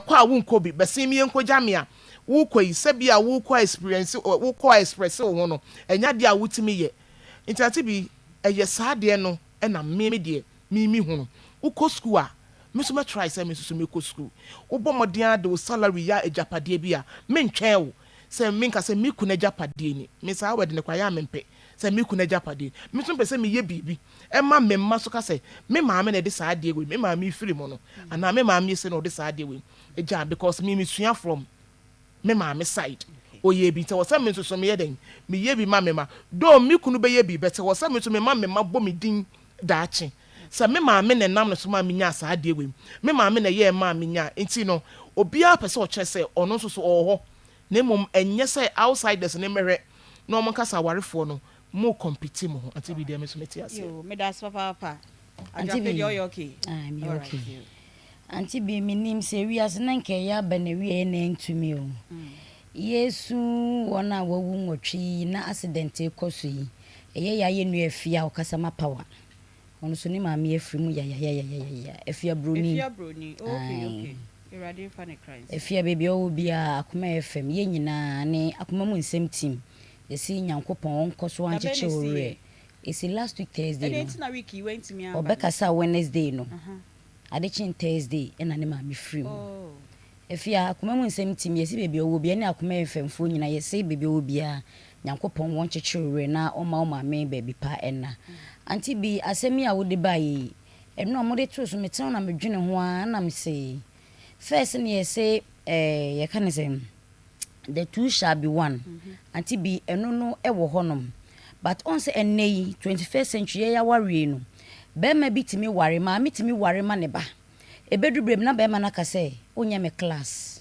Mɛkɔ a wonkɔ bi, bɛsen me yɛnkɔgya me a wokɔ yi, sɛbi a wokɔ experience, wokɔ express wo ho no, ɛnya deɛ a wotumi yɛ. Nti Auntie bi, ɛyɛ saa deɛ no ɛna me deɛ me hu no. Wokɔ school a, me nso mɛtry sɛ me nso so mɛkɔ school. Wobɔ mmɔden ade wo salary yɛ agyapadeɛ bi a, mentwɛn wo sɛ menka sɛ me kunu agyapadeɛ ni. Me saa wɛde ne kwa yɛ a, mempɛ sɛ me kunu agyapadeɛ. Me nso mpɛ sɛ meyɛ biribi ɛma me mma so ka sɛ me maame na ɛde saa adeɛ wei, me maame firi mu no, anaa me maame sɛ na ɔde saa adeɛ wei agya, because me mesua from me maame side, oyɛ bi. Nti wɔ sɛ me nso so meyɛ dɛn, meyɛ bi ma me ma dɔɔ me kunu bɛyɛ bi bɛtɛ wɔ sɛ me nso me ma me ma bɔ me din daakye sɛ me maame na ɛnam ne so ma me nya saa adeɛ wei, me maame na ɛyɛ maa me nya. Nti no obiara pɛ sɛ ɔkyerɛ sɛ ɔno nso so ɔwɔ hɔ, na mmom ɛnyɛ sɛ outsiders ne mmɛhwɛ na ɔmo nkasa. Awarefoɔ no mo compete mo ho. Auntie bi deɛ, me nso mete aseɛ. Yo, meda ase papaapa. Auntie Adwape bi. deɛ, ɔyɛ okay? Ah, me Alright, okay. yo. Auntie bi, menim sɛ wiase na nka ɛyɛ aba na wie na ɛntumi o. Yesu, wɔn a wawu 8 yi na accident kɔ so yi, ɛyɛ yɛ ayɛ nua Afie a ɔkasa ma power. Ɔno nso ne maame afiri mu yayayayaya. Afia Broni. Efia Broni. Okay. Aye. Okay, Awurade mfa ne kra nsi. Afia, baabi a ɔwɔ biara, Akoma FM, yɛn nyinaa ne Akoma mu Nsɛm team, yɛsi Nyankopɔn ɔnkɔ so Da bɛn na ankyekye wo ɛsi werɛ. Ɛsi last week Thursday Ɛdeɛ no. nti na week yi wantumi aba no? Ɔbɛkasa Wednesday no. Ade kyen Thursday ɛna ne maame firi mu. Oh. Afia, Akoma mu Nsɛm team, yɛsi baabi a ɔwɔ biara ne Akoma FM foɔ nyinaa, yɛsi baabi a ɔwɔ biara, Nyankopɔn wɔn kyekyere wo werɛ na ɔma wo maame baabi pa ɛna. Auntie bi, asɛm yi a wode baa yi, ɛno a mode too so, metena na medwene ho ara na mese first ne yɛsɛ yɛka ne sɛ the two shall be one. Auntie bi, ɛno no ɛwɔ hɔnom, but ɔn sɛ ɛnnɛ yi, 21st century, yɛyɛ awareɛ no, bɛrima bi tumi ware, maame tumi ware ma ne ba, ɛbɛduru berɛ bi na bɛrima no aka sɛ wonyɛ me class,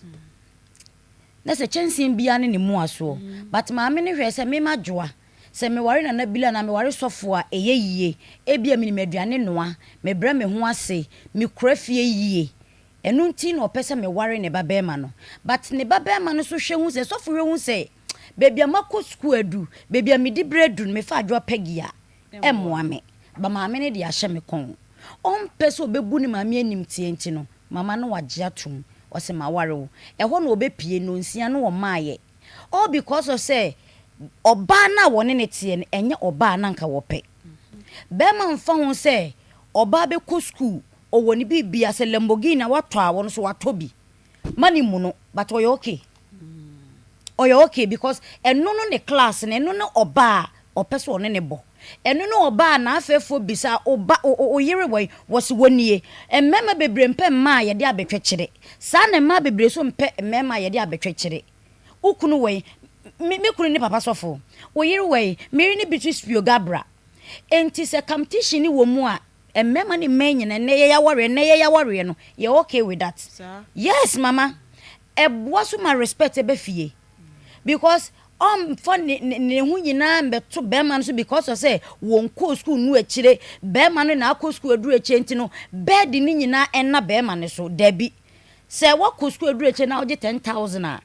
na sɛ kyɛnsee biara ne ne mu asoɔ. But maame no hwɛ sɛ mema dwoa sɛ meware Nana Bila na meware sɔfo a, ɛyɛ yie. Ebia menim aduane noa, mebrɛ me ho ase, mekura fie yie, ɛno nti na ɔpɛ sɛ meware ne ba bɛrima no. But ne ba bɛrima no so hwɛ hu sɛ sɔfo hwɛ hu sɛ baabi a makɔ sukuu adu, baabi a medi berɛ adu no, mefa Adwoa Pɛgi a ɛmmoa me ba. Maame no de ahyɛ me kɔn, ɔmpɛ sɛ ɔbɛbu ne maame anim tie, nti no mama no wagye atom, ɔsɛ maware wo. Ɛhɔ na ɔbɛpie no nsia no ɔmaayɛ, all because of sɛ ɔbaa no a wɔne ne teɛ no, ɛnyɛ ɔbaa na nka wɔpɛ. Bɛrima mfa ho sɛ ɔbaa bɛkɔ sukuu, ɔwɔ ne biribia, sɛ Lamborghini a watɔ a, wɔno so watɔ bi ma ne mu no, but ɔyɛ okay, ɔyɛ okay, because ɛno no ne class no, ɛno ne ɔbaa a ɔpɛ sɛ ɔne ne bɔ, ɛno ne ɔbaa na afɛɛfoɔ bisa ɔba ɔyere wɔ yi, wɔsi wɔ nie. Mmarima bebree mpɛ mmaa a yɛde abɛtwɛkyerɛ saa, na mmaa bebree so mpɛ mmarima a yɛde abɛtwɛkyerɛ. Okunu wɔ yi, me kunu ne papa sɔfo, oyere wɔ yi, me yere ne Beatrice Pio Gabra. Nti sɛ competition ni wɔ mu a, mmarima ne mmaa nyinaa, nnɛ yɛyɛ awareɛ, nnɛ yɛyɛ awareɛ no, yɛ okay with that. Yes mama, ɛboa so ma respect ɛbɛ fie, because ɔmfa ne ho nyinaa mbɛto bɛrima no so because of sɛ wɔn kɔɔ school nu akyire, bɛrima no na akɔ school aduru akyire, nti no bɛɛdi ne nyinaa ɛna bɛrima no so. Dabi, sɛ wakɔ school aduru akyire na ɔgye 10,000 a,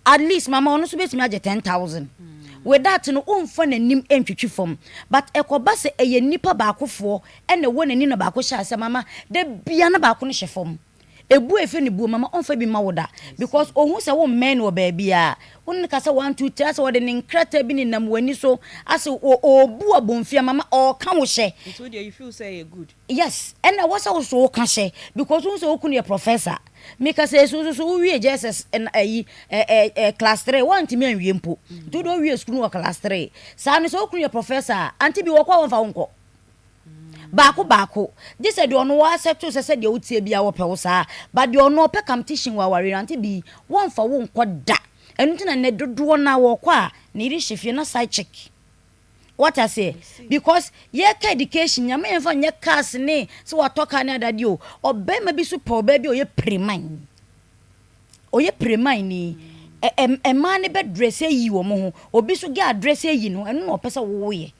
at least mama ɔno nso bɛtumi agye 10,000. With that no, ɔmfa n'anim ntwitwi fam. But ɛkɔba sɛ ɛyɛ nipa baakofoɔ ɛna ɛwɔ n'anim na baako hyɛ asɛ mama da bia na baako no hyɛ fam, ebu efe ne buo, mama ɔmfa bi ma wo da, because ohun sɛ wo mmɛn no wɔ baabi a wɔn ne kasa one two three, asɛ wɔde ne nkrataa bi nenam w'ani so, asɛ ɔɔbu abɔnfia, mama ɔɔka wo hyɛ. Nti wo deɛ, you feel say ɛyɛ good? Yes, ɛna ɛwɔ sɛ woso woka hyɛ, because wohu sɛ wo kunu yɛ professor. Meka sɛ esu nso so wowie JSS ɛyi ɛ ɛ class three, wɔntumi anwie mpo, nti wode wowie sukuu no wɔ class three saa no, sɛ wo kunu yɛ professor a, auntie bi, wɔkɔ a wɔmfa wo nkɔ baako baako, gye sɛ deɛ ɔno wɔ accept sɛ sɛ deɛ wotie bia wɔpɛ wo saa. But deɛ ɔno ɔpɛ competition wɔ awareɛ no, auntie bi, wɔmfa wo nkɔ da. Ɛno nti na nnɛ dodoɔ no a wɔkɔ a, ne yere hyɛ fie na side chick. What I say, because yɛka education, nyame yɛmfa nyɛ cars ne sɛ watɔ car ne adadeɛ o. Ɔbɛrima bi so pɛ ɔbaa bi a ɔyɛ preman, ɔyɛ preman ni, ɛmaa ne bɛ dress ayi wɔn ho, obi so gɛ address ayi no, ɛno na ɔpɛ sɛ woyɛ.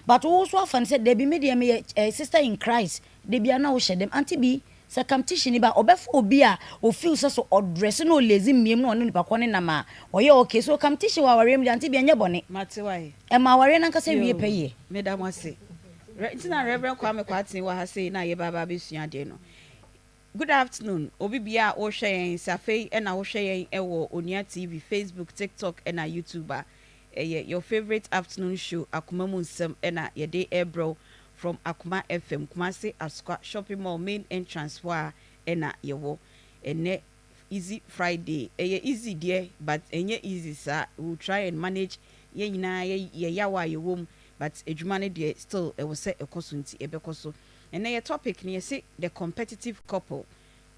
But wo so afa no sɛ dabi, me deɛ meyɛ sister in Christ, dabi a na wohyɛ dɛm. Auntie bi, sɛ competition ni ba, ɔbɛfa obi a ofeel sɛ so ɔdress na ɔlazy mmiem na ɔne nipa kɔ ne nam a ɔyɛ okay. So competition wɔ awareɛ mu deɛ, auntie bi, ɛnyɛ bɔne. Mate wae. Ɛma awareɛ no ankasa wie pɛ yie. Meda mo ase. Nti na Reverend Kwame Kwaten wɔ ha sei na yɛba aba abɛsua adeɛ no. Good afternoon obi bia a wohwɛ yɛn sɛ afei na wohwɛ yɛn wɔ Onua TV, Facebook, TikTok na YouTube a, ɛyɛ your favourite afternoon show Akoma mu nsɛm na yɛde rebrɛ wo from Akoma FM, Kumasi Asokwa shopping mall main entrance hɔ a na yɛwɔ. Ɛnnɛ easy Friday, ɛyɛ easy deɛ but ɛnyɛ easy saa, we will try and manage yɛn nyinaa yɛ yaw a yɛwɔ mu but adwuma no deɛ still ɛwɔ sɛ ɛkɔ so nti ɛbɛkɔ so. Ɛnnɛ yɛ topic no yɛse the competitive couple,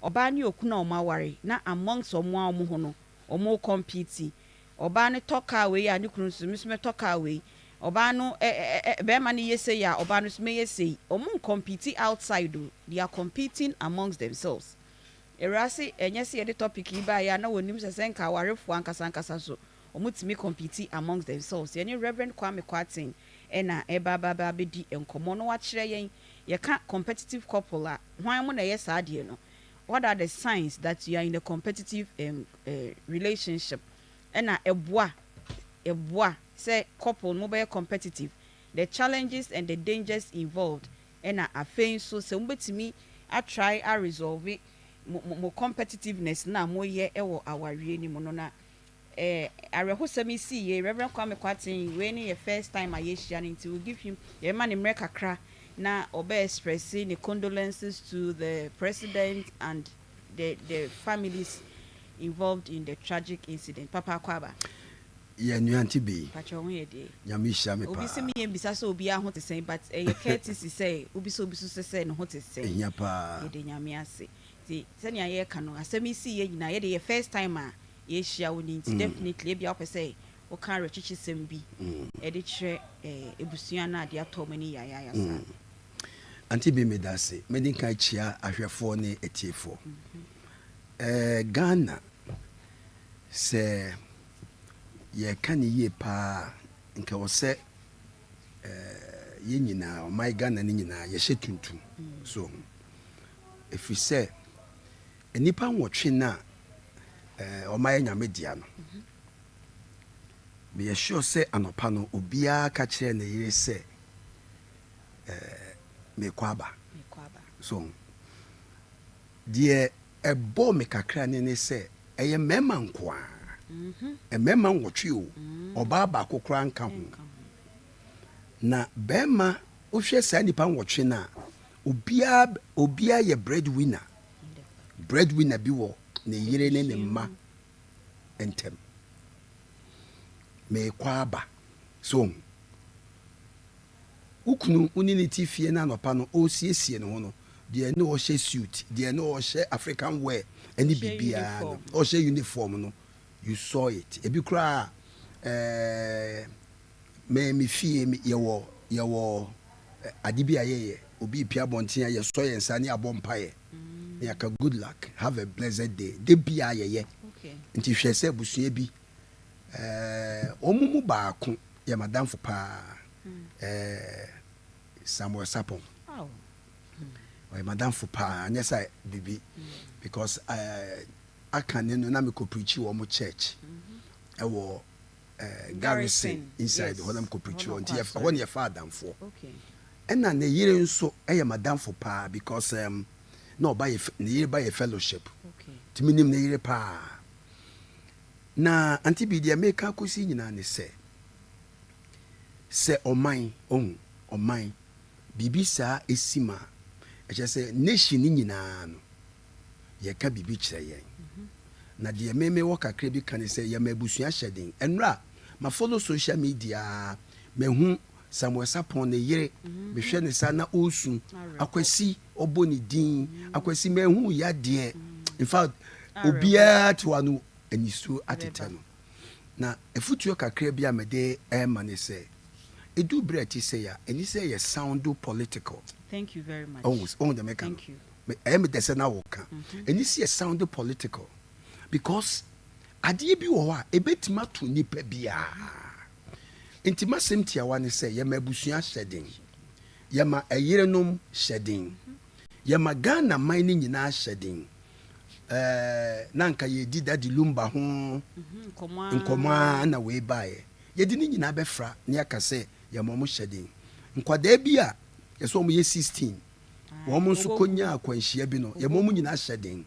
ɔbaa ne okunu a wɔn aware na amongst wɔn ara wɔn ho no wɔn compete. Ɔbaa no tɔ car wei a ne kunu nso me nso mɛtɔ car wei. Ɔbaa no ɛ ɛ ɛ barima no yɛ sei a ɔbaa no nso mɛyɛ sei. Wɔn ncompete outside o, they are competing amongst themselves. Awurase ɛnyɛ sɛ yɛde topic yi baeɛ a na wɔnnim sɛ sɛ nka awarefoɔ ankasa ankasa nso wɔtumi compete amongst themselves. Yɛne Rev. Kwame Kwarteng na ɛreba aba aba abɛdi nkɔmmɔ na wakyerɛ yɛn, yɛka competitive couple a, hwan mo na ɛyɛ saa adeɛ no? What are the signs that you are in a competitive um, uh, relationship? Ɛna ɛboa, ɛboa sɛ couple no mobɛyɛ competitive, the challenges and the dangers involved, ɛna afei nso sɛ mobɛtumi atry a resolve mo, mo competitiveness no a moyɛ wɔ awareɛ no mu no na Eh awerɛhosɛm yi sii yei, Rev. Kwame Kwarteng, wei ne yɛ first time a yɛahyia no nti we give him, yɛbɛma no mmerɛ kakra na ɔbɛ express ne condolences to the president and the the families involved in the tragic incident. Papa Akwaaba. Yɛ nua Auntie Bee. Pakyɛ wo ho yɛ deɛ? Nyame hyira me Obi paa. se me yɛ mbisa sɛ obiara ho te sɛn but ɛyɛ courtesy sɛ wobisa obi so sɛ sɛ ne ho te sɛn. Ehia paa. Yɛda Nyame ase. Nti sɛnea yɛreka no asɛm yi sii yɛ nyinaa yɛde yɛ first time a yɛahyia wo no nti definitely ebia wopɛ sɛ woka awerɛkyekyesɛm bi de kyerɛ abusua no a adeɛ atɔ wɔn ani yayaaya saa. Auntie Bee medase. Mɛdi nkan akyia ahwɛfoɔ ne atiefoɔ. Eh, Ghana sɛ yɛka no yie paa a nka ɛwɔ sɛ eh, yɛn nyinaa, ɔman Ghana no nyinaa yɛhyɛ tuntum. So ho. Ɛfiri sɛ Nnipa nwɔtwe no a wɔayɛ Nyame dea no, meyɛ sure sɛ anɔpa no obiara ka kyerɛɛ ne yere sɛ, Merekɔ aba. So deɛ ɛbɔɔ me kakra ne ne sɛ ɛyɛ mmarima nko ara, mmarima nwɔtwe o, ɔbaa baako koraa nka ho. Na barima, wohwɛ saa nnipa nwɔtwe no a, obiara obiara yɛ breadwinner. Breadwinner bi wɔ ne yere ne ne mma ntam. Merekɔ aba. So ohu? Wo kunu, wo ne no te fie na anɔpa no ɔresiesie ne ho no, deɛ ne ɔhyɛ suit, deɛ ne ɔhyɛ African wear ne biribiara no, ɔhyɛ uniform no, you saw it. Ebi koraa ɛɛ. Me me fie me yɛwɔ yɛwɔ ade bi a yɛyɛ obi repia abɔnten a yɛsɔ yɛn nsa ne yɛabɔ mpaeɛ na yɛaka good luck have a blessed day da biara yɛyɛ nti hwɛ sɛ abusua bi ɛɛ wɔn mu baako yɛ madamfo paa ɛɛ Samuel Sapon ɔyɛ madamfo paa nyɛ sɛ bibi because ɛɛ aka ne no na mekɔ preachi wɔn church ɛwɔ eh, garrison inside hɔ na mekɔ preach hɔ nti ɛhɔ ne yɛfa adamfoɔ ɛna ne yere nso ɛyɛ madamfo paa because um, na ɔba yɛ ne yere ba yɛ fellowship nti menim ne yere paa na ante bi deɛ meka akɔsi nyinaa ne sɛ sɛ ɔman ɔhu ɔman biribi saa ɛsi ma ɛkyɛ sɛ nation ne nyinaa no yɛka biribi kyerɛ yɛn. Na deɛ me mewɔ kakra bi ka ne sɛ yɛma abusua hyɛ den. Ɛnora ma follow social media a mahu Samuel Sarpong ne yere mehwɛ ne saa na ɔresu Akwasi ɔbɔ ne din Akwasi mahu yadeɛ in fact obiara te hɔ a no anisuo atetɛ no. Na afutuo kakra bi a mede rema ne sɛ ɛdu berɛ a ɛte sei a ɛni sɛ yɛ sound political. Thank you very much. Ɔhu deɛ meka no? Thank you. Me ɛyɛ me dɛ sɛ na wo ka. Ɛni sɛ yɛ sound political because adeɛ bi wɔ hɔ a ɛbɛtumi ato nipa biara. Nti m'asɛm tiawa ne sɛ yɛma abusua hyɛ den, yɛma ɛyerenom hyɛ den, yɛma Ghana man no nyinaa hyɛ den. Ɛɛ na nka yɛdi Daddy Lumba ho nkɔmmɔ ara na wei baeɛ. Yɛde ne nyinaa bɛfra na yɛaka sɛ yɛma wɔn hyɛ den. Nkwadaa bi a yɛsɛ wɔn yɛ 16. Wɔn nso kɔnyaa akwanhyia bi no, yɛma wɔn nyinaa hyɛ den.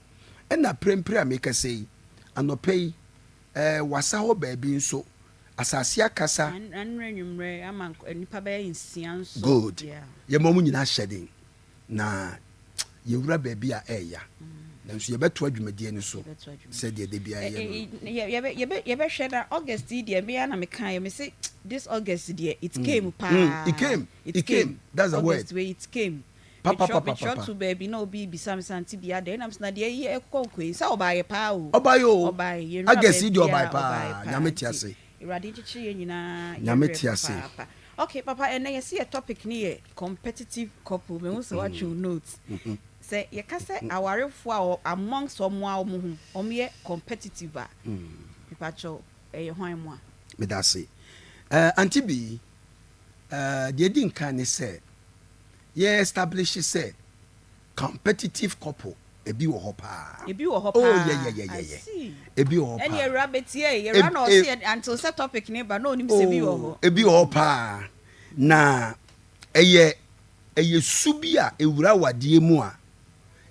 Ɛna prempren a mekasa yi, anɔpa yi, ɛɛ Wassa hɔ baabi nso, asase akasa. Anwummerɛ anwummerɛ ama nnipa bɛyɛ nsia nso. Good. Yɛma wɔn nyinaa hyɛ den. Na yɛwura baabi a ɛɛya. Nanso yɛbɛtoa dwumadie no so sɛdeɛ da biara yɛyɛ no no. Yɛbɛhwɛ na August yi deɛ, me ara na mekaeɛ, mese this August deɛ, it came paa. It came, it came, that's the word. August wei, it came. Metwerɛ to baabi na obi rebisa me sɛ Auntie Bia dɛn na mese na deɛ yi ɛkokɔ nkɔ yi sɛ ɔbaeɛ paa o. Ɔbaeɛ o. Ɔbaeɛ, yɛnwura August yi deɛ baabiara ɔbaeɛ ɔbaeɛ paa. paa Nyame te nti ase. Awurade nkyekyere yɛn nyinaa yɛn Nyame werɛ te ase. papaapa. Ok papa ɛnɛ yɛse yɛ topic no yɛ competitive couple mehu sɛ woatwe wo note. Sɛ yɛka sɛ awarefoɔ a wɔ amongst wɔn ara wɔn ho wɔn yɛ competitive a mepakyɛw ɛyɛ hwan mo a? Meda ase. Eh, Auntie Bee, eh, deɛ ɛdi nkan ne sɛ yɛ establish sɛ competitive couple ebi wɔ hɔ paa. Ebi wɔ hɔ Oh, paa. yeah, yeah, yeah, I yeah, yeah. see. Ebi wɔ hɔ Ɛne paa. awura bɛtie, awura na ɔse until sɛ topic ne ba na onim sɛ ebi wɔ Oh, hɔ. ebi wɔ hɔ paa. Na ɛyɛ ɛyɛ su bi a ewura awadeɛ mu a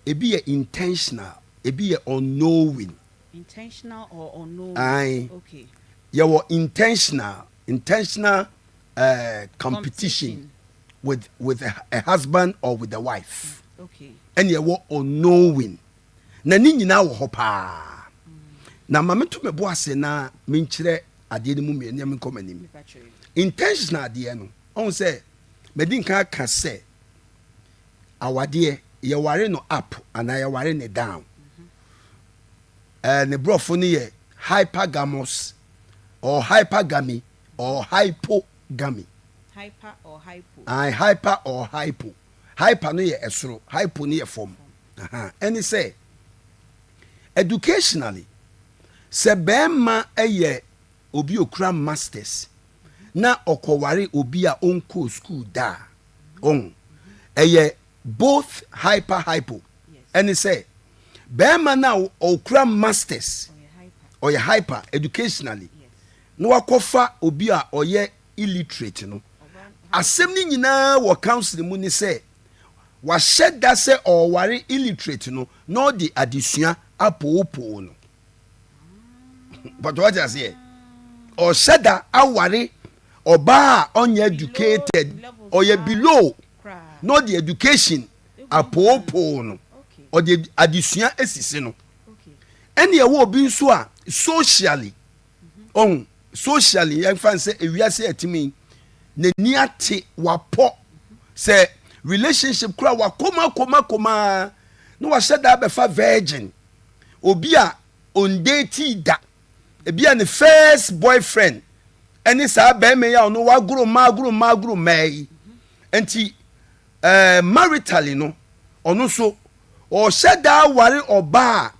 ebi yɛ intentional, ebi yɛ unknowing. Intentional or unknowing? Aye. Okay. Yɛwɔ intentional competition Competition. with a husband or with a wife. Okay. Ɛne ɛwɔ unknowing. Na ne nyinaa wɔ hɔ paa. Na ma meto me bo ase na menkyerɛ adeɛ no mu mmienu na menkɔ m'anim. Mepa kyerɛ. Intentional adeɛ no, ɔhu sɛ madi nka aka sɛ awadeɛ yɛware no up anaa yɛware ne down. Ne borɔfo no yɛ hypergamous or hypergamy or hypogamy. Hyper or hypo? Aye, hyper or hypo. Hyper no yɛ ɛsoro, hypo no yɛ fam. Aha. Ɛne sɛ educationally, sɛ bɛrima yɛ obi okura masters na ɔkɔware obi a ɔnkɔɔ school da a, ɔho ɛyɛ both hyper, hypo. Ɛne sɛ bɛrima no a ɔkura masters Ɔyɛ hyper. Ɔyɛ hyper educationally na wakɔfa obi a ɔyɛ illiterate no, asɛm no nyinaa wɔ council mu ne sɛ wahyɛ da sɛ ɔware illiterate no na ɔde adesua apoopoo no pɔtɔ. Wate aseɛ? Ɔhyɛ da aware ɔbaa a ɔnyɛ educated, ɔyɛ below, na ɔde education apoopoo no, ɔde adesua esisi no. Ɛne ɛwɔ obi nso a socially, ɔhun socially, yɛnfa sɛ ewiase ɛtumi n'ani ate, wapɔ sɛ relationship kora wakoma koma koma na wahyɛ da abɛfa virgin, obi a ondate da, ebi a ne first boyfriend ɛne saa bɛrima yi a ɔno wagoro mmaa, agoro mmaa, agoro mmaa yi. Nti maritally no, ɔno nso ɔhyɛ da aware ɔbaa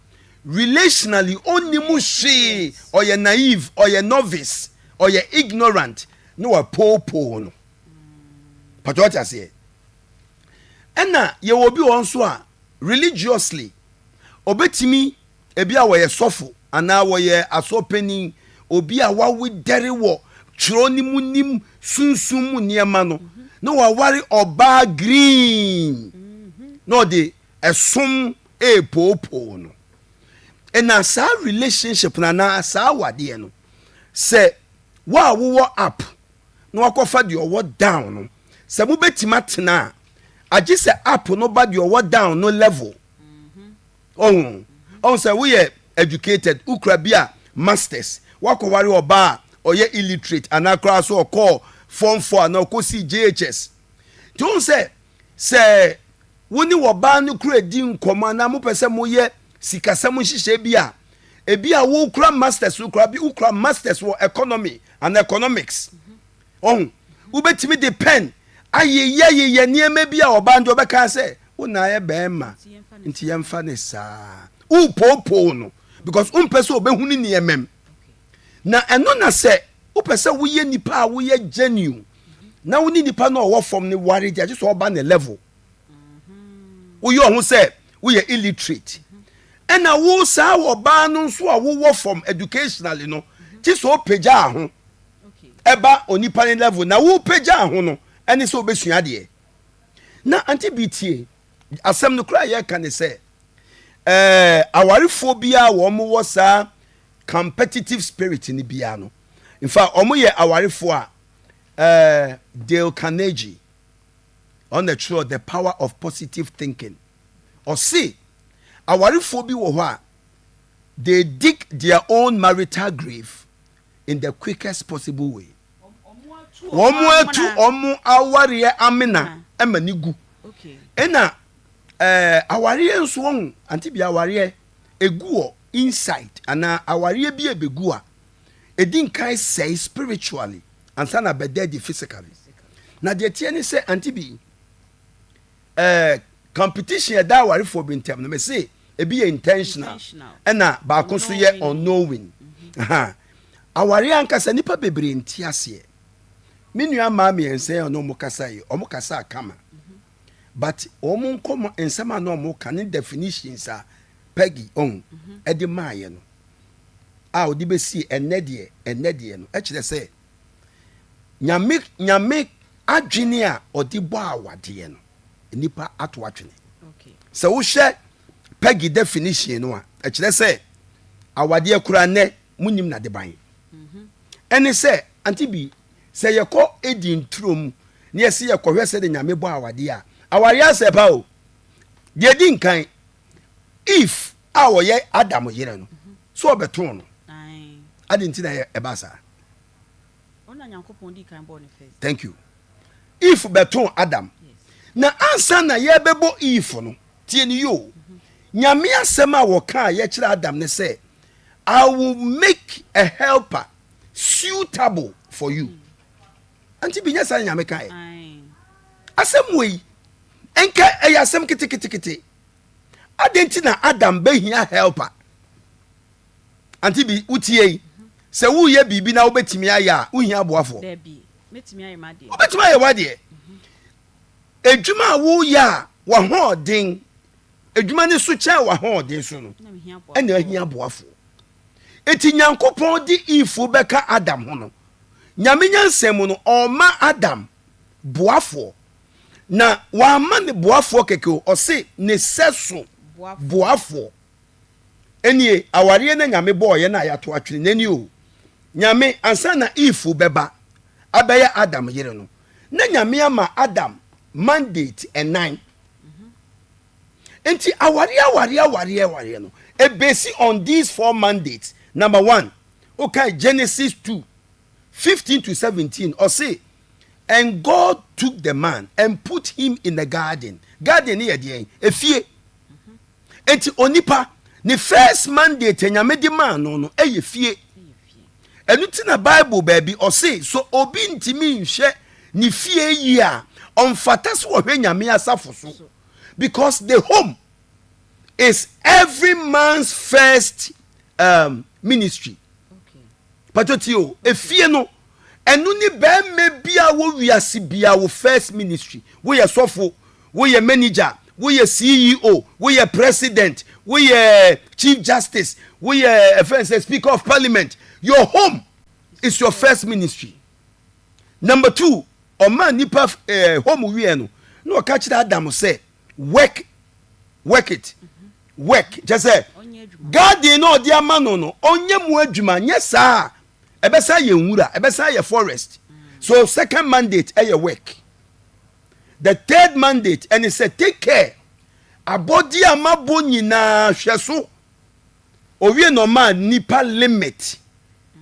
relationally ɔnni mu hwee, ɔyɛ naive, ɔyɛ novice, ɔyɛ ignorant na wapoopoo no pàtó. Ɔte aseɛ? Ɛna yɛwɔ obi wɔ nso a religiously obetumi, ebi a wɔyɛ sɔfo anaa wɔyɛ asɔpanin, obi a wawe dɛre wɔ twerɛ ne mu, nim sunsun mu nneɛma no, na waware ɔbaa green na ɔde ɛsom eepoopoo no. Ɛna saa relationship na anaa saa awadeɛ no, sɛ wo a wowɔ up na wakɔfa deɛ ɔwɔ down no, sɛ mobɛtumi atena a, agye sɛ up no ba deɛ ɔwɔ down no level. Ɔhun sɛ woyɛ educated, wokura bi a masters, wakɔware ɔbaa a ɔyɛ illiterate anaa koraa so ɔkɔɔ form 4 anaa ɔkɔsi JHS. Nti ohun sɛ wo ne wɔbaa no kura di nkɔmɔ anaa mopɛ sɛ moyɛ sikasɛm nhyehyɛ bi a, ebi a wokura masters, wokura bi, wokura masters wɔ economy and economics, ɔhun wobɛtumi de pen ayeyɛ ayeyɛ nneɛma bi a ɔbaa no deɛ ɔbɛka sɛ wo na ayɛ bɛrima nti yɛmfa ne saa. Wopoopoo no because wompɛ sɛ ɔbɛhu ne nneɛma mu. Na ɛno na sɛ wopɛ sɛ woyɛ nipa a woyɛ genuine na wo ne nipa no a ɔwɔ fam ne ware gye, agye sɛ ɔba ne level. Woyɛ ɔho sɛ woyɛ illiterate, ɛna wo saa ɔbaa no nso a wowɔ fam educationally no, gye sɛ ɔpagya ho ɛba onipa ne level. Na wopagya ho no ɛne sɛ wobɛsua adeɛ. Na Auntie bi tie. Asɛm no koraa a yɛreka ne sɛ, ɛɛ awarefoɔ biara wɔn wɔ saa competitive spirit no biara no, in fact wɔn yɛ awarefoɔ a ɛɛ Dale Carnegie ɔno na ɛtwerɛ The Power of Positive Thinking. Ɔse awarefoɔ bi wɔ hɔ a they dig their own marital grave in the quickest possible way. Wɔn atu wɔn awareɛ amena ma ne gu. Ɛna ɛɛ awareɛ nso wɔn ante bi awareɛ egu wɔ inside anaa awareɛ bi ebegu a edi nkan sɛe spiritually ansa na bɛda adi physically. Na deɛ teɛ ne sɛ ante bi ɛɛ competition ɛda awarefoɔ bi ntam no mese ebi yɛ intentional ɛna baako nso yɛ unknowing. Mm-hmm. Awareɛ ankasa nnipa bebree nte aseɛ. Me nua mmaa miensa yi a ɔne ɔmo kasa yi, ɔmo kasaa kama but ɔmo nkɔmɔ nsɛm a na ɔmo ka ne definitions a Peggy ɔhu ɛde maayɛ no a ɔde bɛsii ɛnnɛ deɛ ɛnnɛ deɛ no ɛkyerɛ sɛ Nyame Nyame adwene a ɔde bɔ awadeɛ no nnipa ato atwene. Sɛ wohwɛ Peggy definition no a ɛkyerɛ sɛ awadeɛ koraa nnɛ Monnim n'adeban. Ɛne sɛ, Auntie Bi, sɛ yɛkɔ Eden turo mu na yɛse yɛkɔhwɛ sɛdeɛ Nyame bɔɔ awadeɛ a, awareɛ asɛe paa o. Deɛ ɛdi nkan, Eve a ɔyɛ Adam yere no, sɛ ɔbɛtoo no. Adɛn nti na ɛbaa saa? Thank you. Eve bɛtoo Adam. Na ansa na yɛbɛbɔ Eve no, tie ne yie o, Nyame asɛm a wɔkaa yɛkyerɛ Adam ne sɛ, I will make a helper suitable for you. Nti bi nyɛ saa na Nyame kaeɛ. Asɛm wei, nka ɛyɛ asɛm keteketekete. Adɛn nti na Adam bɛhia helper? Ante bi, wotie yi, sɛ woreyɛ biribi na wobɛtumi ayɛ a, wohia aboafoɔ? Wobɛtumi ayɛ w'adeɛ. Adwuma a woreyɛ a w'ahoɔden, adwuma no so kyɛn w'ahoɔden so no, ɛna ahia aboafoɔ. Enti Nyankopɔn de Eve bɛka Adam ho no, Nyame nyansa mu no, ɔma Adam boafoɔ. Na wamma ne boafoɔ kɛkɛ o, ɔse ne sɛso boafoɔ. Ɛnie, awareɛ na Nyame bɔɔyɛ no a yɛato atwene no ɛnie o. Nyame, ansa na Eve bɛba abɛyɛ Adam yere no, na Nyame ama Adam mandate ɛnan. Nti awareɛ awareɛ awareɛ awareɛ no, ɛbesi on these four mandates. Number one, wokae Genesis 2, 15 to 17, ɔse, And God took the man and put him in the garden. Garden ne yɛ deɛn? Efie. Enti onipa, ne first mandate a Nyame de maa no no yɛ fie. Ɛno ti na Bible baabi ɔse so obi ntumi nhwɛ ne fie yie a, ɔmfata sɛ ɔhwɛ Nyame asafo so. Because the home is every man's first um, ministry. Patro tie o, efie no, ɛno ne bɛrima bi a wɔ wiase bia wo first ministry. Woyɛ sɔfo, woyɛ manager, woyɛ CEO, woyɛ president, woyɛ chief justice, woyɛ ɛfɛn sɛ speaker of parliament. Your home is your first ministry. Number two, ɔmaa nipa eh, home wiɛ no, na ɔka kyerɛ Adam sɛ work work it work kyɛ sɛ garden na ɔde ama no no ɔnyɛ mu adwuma nyɛ saa a ɛbɛsan yɛ nwura ɛbɛsan yɛ forest so second mandate ɛyɛ work the third mandate ɛne sɛ take care abɔdeɛ a mabɔ nyinaa hwɛ so owie na ɔmaa nipa limit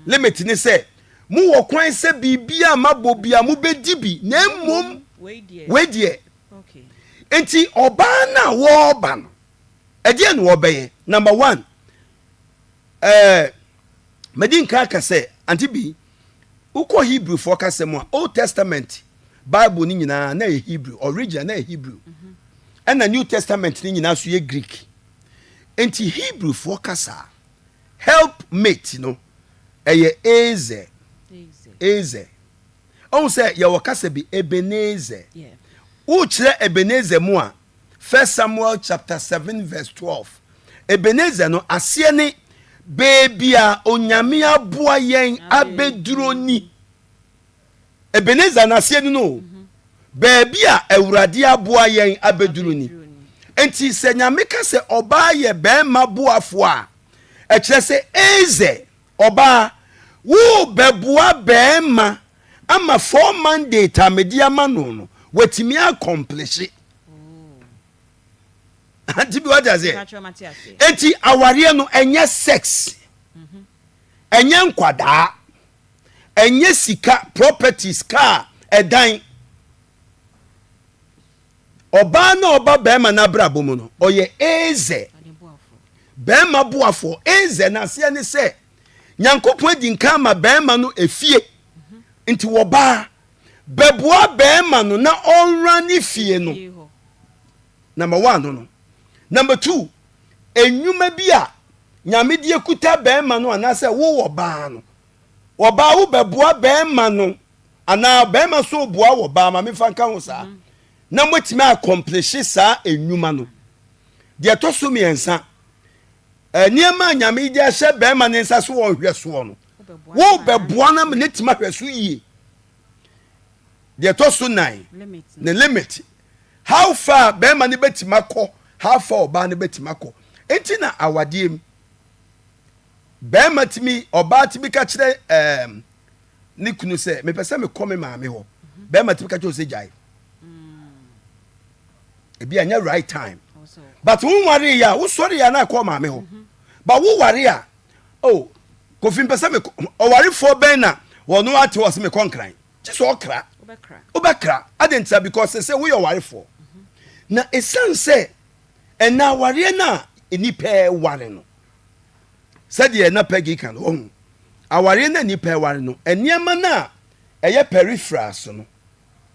limit ne sɛ mowɔ kwan sɛ biribi a mabɔ bi a mobɛdi bi na mmom wei deɛ Nti ɔbaa no a wɔreba no, ɛdeɛn na wɔbɛyɛ? Number one, ɛɛ, madi nkan aka sɛ, Auntie Bi, wokɔ Hebrewfoɔ kasa mu a, Old Testament Bible no nyinaa na ɛyɛ Hebrew, original na ɛyɛ Hebrew. Ɛna New Testament no nyinaa nso yɛ Greek. Nti Hebrewfoɔ kasa helpmate no ɛyɛ ezer, ezer. Ɔhu sɛ yɛwɔ kasa bi, Ebenezer. Wokyerɛ Ebenezer mu a, First Samuel chapter 7 verse 12. Ebenezer no aseɛ ne beebi a Onyame aboa yɛn abɛduro ni. Ebenezer no aseɛ ni no o. Baabi a Awurade aboa yɛn abɛduro ni. Enti sɛ Nyame ka sɛ ɔbaa yɛ bɛɛma boafoɔ a, ɛkyerɛ sɛ eizɛ, ɔbaa, wo bɛboa bɛɛma ama for mandate a mede ama no no, watumi akɔmplehye. Ante bi wate aseɛ? Enti awareɛ no ɛnyɛ sex, ɛnyɛ nkwadaa, ɛnyɛ sika, properties, car, ɛdan. Ɔbaa no a ɔba bɛrima no abrabɔ mu no, ɔyɛ Ezer, bɛrima boafoɔ. Ezer n'aseɛ ne sɛ Nyankopɔn adi nka ama bɛrima no efie. Nti wɔbaa bɛboa bɛrima no na ɔnwura ne fie no. Number one no no. Number two, enwuma bi a Nyame de akuta bɛrima no anaasɛ wo ɔbaa no. Ɔbaa wo bɛboa bɛrima no anaa bɛrima so boa wɔ baa ma memfa nka ho saa na moatumi akɔmplehye saa nnwuma no. Deɛ ɛtɔ so mmiɛnsa, nneɛma a Nyame de ahyɛ bɛrima ne nsa so ɔnhwɛ soɔ no, wo bɛboa no ama no atumi ahwɛ so yie. Deɛ ɛtɔ so nan, ne limit, how far bɛrima no bɛtumi akɔ, how far ɔbaa no bɛtumi akɔ. Enti na awadeɛ mu, bɛrima tumi, ɔbaa tumi ka kyerɛ ɛɛm ne kunu sɛ mepɛ sɛ mekɔ me maame hɔ. Bɛrima tumi ka kyerɛ sɛ gyae. Ebi anyɛ right time. But wo nware yɛ a, wosɔre yɛ a na akɔ maame hɔ. But wo ware a, oh, Kofi mpɛ sɛ mekɔ, ɔwarefoɔ bɛn na wɔn ate wɔ sɛ mekɔ Nkran. Gye sɛ ɔkra. Wobɛkra. Adɛn ntia? Because sɛ woyɛ ɔwarefoɔ. Na ɛsiane sɛ ɛnɛ awareɛ no a nnipa ɛware no, sɛdeɛ na Peggy ka no, wahu, awareɛ no a nnipa ɛware no, nneɛma no a ɛyɛ peripherals no,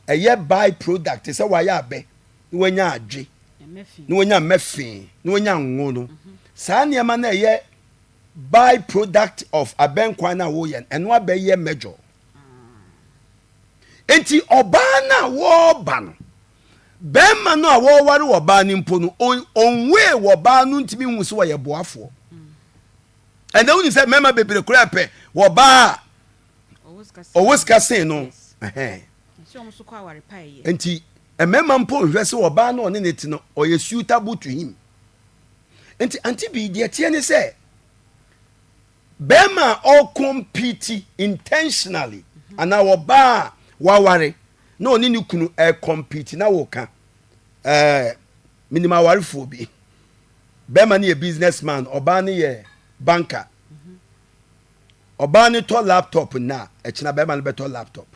ɛyɛ by product te sɛ wayɛ abɛ na wanya adwe na wanya mmɛfee na wanya ngo no, saa nneɛma no a ɛyɛ by product of abɛnkwan no a woyɛ no, ɛno abɛyɛ major. Enti ɔbaa no a wɔreba no, bɛrima no a wɔreware ɔbaa no mpo no, ɔnwee wɔbaa no ntumi nhu sɛ ɔyɛ boafoɔ. Ɛnna wonim sɛ mmarima bebree koraa pɛ wɔbaa a ɔwɔ sika sen no. Nti mmarima mpo nhwɛ sɛ ɔbaa no ɔne ne te no ɔyɛ suitable to him. Nti ante bi deɛ teɛ ne sɛ Barima a ɔrekɔmpiti intentionally anaa ɔbaa a waware na ɔne ne kunu ɛrekɔmpiti na woka ɛɛ menim awarefoɔ bi barima no yɛ business man ɔbaa no yɛ banker ɔbaa no tɔ laptop nna a ɛkyena barima no bɛtɔ laptop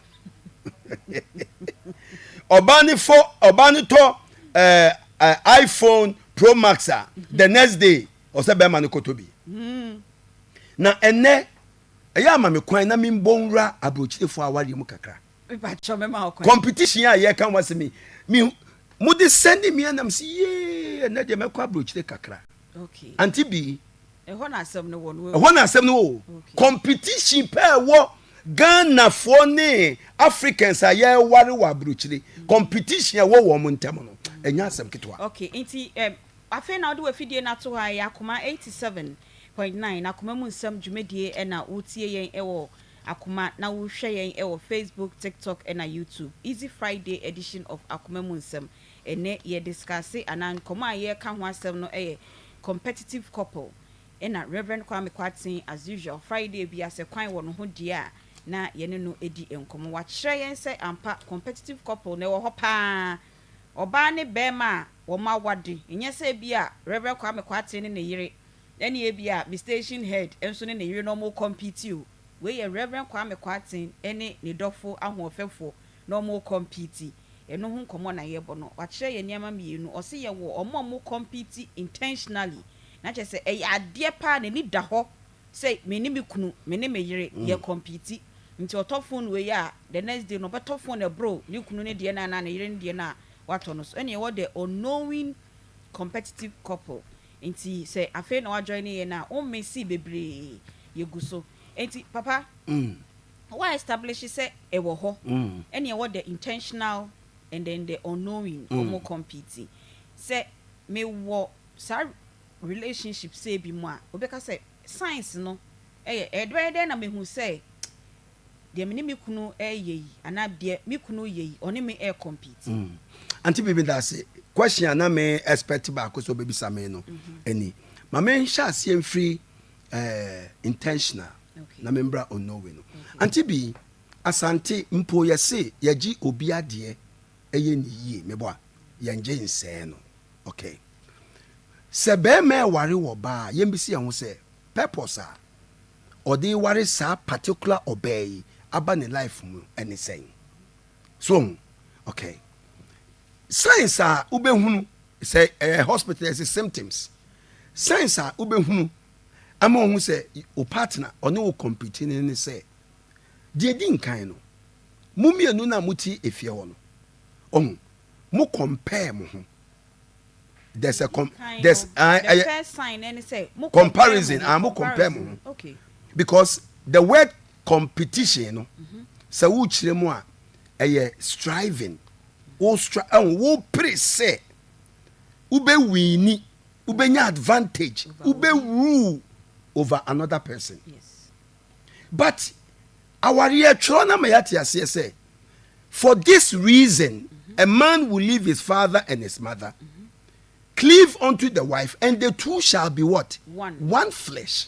ɔbaa no fɔ ɔbaa no tɔ ɛɛ iPhone Pro Max a the next day Ɔsɛ bɛrima no kɔtɔ bi. Na ɛnnɛ, ɛyɛ a ma me kwan na membɔ nwura aburokyirefoɔ awareɛ mu kakra. Competition a yɛka ho asɛm yi, me mode sɛnde me anam sɛ yee ɛnnɛ deɛ mɛkɔ aburokyire kakra. Ante bi. Ɛhɔ na asɛm no wɔ no. Ɛhɔ na asɛm no wɔ. Competition pɛɛ wɔ Ghanafoɔ ne Africans a yɛware wɔ aburokyire. Competition a ɛwɔ wɔn ntam no, ɛnyɛ asɛm ketewa. Okay, nti eh, Afei na wode w'afidie no ato hɔ a, ɛyɛ Akoma 87.9, Akoma mu nsɛm dwumadie na wotie yɛn wɔ Akoma na wohwɛ yɛn wɔ Facebook, TikTok na YouTube. Easy Friday edition of Akoma mu nsɛm. Ɛnnɛ yɛ discusse anaa nkɔmmɔ a yɛreka ho asɛm no yɛ competitive couple ɛna Rev. Kwame Kwarteng as usual Friday biara sɛ kwan wɔ ne ho deɛ a na yɛne no di nkɔmmɔ. Wakyerɛ yɛn sɛ ampa competitive couple no ɛwɔ hɔ paa. Ɔbaa ne barima a wɔaware, nyɛ sɛ ebia Rev. Kwame Kwarteng ne ne yere ɛne ebia me station head nso ne ne yere na wɔrekɔmpiiti o. Wei yɛ Rev. Kwame Kwarteng ne ne dɔfo ahoɔfɛfoɔ na wɔrekɔmpiiti. Ɛno ho nkɔmmɔ na yɛrebɔ no. Wakyerɛ yɛn nneɛma mmienu. Ɔse yɛwɔ wɔn a wɔkɔmpiiti intentionally, na kyerɛ sɛ ɛyɛ adeɛ paa, n'ani da hɔ sɛ me ne me kunu, me ne me yere yɛ kɔmpiiti nti ɔtɔ phone wei a the next day no ɔbɛtɔ phone ɛboro ne kunu no deɛ no anaa ne yere no deɛ no a watɔ no so. Ɛna yɛwɔ the unknowing competitive couple nti sɛ afei na wa join yɛn a wo missee bebree yɛgu so. Nti papa wa establish sɛ ɛwɔ hɔ ɛna yɛwɔ the intentional and then the unknowing wɔn compete. Sɛ me wɔ saa relationship sei bi mu a, wobɛka sɛ science no yɛ ɛbɛyɛ dɛn na mehu sɛ deɛ me ne me kunu reyɛ yi anaa deɛ me kunu reyɛ yi ɔne me recompete? Auntie Bibi meda ase. Question a na me expect baako sɛ ɔbɛbisa me no ɛni. Ma me nhyɛ aseɛ mfiri eh, intentional na me mbra unknowing no. Ante bi, Asante mpo yɛse yɛgye obi adeɛ ɛyɛ ne yie, mebɔ a, yɛngye nsɛɛ no. Okay. Sɛ bɛɛma ɛware wɔ baa a, yɛmbisa yɛn ho sɛ purpose a ɔde ware saa particular ɔbaa yi aba ne life mu ɛne sɛn? So ohu? Okay. Signs a wobɛhunu sɛ ɛyɛ hospital yɛse symptoms. Signs a wobɛhunu ama ohu sɛ o partner ɔne wo compete ne ne sɛ deɛ di nkan no mo mmienu no a mote efie hɔ no ohu mo compare mo ho there's a com there's uh, the first sign ɛne sɛ mo comparison ah mo compare mo ho okay because the word competition no sɛ wokyerɛ mu a ɛyɛ striving wo stri ɛho wo pere sɛ wobɛ wini wobɛnya advantage wobɛ rule over another person yes but awareɛ twerɛ no ma yɛate aseɛ sɛ for this reason a man will leave his father and his mother cleave unto the wife and the two shall be what One. one flesh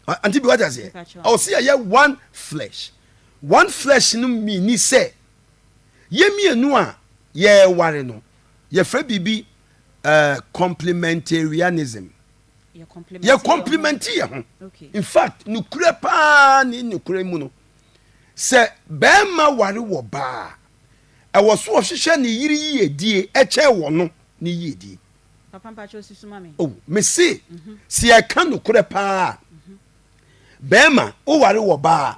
Auntie bi wate aseɛ Mpakyɛ. Ɔsi ɛyɛ one flesh one flesh no mini sɛ yɛ mmienu a yɛware no yɛfrɛ biribi complementarianism yɛ compliment yɛ compliment yɛ ho okay in fact nukurɛ paa ne nukurɛ mu no sɛ bɛrima ware wɔ baa ɛwɔ so ɔhyehyɛ ne yere yiedie ɛkyɛ wɔ no ne yiedie papa mpakyɛ osi suma mi oh mese sɛ yɛka nokorɛ paa bɛrima woware wɔ baa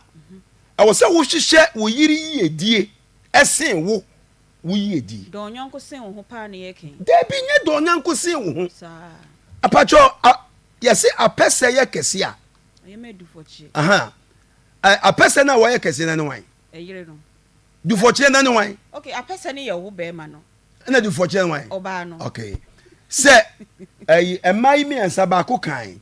ɛwɔ sɛ wohyehyɛ wo yere yiedie ɛsen wo wo yiedie dɔn nyɔnko sen wo ho paa ne yɛ kɛn daabi nyɛ dɔn sen wo ho saa apakyɛ yɛse apɛsɛ yɛ kɛse a ɔyɛ mɛ dufɔkye aha apɛsɛ no a wɔyɛ kɛse no ne wan ɛyere no dufɔkyeɛ no ne wan okay apɛsɛ ne yɛ wo bɛrima no ɛna dufɔkyeɛ no wan ɔbaa no okay sɛ ɛyi mmaa yi mmiɛnsa baako kan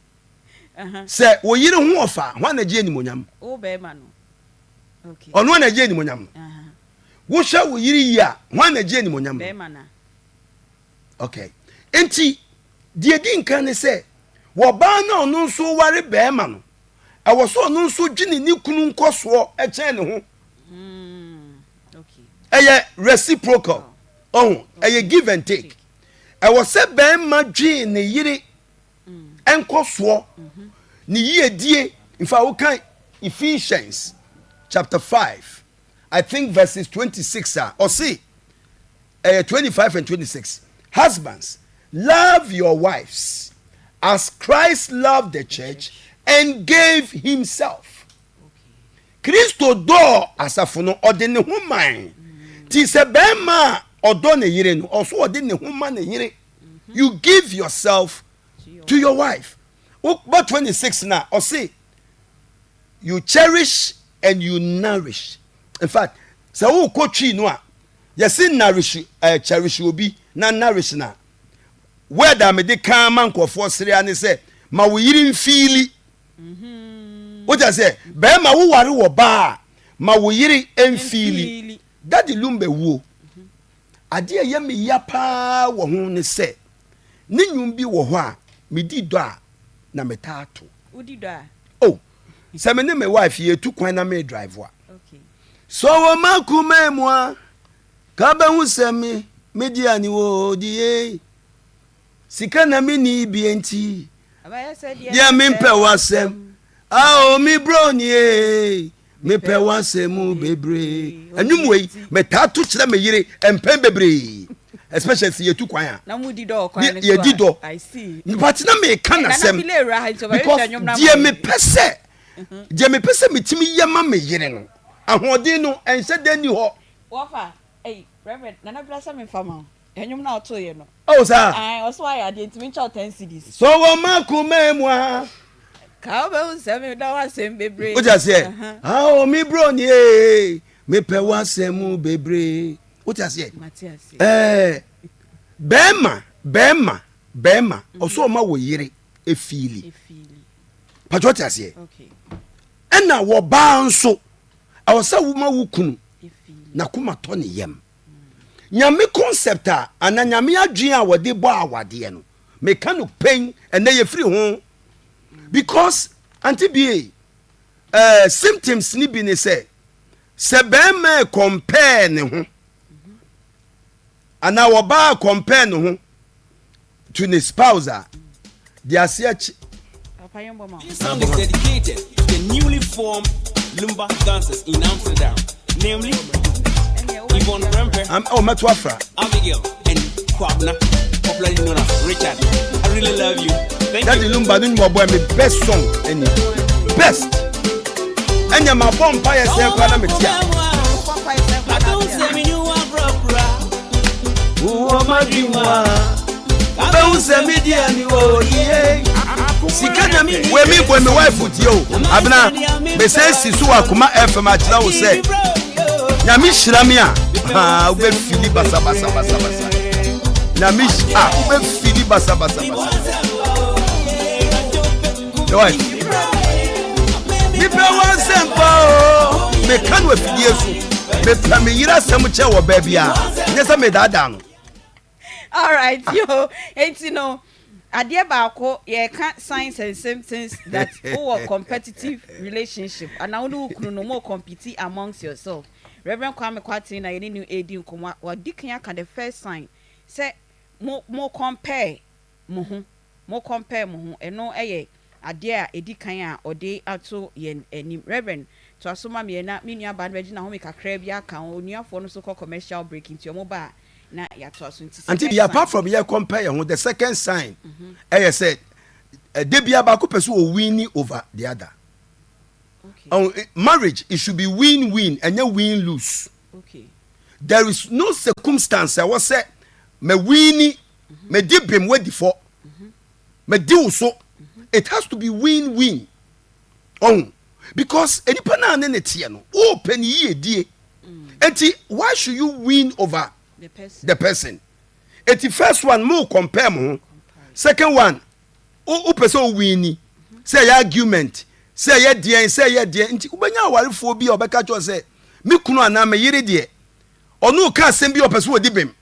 sɛ wo yere ho ɔfa hwan na gye animonyam wo bɛrima no okay ɔno na gye animonyam no wohwɛ wo yere yi a hwan na gye animonyam no bɛrima na okay nti deɛ di nkan ne sɛ wɔbaa na ɔno nso ware bɛrima no ɛwɔ so ɔno nso dwene ne kunu nkɔsoɔ ɛkyɛn ne ho okay ɛyɛ reciprocal ɔho ɛyɛ give and take ɛwɔ sɛ bɛrima dwene ne yere nkɔsoɔ ne yiedie nfa wokan Ephesians chapter 5 I think verses 26 a ɔse ɛyɛ 25 and 26 husbands love your wives as Christ loved the church and gave himself kristo dɔɔ asafo no ɔde ne ho man ti sɛ bɛrima a ɔdɔ ne yere no ɔso ɔde ne ho ma ne yere you give yourself to your wife wobɔ 26 na ɔse you cherish and you nourish in fact sɛ wokɔ twi no a yɛse nourish cherish obi na nourish na word a mede kan ma nkurɔfoɔ serea ne sɛ ma wo yere mfiili wogya sɛ bɛrima woware wɔ baa a ma wo yere mfiili Daddy Lumba wuo adeɛ a ɛyɛ me ya paa wɔ ho ne sɛ ne nnwom bi wɔ hɔ a medi dɔ a na metaa to wodi dɔ a oh sɛ me ne me wife yɛtu kwan na me drive a okay sɛ wɔ makoma mu a ka bɛhu sɛ me medi ane wɔ die sika na menni bie nti abayɛ sɛ deɛ deɛ mempɛ w'asɛm ao me bro nie mepɛ w'asɛm bebree ɛnwom wei metaa to kyerɛ me yere mpɛn bebree especially sɛ yɛtu kwan a na mudi dɔ ɔkwan no so yɛdi dɔ I see but na meka Nana n'asɛm Bile ewura ha nti because ɔbɛhwehwɛ nnwom na deɛ ama mepɛ sɛ deɛ mepɛ sɛ metumi yɛ ma me yere no ahoɔden no ɛnhyɛ da ni hɔ wɔfa ɛyi Reverend Nana Bile sɛ memfa ma wo ɛnwom na ɔto yɛ no ɔwɔ saa ayi ɔso ayɛ adeɛ ntumi nkyɛw 10 cedis sɛ wɔ makoma mu a ka wobɛhu sɛ meda w'asɛm bebree wote aseɛ ao me bro nie mepɛ w'asɛm bebree wote aseɛ mate aseɛ ɛɛ bɛrima bɛrima bɛrima ɔsɔ ɔma wɔ yere efiili efiili patro wote aseɛ okay ɛna wɔbaa nso ɛwɔ sɛ woma wo kunu efiili na koma tɔ ne yam. Nyame concept a anaa Nyame adwene a wɔde bɔ awadeɛ no, meka no pɛn, ɛnɛ yɛfiri ho because Auntie Bie, eh, symptoms no bi ne sɛ, sɛ bɛrima compare ne ho anaa ɔbaa compare ne ho to ne spouse a, deɛ aseɛ kye. This song is dedicated to the newly formed Lumba dancers in Amsterdam, namely Yvonne Prempeh, Am, oh, mɛto afra. Abigail, and Kwabena, popularly known as Richard. I really love you. Thank Daddy you. Lumba no nnwuma ɔbɔɛ me best song ɛni best ɛnyɛ ma bɔ mpa yɛ sɛ kora na me tia. Wobɛhu sɛ me deɛ me wɔ yie. Sika na me wei me bɔ me wife tie o abena me sɛ si so wɔ akoma FM akyerɛ wo sɛ nyame hyira me a haa wobɛfili basabasabasabasa nyame a wobɛfili basabasabasa me wife mepɛ w'asɛmpa o meka no afidie so mepɛ me yere asɛm kyɛ wɔ baabi a nyɛ sɛ medaadaa no Alright yo, enti no adeɛ baako yɛka signs and symptoms that wowɔ competitive relationship anaa wo ne wo kunu no mo compete amongst yourself. Reverend Kwame Kwarteng na yɛne no redi nkɔmmɔ. Wadi kan aka the first sign sɛ mo mo compare mo ho, mo compare mo ho, ɛno yɛ adeɛ a ɛdi kan a ɔde ato yɛn anim. Rev. Toa so ma me ɛ na me nua baa no bɛgye n'ahome kakraa bi aka ho, onuafoɔ no nso kɔ commercial break nti wɔn ba a na yɛatoa so nti Auntie second Bee, apart sign. from yɛ compare yɛn ho, the second sign ɛyɛ sɛ ɛda biara baako pɛ sɛ o winni over the other. Okay. Ɔho, eh, marriage it should be win win, ɛnyɛ win lose. Okay. There is no circumstance ɛwɔ sɛ mɛ winni, mɛ di bem wadi fɔ, mɛ di wo so. It has to be win win. Ɔho, because nipa naa ne ne teɛ no, o pɛ ne yie die. Eti why should you win over The person. the person? Eti first one mo compare mo ho, second one wo wopɛ sɛ wo winni, sɛ ɛyɛ argument, sɛ ɛyɛ deɛn, sɛ ɛyɛ deɛn, nti wobɛnya awarefoɔ bi a ɔbɛka kyerɛ sɛ me kunu anaa me yere deɛ ɔno reka asɛm bi a ɔpɛ sɛ ɔdi bem.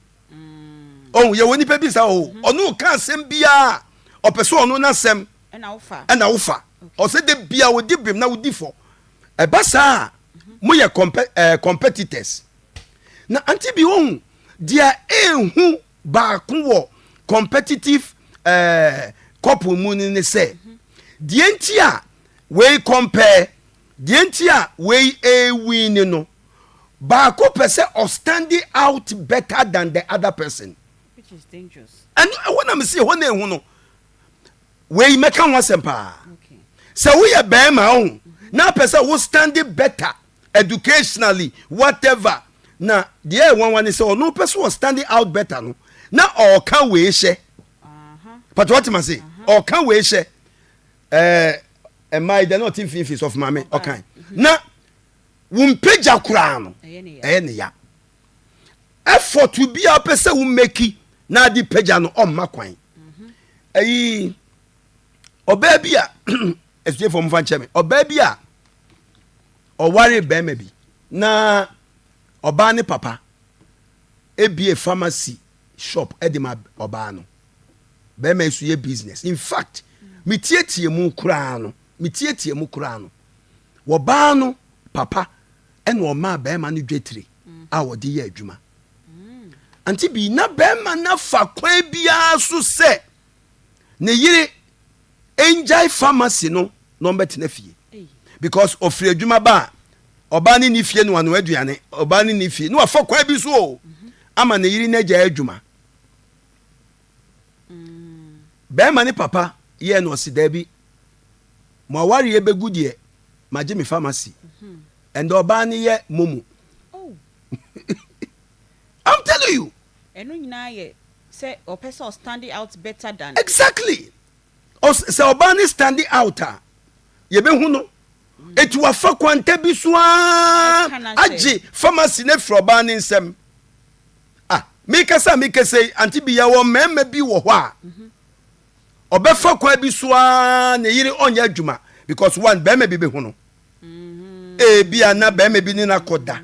Ɔhu yɛwɔ nipa bi saa o, ɔno reka asɛm biara ɔpɛ sɛ ɔno n'asɛm ɛna wofa. Ɔsɛ de bia ɔdi bem na wodi fɔ. Ɛba saa a moyɛ compe eh, competitors. Na ante bi ohu deɛ ehu Baako wɔ competitive eh, couple mu no ne sɛ, deɛ nti a wei compare, deɛ nti a wei ɛwin no, baako pɛ sɛ ɔstande out better than the other person. Which is dangerous. Ɛno ɛhɔ na mese ɛhɔ na ehu no. Wei mɛka ho asɛm paa. Sɛ woyɛ bɛrima ɔho na apɛ sɛ wo stande better educationally whatever na deɛ ɛyɛ nwanwa ne sɛ ɔno pɛ sɛ ɔ standing out better no na ɔka wei hyɛ pàtó wate ma se ɔka wei hyɛ ɛɛ mmaa yi deɛ na ɔte mfimfini sɔfo maame ɔkan na wo mpagya koraa no ɛyɛ ne ya effort bi a ɔpɛ sɛ wo meki na ade pagya no ɔmma kwan ɛyi ɔbaa bi a asuafoɔ mfa nkyɛ me ɔbaa bi a Ɔwaree barima bi na ɔbaa ne papa ebie pharmacy shop de ma ɔbaa no. Barima yi nso yɛ business. In fact, metietie mu koraa no, metietie mu koraa no, wɔbaa no papa ɛna ɔmaa barima no dwetire a wɔde yɛ adwuma. Ante bi na barima no afa kwan biara so sɛ ne yere ngyae pharmacy no na ɔmbɛtena fie because ɔfiri adwuma ba a ɔbaa no nni fie na wanoa aduane ɔbaa no nni fie na wafa kwan bi so o ama ne yere no agyae adwuma bɛrima ne papa yɛɛ no ɔse daabi mo awareɛ bɛgu deɛ magye me pharmacy ɛndɛ ɔbaa no yɛ momo Oh. I'm telling you. Ɛno nyinaa yɛ sɛ ɔpɛ sɛ ɔ stand out better than. Exactly. Ɔs sɛ ɔbaa no stand out a, yɛbɛhu no. Eti wafa kwanta bi so ara agye pharmacy no afiri ɔbaa no nsam. Ah, mekasa a mekasa yi, ante bi yɛwɔ mmarima bi wɔ hɔ a, ɔbɛfa kwan bi so ara ne yere ɔnyɛ adwuma because one, barima bi bɛhu no. Ebia na barima bi ne no akɔda.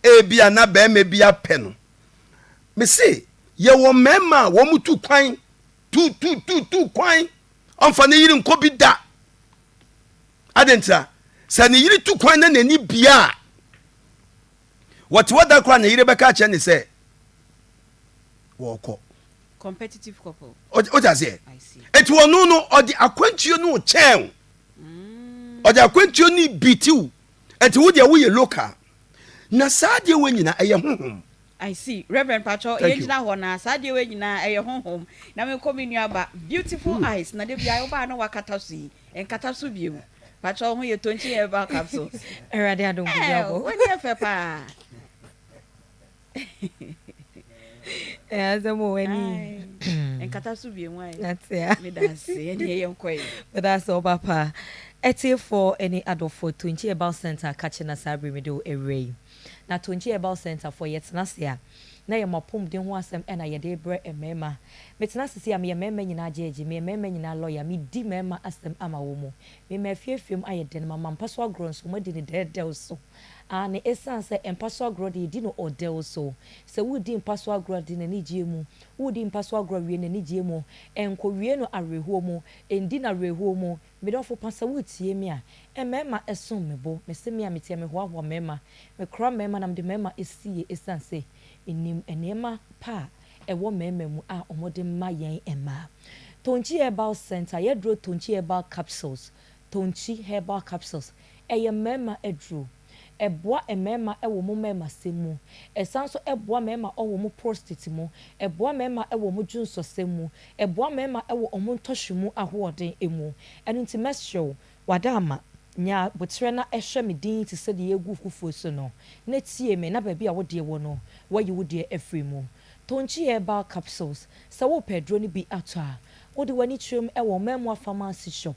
Ebia na barima bi apɛ no. Mese yɛwɔ mmarima a wɔn tu kwan tu tu tu tu kwan ɔmfa ne yere nkɔ bi da. Adɛn ntira? Sɛ ne yere tu kwan na n'ani bia a, wɔte hɔ da koraa ne yere bɛka akyerɛ ne sɛ wɔkɔ. Competitive couple. Wote aseɛ? Eti ɔno no ɔde akwantuo no kyɛn o. Mm. Ɔde akwantuo no bi tiw. Eti wo deɛ woyɛ local. Na saa adeɛ wei nyinaa ɛyɛ honhom. I see. Reverend patrɔ Thank you. yɛngyina hɔ na saa adeɛ wei nyinaa ɛyɛ honhom. Na menkɔ me nua ba beautiful eyes na da biara wobaa na wakata so yi nkata so bio. Patrɔ wo ho yɛ tonkyi herbal capsules. Awurade adom Eh, biribi abɔ. w'ani yɛ fɛ paa. Ɛyɛ asɛm o ani. Ae, nkata so bio ae. Nate a. Meda ase ɛneɛ yɛnkɔ yi. Meda ase ɔba pa. Atiefoɔ ne adɔfoɔ Tonkyi Herbal Centre kakye na saa bere mede wo awura yi. Na Tonkyi Herbal Centre foɔ yɛtena ase a na yɛ mo apɔmuden ho asɛm na yɛde rebrɛ mmarima. Metena ase sei a meyɛ mmarima nyinaa gyɛɛgye, meyɛ mmarima nyinaa lɔya, medi mmarima asɛm ama wɔn. Mema afiefie mu ayɛ dɛ na mama mpa so agorɔ nso wɔadi no dɛɛdɛw so. Aane, esiane sɛ mpa so agorɔ de yɛdi no ɔdɛw so. Sɛ woredi mpa so agorɔ a di no anigyeɛ mu. Woredi mpa so agorɔ a wie no anigyeɛ mu. Nkɔwie no awerɛhoɔ mu. Ndi no awerɛhoɔ mu. Me dɔfo pa, sɛ woretie me a, mmarima som me bo. Mese me a meteɛ mehoahoa mmarima. Mekora mmarima na mede mmarima sie esiane sɛ menim nneɛma pa a ɛwɔ mmarima mu a wɔde ma yɛn mmaa. Tonkyi Herbal Centre, Yɛaduro Tonkyi Herbal Capsules, Tonkyi Herbal Capsules, ɛyɛ mmarima aduro. Ɛboa mmarima wɔ wɔn mmarimasɛm mu. Ɛsan nso boa mmarima wɔ wɔn prostate mu. Ɛboa mmarima wɔ wɔn dwonsɔsɛm mu. Ɛboa mmarima wɔ wɔn ntɔhwe mu ahoɔden mu. Ɛno nti mɛsrɛ wo, wada ama, nya aboterɛ na hwɛ me dinn te sɛ deɛ yɛregu fufuo so no, na tie me, na baabi a wo deɛ wɔ no, woayi wo deɛ afiri mu. Tonkyi Herbal Capsules, Sɛ worepɛ aduro no bi atɔ a, wode w'ani kyerɛ mu wɔ Ɔmanmua Pharmacy Shop,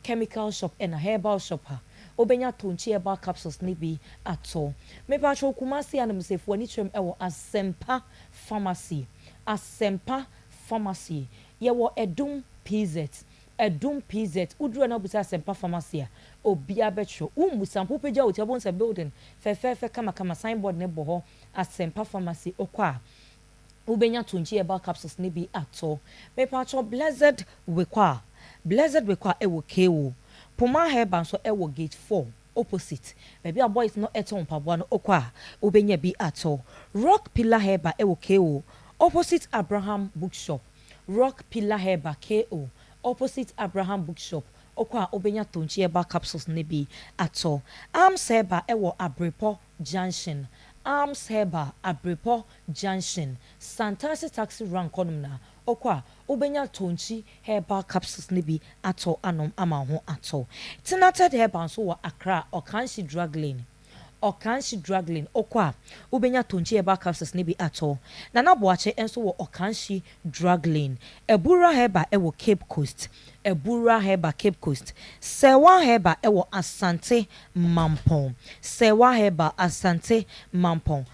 Chemical Shop ɛna Herbal Shop a, wobɛnya Tonkyi Herbal Capsules no bi atɔ. Mepakyɛw Kumasi Anamsefo w'ani kyerɛ mu wɔ Asɛmpa Pharmacy, Asɛmpa Pharmacy, yɛwɔ Adum PZ, Adum PZ, woduru hɔ na wobisa Asɛmpa Pharmacy a, obiara bɛkyerɛ wo. Wommusa mpo, wopagya wo ti a wobɛhu sɛ building fɛfɛɛfɛ kamakama, sign board no bɔ hɔ, Asɛmpa Pharmacy, wokɔ a, wobɛnya Tonkyi Herbal Capsules no bi atɔ. Mepakyɛw Blessed Wekwa, Blessed Wekwa ɛwɔ KO, Poma Herbal nso ɛwɔ Gate 4 opposite, baabi a boys no tɔn mpaboa no wokɔ a wobɛnya bi atɔ. Rock Pillar Herbal ɛwɔ KO, opposite Abraham Bookshop, Rock Pillar Herbal KO, opposite Abraham Bookshop, wokɔ a wobɛnya Tonkyi Herbal Capsules no bi atɔ. Arms Herbal ɛwɔ Abrepɔ Junction, Arms Herbal, Abrepɔ Junction, Santase Taxi Rank hɔnom na wokɔ a wobɛnya Tonkyi Herbal Capsules no bi atɔ anom ama wo ho atɔ wo. Tenated Herbal nso wɔ Accra, Okanshe Drug Lane, Okanshe Drug Lane, wokɔ a wobɛnya Tonkyi Herbal Capsules no bi atɔ. Nana Boakye nso wɔ Okanshe Drug Lane. Abura Herbal wɔ Cape Coast, Abura Herbal, Cape Coast. Serwaa Herbal wɔ Asante Mampong, Serwaa Herbal, Asante Mampong.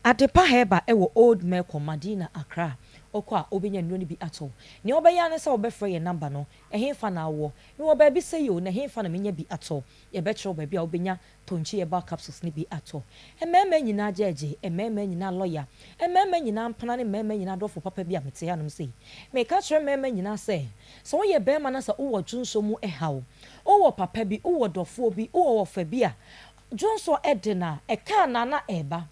Adepa Herbal wɔ Old Melcom, Madina, Accra. Wokɔ a, wobɛnya nnuro no bi atɔ. Nea wobɛyɛ ara ne sɛ wobɛfrɛ yɛn namba no. Ɛhefa na wowɔ? Mewɔ baabi sei o, na ɛhefa na menya bi atɔ? Yɛbɛkyerɛ wo baabi a wobɛnya Tonkyi Herbal Capsules no bi atɔ. Mmarima nyinaa gyɛɛgye, mmarima nyinaa lɔya, mmarima nyinaa mpena ne mmarima nyinaa adɔfo papa bi a mete hanom sei. Meka kyerɛ mmarima nyinaa sɛ, sɛ woyɛ barima na sɛ wowɔ dwonsɔ mu haw, wowɔ papa bi, wowɔ dɔfoɔ bi, wowɔ wɔfa bi a dwonsɔ de no a, ɛka anaa na ɛreba?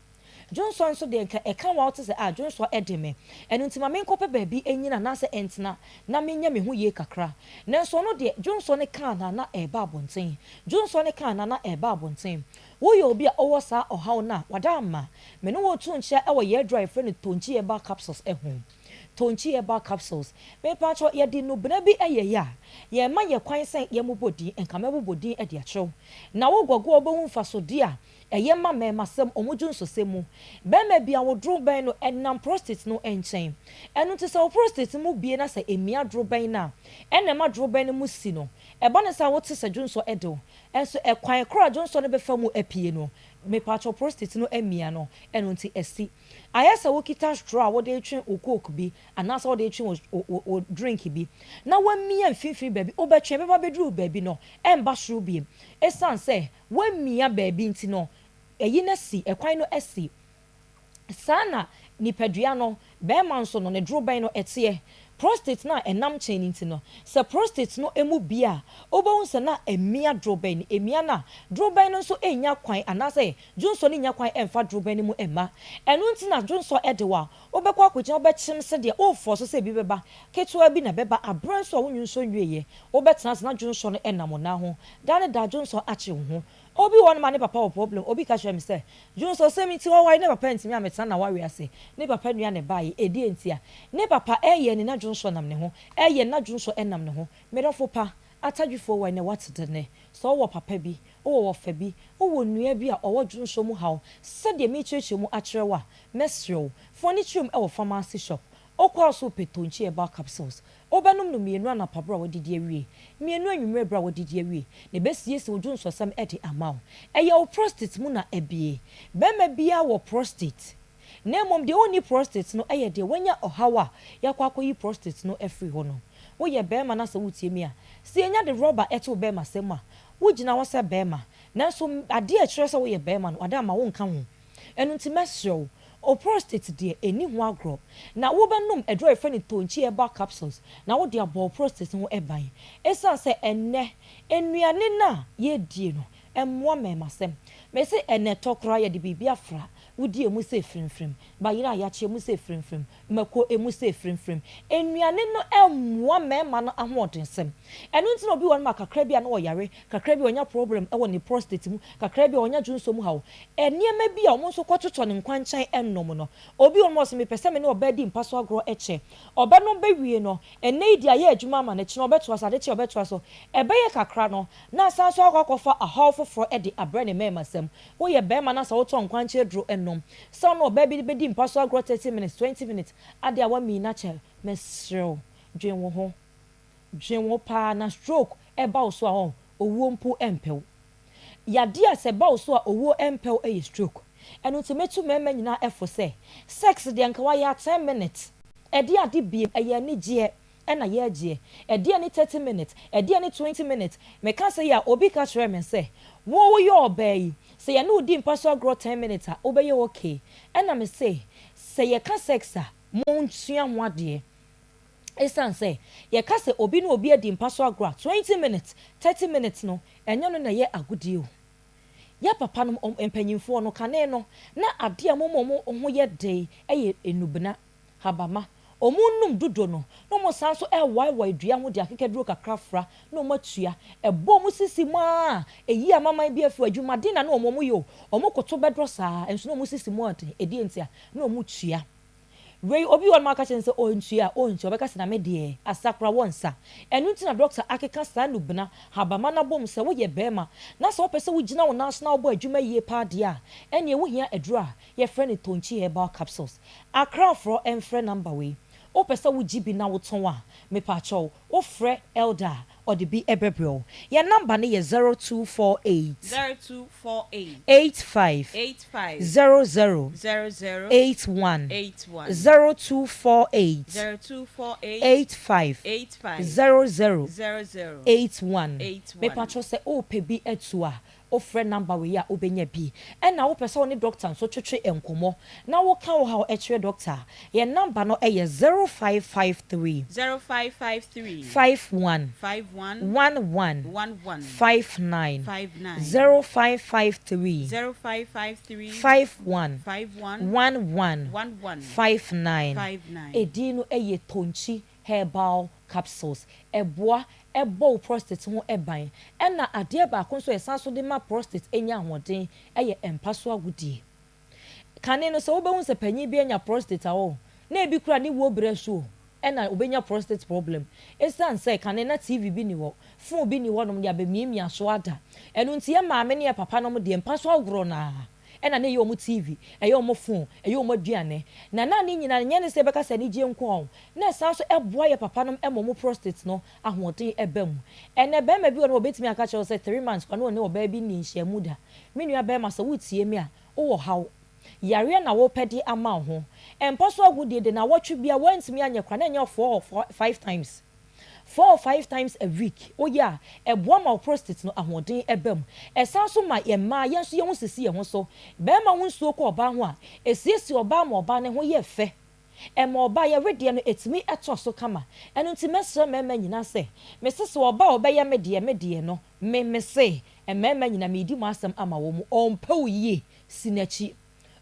Dwonsɔ nso deɛ nka ɛka wo a wote sɛ ah dwonsɔ de me, ɛno nti ma menkɔpɛ baabi nnyina anaasɛ ntena na menyɛ me ho yie kakra. Nanso ɔno deɛ dwonsɔ no ka anaa na ɛreba abɔnten, dwonsɔ no ka anaa na ɛreba abɔnten. Woyɛ obi a wowɔ saa ɔhaw no a, wada ama me ne wo reto nkyea wɔ yɛn aduro a yɛfrɛ no Tonkyi Herbal Capsules ho. Tonkyi Herbal Capsules, Mepakyɛw yɛde nnubena bi yɛ yɛ a, yɛmma yɛ kwan sɛ yɛmmobɔ din, nka mɛbobɔ din de akyerɛ wo. Na wo guaguo a wobɛhu mfasodeɛ a Ɛyɛ ma mmarimasɛm, wɔn dwonsɔsɛm mu. Barima bi a wo dorobɛn no nam prostate no nkyɛn. Ɛno nti sɛ wo prostate mu bue na sɛ emia dorobɛn no a, ɛna ɛma dorobɛn no mu si no. Ɛba no saa a wote sɛ dwonsɔ de wo. Nso ɛkwan koro a dwonsɔ no bɛfa mu apue no, mepakyɛw prostate no amia no, ɛno nti asi. Ayɛ sɛ wokita straw a wode retwe wo coke bi anaasɛ wode retwe wo wo drink bi na woamia mfimfini baabi, wobɛtwe ɛbɛba abɛduru baabi no, ɛmba soro bio. Esiane sɛ Woamia baabi nti no, ayi no asi, ɛkwan no asi. Saa na Nipadua no, barima nso no, ne dorobɛn no teɛ. Prostate no a ɛnam nkyɛn no nti no, sɛ prostate no mu bue a, wobɛhu sɛ na amia dorobɛn no. Ɛmia no a, dorobɛn no nso nnya kwan anaasɛ dwonsɔ no nnya kwan mfa dorobɛn no mu mma. Ɛno nti na dwonsɔ de wo a, wobɛkɔ akɔgyina, wobɛkyem sɛdeɛ worefɔɔso sɛ ebi bɛba, ketewa bi na ɛbɛba, aberɛ nso a wonnwonsɔ nwieeɛ. Wobɛtena ase na dwonsɔ no nam wo nan ho. Da ne da dwonsɔ akye wo ho. Obi wɔ hɔ nom a ne papa wɔ problem, obi ka kyerɛ me sɛ, Dwonsɔ sɛ me nti ɔware ne papa antumi ammɛtena n'awareɛ ase, ne papa nua na ɛbaeɛ, ɛdeɛn ntia? Ne papa ɛyɛ ne na dwonsɔ nam ne ho, ɛyɛ ne na dwonsɔ nam ne ho. Me dɔfo pa, atadwifoɔ wɔ ɛnɛ woate dɛnɛ? Sɛ wowɔ papa bi, wowɔ wɔfa bi, wowɔ nua bi a ɔwɔ dwonsɔ mu haw sɛdeɛ merekyerɛkyerɛ mu akyerɛ wo a, mɛsrɛ wo, fa w'ani kyerɛ mu wɔ pharmacy shop, wokɔ a so wopɛ Tonkyi Herbal Capsules, Wobɛnom no mmienu anɔpa berɛ a woadidi awie, mmienu anwummerɛ berɛ a woadidi awie, na ɛbɛsiesie wo dwonsɔsɛm de ama wo. Ɛyɛ wo prostate mu na abue. Barima biara wɔ prostate, na mmom deɛ ɔnni prostate no yɛ deɛ wanya ɔhaw a yɛakɔ akɔyi prostate no afiri hɔ no. Woyɛ barima na sɛ woretie me a, sɛ yɛnya de rɔba to wo barimasɛm mu a, wogyina hɔ sɛ barima, nanso adeɛ a ɛkyerɛ sɛ woyɛ barima no, wada ama wonka ho. Ɛno nti mɛsrɛ wo, wo prostate deɛ ɛnni ho agorɔ, na wobɛnom aduro a yɛfrɛ no Tonkyi Herbal Capsules na wode abɔ wo prostate ho ban. Ɛsiane sɛ ɛnnɛ nnuane no a yɛredie no mmoa mmarimasɛm. Mese ɛnnɛ tɔ koraa yɛde biribi afra, wodi ɛmu sɛ firimfirim, bayerɛ a yɛakye ɛmu sɛ firimfirim, mako ɛmu sɛ firimfirim. Nnuane no mmoa mmarima no ahoɔdensɛm. Ɛno nti na obi wɔ hɔ nom a kakra bi a na ɔyare, kakra bi a ɔnya problem wɔ ne prostate mu, kakra bi a ɔnya dwonsɔ mu haw. Nneɛma bi a wɔn nso kɔtotɔ no nkwankyɛn nom no. Obi wɔ hɔ nom a ɔse mepɛ sɛ me ne ɔbaa di mpa so agorɔ kyɛ. Ɔbɛnom bɛwie no, ɛnnɛ yi deɛ ayɛ adwuma ama no, kyena ɔbɛtoa so, adekyee ɔbɛtoa so. Ɛbɛyɛ kakra no, na asan nso akɔ akɔfa ahaw foforɔ de abrɛ ne mmarimasɛm. Woyɛ barima na sɛ wotɔ nkwankyɛn aduro nom, sɛ wo ne ɔbaa bi bɛdi mpa so agorɔ 30 minutes, 20 minutes, adeɛ a woamii no akyɛ, mesrɛ wo, dwen wo ho. Dwen wo ho paa na stroke ba wo so a ɔn, owuo mpo mpɛ wo. Yadeɛ a sɛ ɛba wo so a owuo mpɛ wo yɛ stroke. Ɛno nti mɛtu mmarima nyinaa fo sɛ, sex deɛ nka wayɛ a ten minutes, ɛdeɛ ade biem, ɛyɛ anigyeɛ ɛna yɛgyeɛ, ɛdeɛ ne 30 minutes, ɛdeɛ ne 20 minutes. Meka sei a obi ka kyerɛɛ me sɛ, wo woyɛ ɔbaa yi, sɛ yɛne wo di mpa so agorɔ ten minutes a wobɛyɛ okay. Ɛna mese, sɛ yɛka sex a monsua ho adeɛ. Esiane sɛ yɛka sɛ obi ne obi adi mpa so agorɔ a, 20 minutes, 30 minutes no, ɛnyɛ no na ɛyɛ agodie o. Yɛn papanom, wɔn mpanyimfoɔ no, kane no, na adeɛ a wɔma wɔn ho yɛ den yɛ nnubena, habama. Wɔnom dodo no, na wɔsan nso rewaewae dua ho de akekaduro kakra fra na wɔatua. Ɛbɔ wɔn sisi mu ara a, ɛyi amaman bi afiri hɔ. Adwumaden na na wɔyɛ o. Wɔkoto bɛdɔ saa ara, nso na wɔn sisi mu yɛ den. Ɛdeɛn ntia? Na wɔtua. Wei obi wɔ hɔ nom a ɔka kyerɛ no sɛ ɔntua a, ɔntua, ɔbɛka sɛ na me deɛ asa koraa wɔnsa. Ɛno nti na dɔkta akeka saa nnubena, habama no abom sɛ woyɛ barima na sɛ wopɛ sɛ wogyina wo nan so na wobɔ adwuma yie paa deɛ a, ɛneɛ wohia aduro a yɛfrɛ no Tonkyi Herbal Capsules. Akrafoɔ mfrɛ number wei. Wopɛ sɛ wogye bi na wotɔn a, mepaakyɛw, wofrɛ Elder a, ɔde bi bɛbrɛ wo. Yɛn number no yɛ 0248. 0248. 85. 85. 00. 00. 81. 81. 0248. 0248. 85. 85. 00. 00. 81. 81. Mepakyɛw sɛ wopɛ bi atu a, Wofrɛ number wei a wobɛnya bi. Ɛna wopɛ sɛ wo ne doctor nso twetwe nkɔmmɔ na woka wo haw kyerɛ doctor a, yɛn number no yɛ 0553. 0553. 51. 51. 11. 11. 59. 59. 0553. 0553. 51. 51. 11. 11. 59. 59. Edin no yɛ Tonkyi Herbal Capsules. Ɛboa Ɛbɔ wo prostate ho ban. Ɛna adeɛ baako nso a yɛsan nso de ma prostate nya ahoɔden yɛ mpa so agodie. Kane no sɛ wobɛhu sɛ panin bi anya prostate a oh, na ebi koraa ne wuo berɛ so o, ɛna ɔbɛnya prostate problem. Ɛsiane sɛ kane na TV bi nni hɔ, phone bi nni hɔnom de abɛmiamia so ada. Ɛno nti yɛn maame ne yɛn papa nom deɛ mpa so agorɔ no ara ɛna na ɛyɛ wɔn TV, ɛyɛ wɔn phone, ɛyɛ wɔn aduane. Na na ne nyinaa no nyɛ ne sɛ yɛbɛka sɛ anigyeɛ nko ara o, na ɛsan nso boa yɛn papa nom ma wɔn prostate no ahoɔden ba mu. Ɛnnɛ barima bi wɔ hɔ nom a ɔbɛtumi aka akyerɛ wo sɛ three months koraa na ɔne ɔbaa bi nnii nhyiamu da. Me nua barima sɛ woretie me a, wowɔ haw. Yareɛ na worepɛ de ama wo ho. Mpa so agodie de, nnawɔtwe biara woantumi anyɛ koraa na ɛnyɛ four or five times. Four or five times a week woyɛ a, ɛboa ma wo prostate no ahoɔden ba mu. Ɛsan nso ma yɛn mmaa yɛn nso yɛn ho sisi yɛn ho so. Barima ho nsuo kɔ ɔbaa ho a, ɛsiesie ɔbaa ma ɔbaa no ho yɛ fɛ. Ɛma ɔbaa yɛ wedeɛ no ɛtumi tɔ so kama. Ɛno nti mɛsrɛ mmarima nyinaa sɛ, mese sɛ ɔbaa a ɔbɛyɛ me deɛ, me deɛ no, me, mese mmarima nyinaa meredi mo asɛm ama wɔn, ɔmpɛ wo yie, si n'akyi.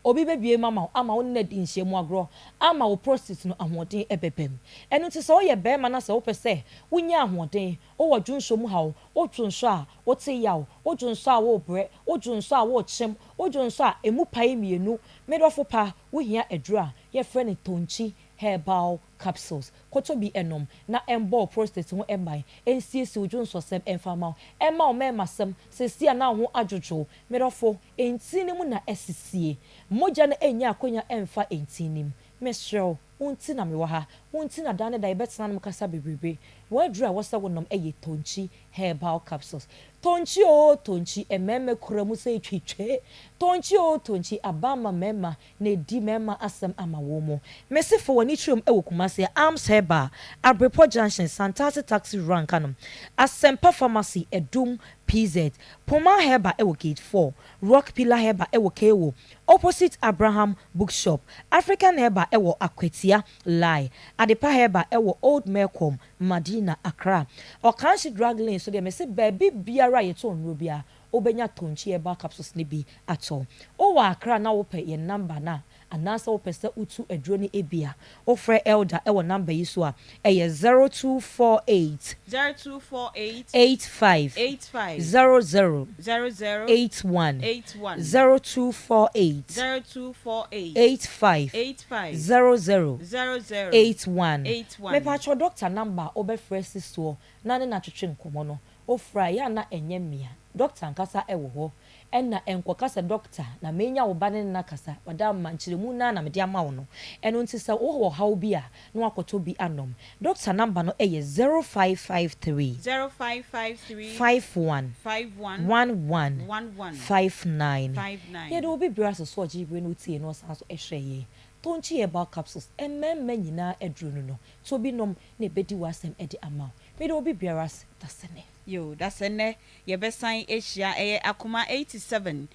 Obi bɛbue mu ama wo ama wo ne no adi nhyiamu agorɔ ama wo prostate no ahoɔden bɛba mu. Ɛno nti sɛ woyɛ barima na sɛ wopɛ sɛ wonya ahoɔden, wowɔ dwonsɔ mu haw, wodwonsɔ a wote yaw, wodwonsɔ a worebrɛ, wodwonsɔ a worekyem, wodwonsɔ a ɛmu pae mmienu, me dɔfo pa, wohia aduro a yɛfrɛ no Tonkyi Herbal Capsules. Kɔtɔ bi nom na ɛmbɔ wo prostate ho ban, ɛnsiesie wo dwonsɔsɛm mfa mma wo, ɛmma wo mmarimasɛm seesei a na wo ho adwodwo wo, me dɔfo, Ntini mu na asisie. Mogya no nnya akwanya mfa ntini mu. Mesrɛ wo, wo nti na mewɔ ha. Wo nti na daa ne da yɛbɛtena nom kasa bebrebe. W'aduru a ɛwɔ sɛ wonom yɛ Tonkyi Herbal Capsules. Tonkyi oo Tonkyi, mmarima kura mu sɛ twitwe. Tonkyi oo Tonkyi, aba ama mmarima na edi mmarima asɛm ama wɔn mu. Mese fa w'ani kyerɛ mu wɔ Kumasi, Arms Herbal, Abrepɔ Junction, Santase Taxi Rank anom, Asɛmpa Pharmacy, Adum, PZ, Poma Herbal wɔ Gate 4, Rock Pillar Herbal wɔ Kewo, opposite Abraham Bookshop, African Herbal wɔ Akwatia, Lai, Adepa Herbal wɔ Old Melcom, Madina, Accra. Ɔkanhye Drug Lane so deɛ mese baabi biara a yɛtɔn nnuro biara wobɛnya Tonkyi Herbal Capsules no bi atɔ. Wowɔ Accra na wopɛ yɛn number no a, anaasɛ wopɛ sɛ wotu aduro no bi a, wofrɛ Elder wɔ number yi so a, ɛyɛ 0248. 0248. 85. 85. 00. 00. 81. 81. 0248. 0248. 85. 85. 00. 00. 81. 81. Mepakyɛw doctor number a wobɛfrɛ si soɔ na ne no atwetwe nkɔmmɔ no, wofrɛ a ɛyɛ a na ɛnyɛ mmea. Doctor ankasa wɔ hɔ. Ɛna ɛnkɔka sɛ dɔkta na menya wo ba ne no akasa, wada ama nkyerɛmu no ara na mede ama wo no. Ɛno nti sɛ wowɔ ɔhaw bi a na woakɔtɔ bi anom. Dɔkta number no yɛ 0553. 0553. 51. 51. 11. 11. 59. 59. Yɛde obi brɛ ase so ɔgye bere na otie na ɔsan nso hwɛ yɛn. Tonkyi Herbal Capsules, mmarima nyinaa aduro no no, tɔ bi nom na ɛbɛdi w'asɛm de ama wo. Meda obi biara ase, dasene. Yoo, dasɛnnɛ yɛbɛsan ahyia ɛyɛ Akoma 87.9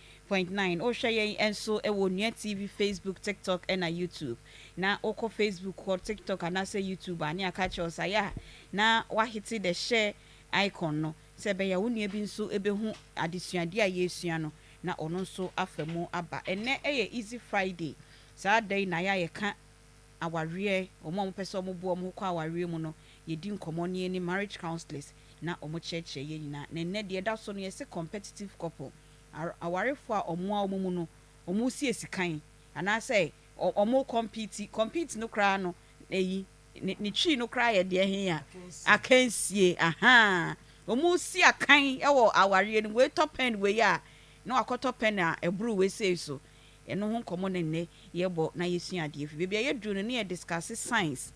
Wohwɛ yɛn nso wɔ Onua TV, Facebook, TikTok ɛna YouTube. Na wokɔ Facebook kɔ TikTok anaasɛ YouTube a ne aka akyerɛ wo sɛ ayɛ a na woahete the share icon no sɛ ɛbɛyɛ a wo nua bi nso bɛhu adesuadeɛ a yɛresua no na ɔno nso afa mu aba. Ɛnnɛ yɛ Easy Friday, saa da yi na ayɛ a yɛka awareɛ, wɔn a wɔpɛ sɛ wɔboa wɔn ho kɔ awareɛ mu no, yɛdi nkɔmmɔ ne yɛne marriage counsellors na wɔkyerɛkyerɛ yɛn nyinaa. Na nnɛ deɛ ɛda so no yɛse competitive couple, awarefoɔ a wɔn a wɔn mu no wɔresi asikan anaasɛ wɔn compete, compete no koraa no ɛyi ne ne twi no koraa yɛ deɛ he a akansie, ahaa, wɔresi akan wɔ awareɛ no mu, wei tɔ pɛn wei a na wakɔtɔ pɛn a ɛboro wei sei so. Ɛno ho nkɔmmɔ na nnɛ yɛbɔ na yɛsua adeɛ firi. Baabi a yɛduru no ne yɛ discuss signs.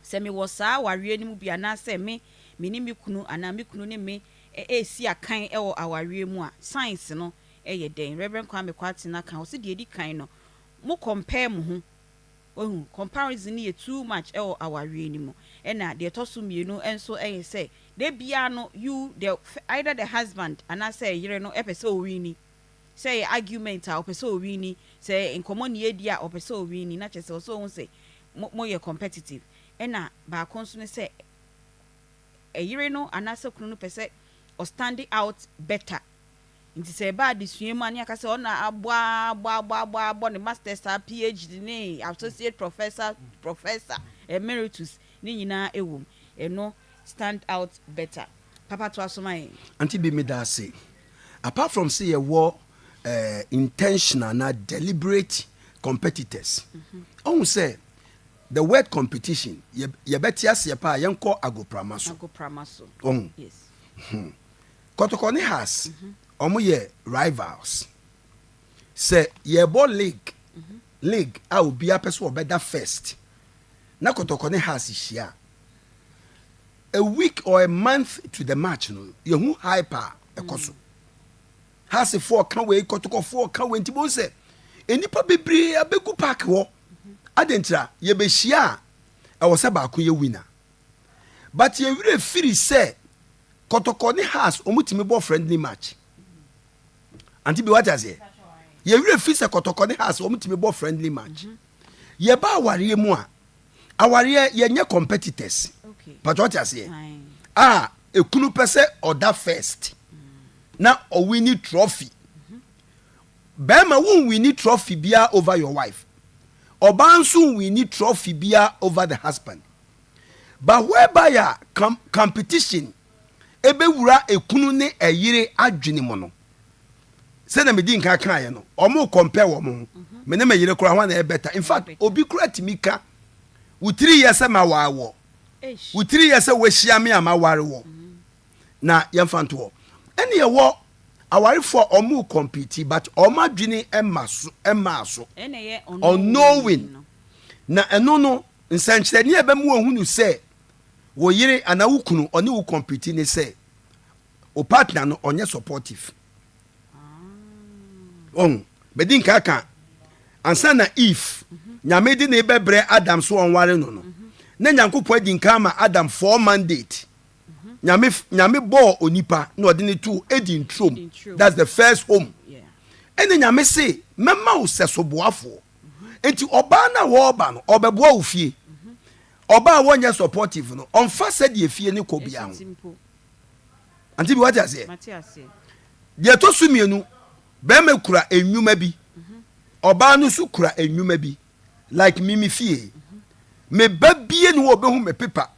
Sɛ mewɔ saa awareɛ no mu bi anaasɛ me me ne me kunu anaa me kunu ne me resi akan wɔ awareɛ mu a, signs no yɛ dɛn? Rev. Kwame Kwarteng aka, ɔse deɛ ɛdi kan no, mo compare mo ho. Wahu? Comparison no yɛ too much wɔ awareɛ no mu. Ɛna deɛ ɛtɔ so mmienu nso yɛ sɛ, da biara no you the either the husband anaasɛ yere no pɛ sɛ ɔwini. Sɛ ɛyɛ argument a, ɔpɛ sɛ ɔwini. Sɛ nkɔmmɔ na yɛredi a, ɔpɛ sɛ ɔwini. Na kyerɛ sɛ, ɛwɔ sɛ ɔhu sɛ mo moyɛ competitive. Ɛna baako nso ne sɛ, ɛyere no anaasɛ kunu no pɛ sɛ ɔ stand out better. Nti sɛ ɛba adesua mu a, ne yɛaka sɛ ɔna abɔ ara abɔ abɔ abɔ abɔ ne masters a, PhD ne associate professor, professor emeritus ne nyinaa ɛwɔ mu. Ɛno stand out better. Papa toa so ma yɛn. Auntie Bi meda ase. Apart from sɛ yɛwɔ eh, intentional anaa deliberate competitors, ɔhu sɛ the word competition yɛ yɛbɛte aseɛ paa yɛnkɔ agoprama so. Agoprama so. Ɔhu. Yes. Kɔtɔkɔ ne Hearts ɔmo yɛ rivals. Sɛ yɛbɔ league league a obiara pɛ sɛ ɔbɛda first na Kɔtɔkɔ ne Hearts hyia a, a week or a month to the match no yɛhu hype a ɛkɔ so. Heartsfoɔ ka wei, Kɔtɔkɔfoɔ ka wei, nti bohu sɛ nnipa bebree abɛgu park hɔ. Adɛn ntira? Yɛbɛhyia a ɛwɔ sɛ baako yɛ winner. But yɛn werɛ firi sɛ Kɔtɔkɔ ne Hearts wɔn tumi bɔ friendly match. Ante bi wate aseɛ? Yɛn werɛ firi sɛ Kɔtɔkɔ ne Hearts wɔn tumi bɔ friendly match. Yɛba awareɛ mu a, awareɛ yɛnyɛ competitors. Patro wate aseɛ? A ekunu pɛ sɛ ɔda first na ɔwini trophy. Bɛrima wo nwini trophy biara over your wife. Ɔbaa nso nwini trophy biara over the husband. But whereby a com competition ɛbɛwura ekunu ne ɛyere adwene mu no, sɛdeɛ medi nkan kaeɛ no, wɔn compare wɔn ho. Me ne me yere koraa hwan na ɛyɛ better? In fact, obi koraa tumi ka, wo tiri yɛ sɛ maware wɔ, wo tiri yɛ sɛ wahyia me a maware wɔ. Na yɛmfa nto hɔ. Ɛne ɛwɔ awarefoɔ a wɔn compete but wɔn adwene ɛma so ɛmaa so unknowing. Na ɛno no Nsɛnkyerɛnne a ɛbɛma woahunu sɛ wo yere anaa wo kunu ɔne wo compete ne sɛ wo partner no ɔnyɛ supportive. Ɔhu, bɛdi nka ka ansa na Eve Nyame de ne bɛbrɛ Adam so ɔnware no no, na Nyankopɔn adi nka ama Adam four mandate. Nyame Nyame bɔɔ onipa na ɔde ne too Eden turom. That's the first home. Ɛna Nyame se mɛma wo sɛsoboafoɔ. Nti ɔbaa no a wɔreba no ɔbɛboa wo fie. Ɔbaa a wɔnyɛ supportive no ɔnfa sɛdeɛ fie no kɔ biara ho. Ante bi wate aseɛ? Deɛ ɛtɔ so mmienu, bɛrima kura nnwuma bi, ɔbaa no nso kura nnwuma bi. Like me me fie, me ba bie ne hɔ ɔbɛhu me pepa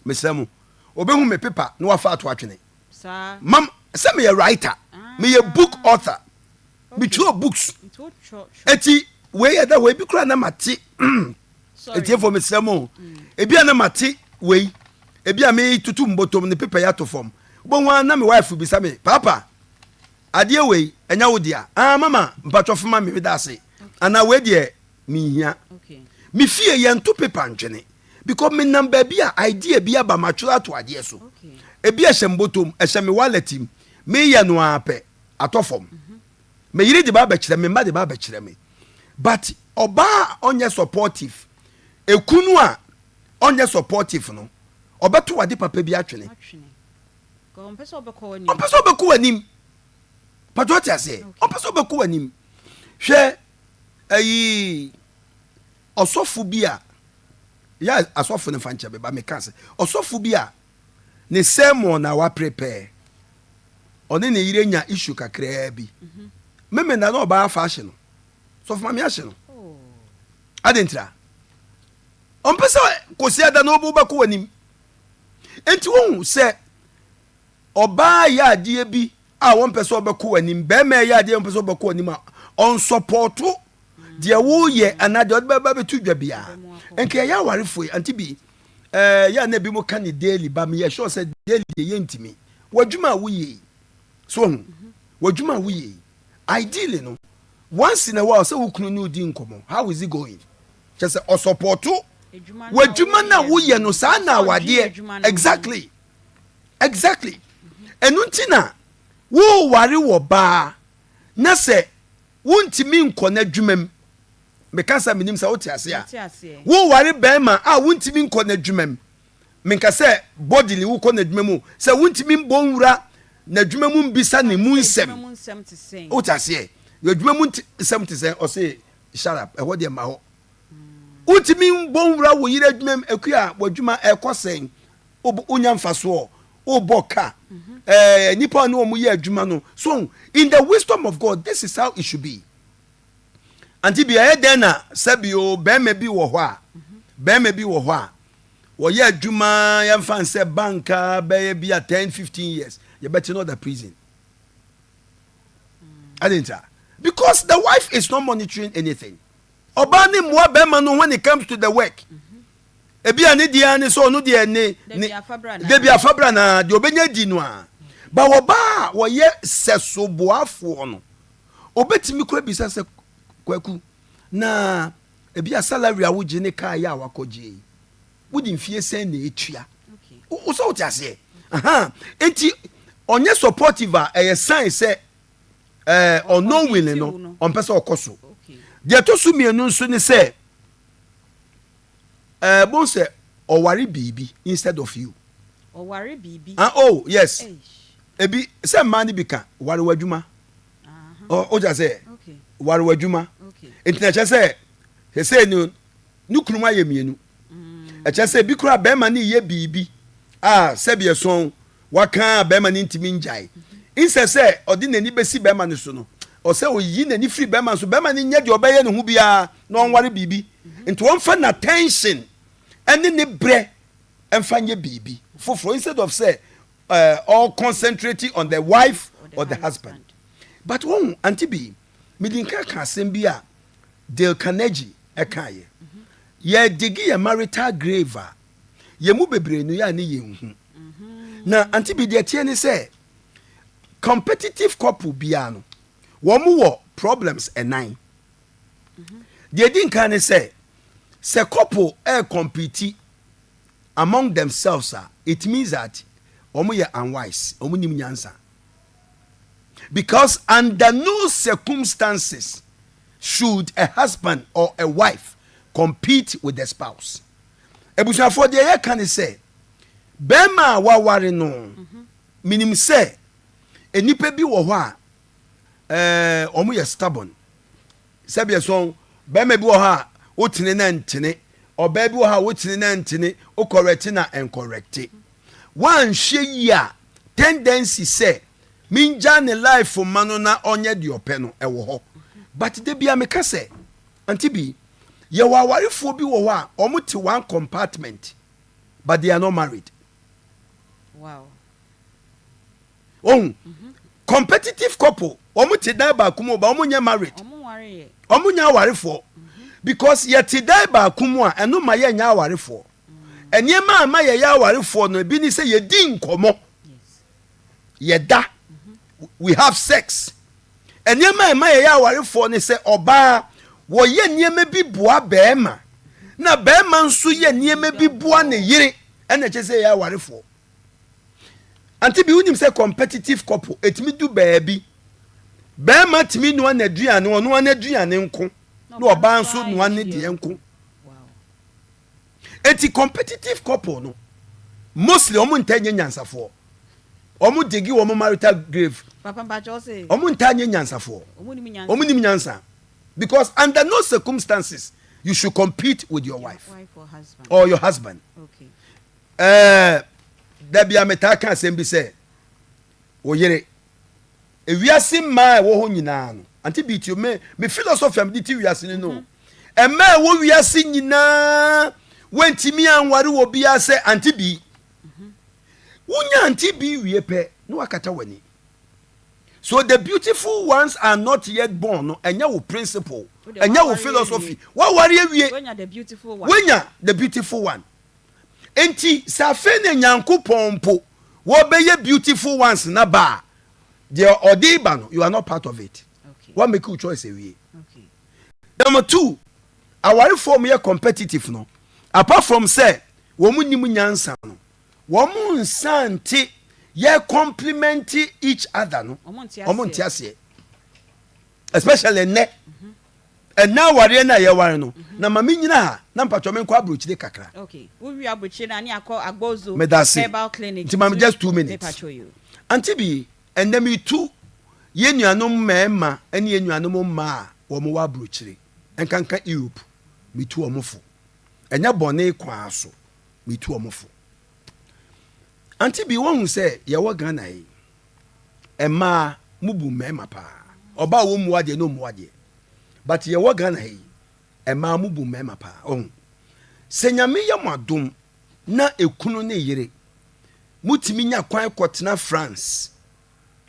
mesrɛ mo, ɔbɛhu me pepa na wafa ato atwene. Mam sɛ meyɛ writer, meyɛ book author. Metwerɛ books. Eti wei yɛ dɛ wei bi koraa na mate. Etiefo mesrɛ mo. Ebi a na mate wei. Ebi a metutu mbotom ne pepa yi ato fam. Wobɛhu ara na me wife bisa me, Papa, adeɛ wei ɛnyɛ wo dea? Ah mama, mpatwɔ foma me, meda ase. Anaa wei deɛ menhia. Me fie yɛnto pepa ntwene because menam baabi a idea bi aba matwerɛ ato adeɛ so. Ebi ɛhyɛ mbotom, ɛhyɛ me wallet mu. Meyɛ no ara pɛ. atɔ fam. Me yere de ba abɛkyerɛ me, mma de ba abɛkyerɛ me. But ɔbaa a ɔnyɛ supportive, ekunu a ɔnyɛ supportive no, ɔbɛto ade papa bi atwene. Ɔmpɛ sɛ ɔbɛkɔ w'anim. Pàtó ɔte aseɛ. Ɔmpɛ sɛ ɔbɛkɔ w'anim. Hwɛ ɛyi ɔsɔfo bi a yɛ asɔfo no fa nkyɛn bɛba meka sɛ ɔsɔfo bi a ne sermon na wa prepare. Ɔne ne yere nya issue kakraa bi. Memenda na ɔbaa afa ahye no. Sɔfo maame ahye no. Ade ntira. Ɔmpɛ sɛ kɔsi ada na wobɛkɔ w'anim. Enti wohu sɛ ɔbaa yɛ adeɛ bi a wɔmpɛ sɛ ɔbɛkɔ w'anim, bɛrima yɛ adeɛ wɔmpɛ sɛ ɔbɛkɔ w'anim a, ɔnsɔpɔɔto deɛ woyɛ anaa deɛ ɔde bɛba bɛto dwa biara. Nka yɛyɛ awarefoɔ yi, ante bi, ɛɛ yɛ a na ebinom ka ne daily ba meyɛ sure sɛ daily deɛ yɛntumi. W'adwuma a woyɛ yi, so wahu, w'adwuma a woyɛ yi, ideally no, once in a while sɛ wo kunu ne wo di nkɔmmɔ, how is it going? Kyɛ sɛ ɔsɔpɔto w'adwuma no a woyɛ no saa na awadeɛ, exactly, exactly. Ɛno nti na woware wɔ baa na sɛ wontumi nkɔ n'adwuma mu, meka sɛ menim sɛ wote ase a, woware bɛrima a wontumi nkɔ n'adwuma mu, Menka sɛ bodily wokɔ n'adwuma mu, sɛ wontumi mbɔ nwura n'adwuma mu mbisa ne mu nsɛm. Wote aseɛ? Adwuma mu nsɛm te sɛn? Ɔse shut up, ɛhɔ deɛ mma hɔ. Wontumi mbɔ nwura wo yere adwuma mu, Akua, w'adwuma ɛkɔ sɛn? Wonya mfasoɔ? Wobɔ ka? Ɛɛ nnipa a ne wɔn yɛ adwuma no. So in the wisdom of God, this is how it should be. Ante bi ɛyɛ dɛn na sɛbi o bɛrima bi wɔ hɔ a, bɛrima bi wɔ hɔ a, wɔyɛ adwuma yɛmfa nsɛ bank a bɛyɛ bi a 10 15 years yɛbɛte no ɔda prison. Ade ntia? Because the wife is not monitoring anything. Ɔbaa ne mmoa bɛrima no when it comes to the work. Ebi a ne deɛ ne sɛ ɔno deɛ ne ne debi afabra na deɛ ɔbɛnya di no a. Ba wɔbaa a wɔyɛ sɛsoboafoɔ no Obetumi koraa abisa sɛ, Kwaku, na ebia salary a wogye ne kaa yi a wakɔgye yi, wode mfie sɛn na etua? Wo sɛ wote aseɛ? Aha. Enti ɔnyɛ supportive a ɛyɛ sign sɛ ɛɛ unknowingly no ɔmpɛ sɛ ɔkɔ so. Deɛ ɛtɔ so mmienu nso ne sɛ ɛɛ bon sɛ. Ɔware biribi instead of you. Ɔware biribi. Ah oh yes. Ebi sɛ mmaa no bi ka ware w'adwuma. O gya sɛ ware w'adwuma. Nti na kyerɛ sɛ sɛsɛ no ne kunu mu ayɛ mmienu. Mm. Ɛkyerɛ sɛ bi koraa bɛrima no yɛ biribi a sɛbi ɛsɔn waka a bɛrima no ntumi ngyae. Nsɛ sɛ ɔde n'ani bɛsi bɛrima no so no, ɔsɛ ɔyi n'ani firi bɛrima no so. Bɛrima no nyɛ deɛ ɔbɛyɛ ne ho biara na ɔnware biribi. Nti wɔmfa n'attention ɛne ne brɛ ɛmfa nyɛ biribi foforɔ instead of sɛ uh, concentrating on the wife or the husband. But wɔn Auntie bi mede nka ka asɛm bi a Dale Carnegie ɛkaeɛ. Yɛ dig yɛ marital grave a, yɛn mu bebree no yɛ a ne yɛn hu. Na Auntie bi, deɛ teɛ ne sɛ competitive couple biara no, wɔn wɔ problems ɛnan. Deɛ di nkan ne sɛ sɛ couple ɛɛ compete among themselves a, it means that wɔn yɛ unwise, wɔn nim nyansa, because under no circumstances should a husband or a wife compete with the spouse. Ebusuafoɔ, deɛ yɛka ne sɛ bɛrima a waware no, minim sɛ nnipa bi wɔ hɔ a wɔn yɛ stubborn. Sɛbi ɛsɔn bɛrima bi wɔ hɔ a wotene na ntene, ɔbaa bi wɔ hɔ a wotene na ntene, wocorrect na ncorrect. Wanhwɛ yie a, tendency sɛ mingya ne life ma no na ɔnyɛ deɛ ɔpɛ no ɛwɔ hɔ. But de bia meka sɛ, Auntie bi, yɛwɔ awarefoɔ bi wɔ hɔ a wɔn te one compartment but they are not married. Ohun competitive couple, wɔn te dan baako mu ba wɔn nyɛ married. Ɔmo nware yɛ. Wɔn nyɛ awarefoɔ because yɛte dan baako mu a, ɛno ma yɛ nyɛ awarefoɔ. Nneɛma a ma yɛyɛ awarefoɔ no, ebi ni sɛ yɛdi nkɔmɔ, yɛda, we have sex. Nneɛma a ɛma yɛyɛ awarefoɔ ne sɛ ɔbaa wɔyɛ nneɛma bi boa bɛrima na bɛrima nso yɛ nneɛma bi boa ne yere, ɛna ɛkyɛ sɛ yɛyɛ awarefoɔ. Auntie bi, wonim sɛ competitive couple etumi du baabi, bɛrima tumi noa n'aduane, ɔnoa n'aduane nko, na ɔbaa nso noa ne deɛ nko. Eti competitive couple no, mostly ɔmo nta nye nyansafoɔ. Ɔmo dig wɔn marital grave. Papa mpakyɛ ɔse. Ɔmo nta nye nyansafoɔ. Ɔmo nim nyansa. Ɔmo nim nyansa because under no circumstances you should compete with your wife wife or husband. Or your husband. Dabi a metaa ka asɛm bi sɛ wo yere, ewiase mmaa a ɛwɔ hɔ nyinaa no, Auntie bi, tie me philosophy a mede ti wiase no, mmaa a ɛwɔ wiase nyinaa, wɔntumi anware wɔ biara sɛ Auntie bi. Wonya Auntie bi wie pɛ na wakata w'ani. So the beautiful ones are not yet born no, ɛnyɛ wo principle, ɛnyɛ wo philosophy. Waware awie. Wonya the beautiful one. Wonya the beautiful one. Nti sɛ afei na Nyankopɔn mpo wɔbɛyɛ beautiful ones na ba a, deɛ ɔde ba no, you are not part of it. Wa make your choice awie. Number two, awarefoɔ mu yɛ competitive no, apart from sɛ wɔn nim nyansa no, wɔn nsa nte yɛ compliment each other no. Ɔmo nte wɔn nte aseɛ. Aseɛ, especially ɛnɛ ɛnɛ awareɛ no a yɛware no. Na maame nyina ha na mpatwɔ me nkɔ aburokyire kakra. Okay. Wowie aburokyire na ne akɔ Agbozo Meda ase. Herbal Clinic. Nti maame, just 2 minutes. Mepatwɔ you. Auntie bi, ɛnɛ metu yɛn nuanom mmarima ne yɛn nuanom mmaa a wɔn wɔ aburokyire, nkanka Europe, metu wɔn fo. Ɛnyɛ bɔne kwaa so, metu wɔn fo. Auntie bi, wɔn sɛ yɛwɔ Ghana yi, mmaa mu bu mmarima paa. Ɔbaa wɔn mu adeɛ na ɔmu adeɛ, but yɛwɔ Ghana yi, mmaa mu bu mmarima paa. Ɔho sɛ Nyame yɛ mo adom na ekunu ne yere mutumi nya kwan kɔtena France,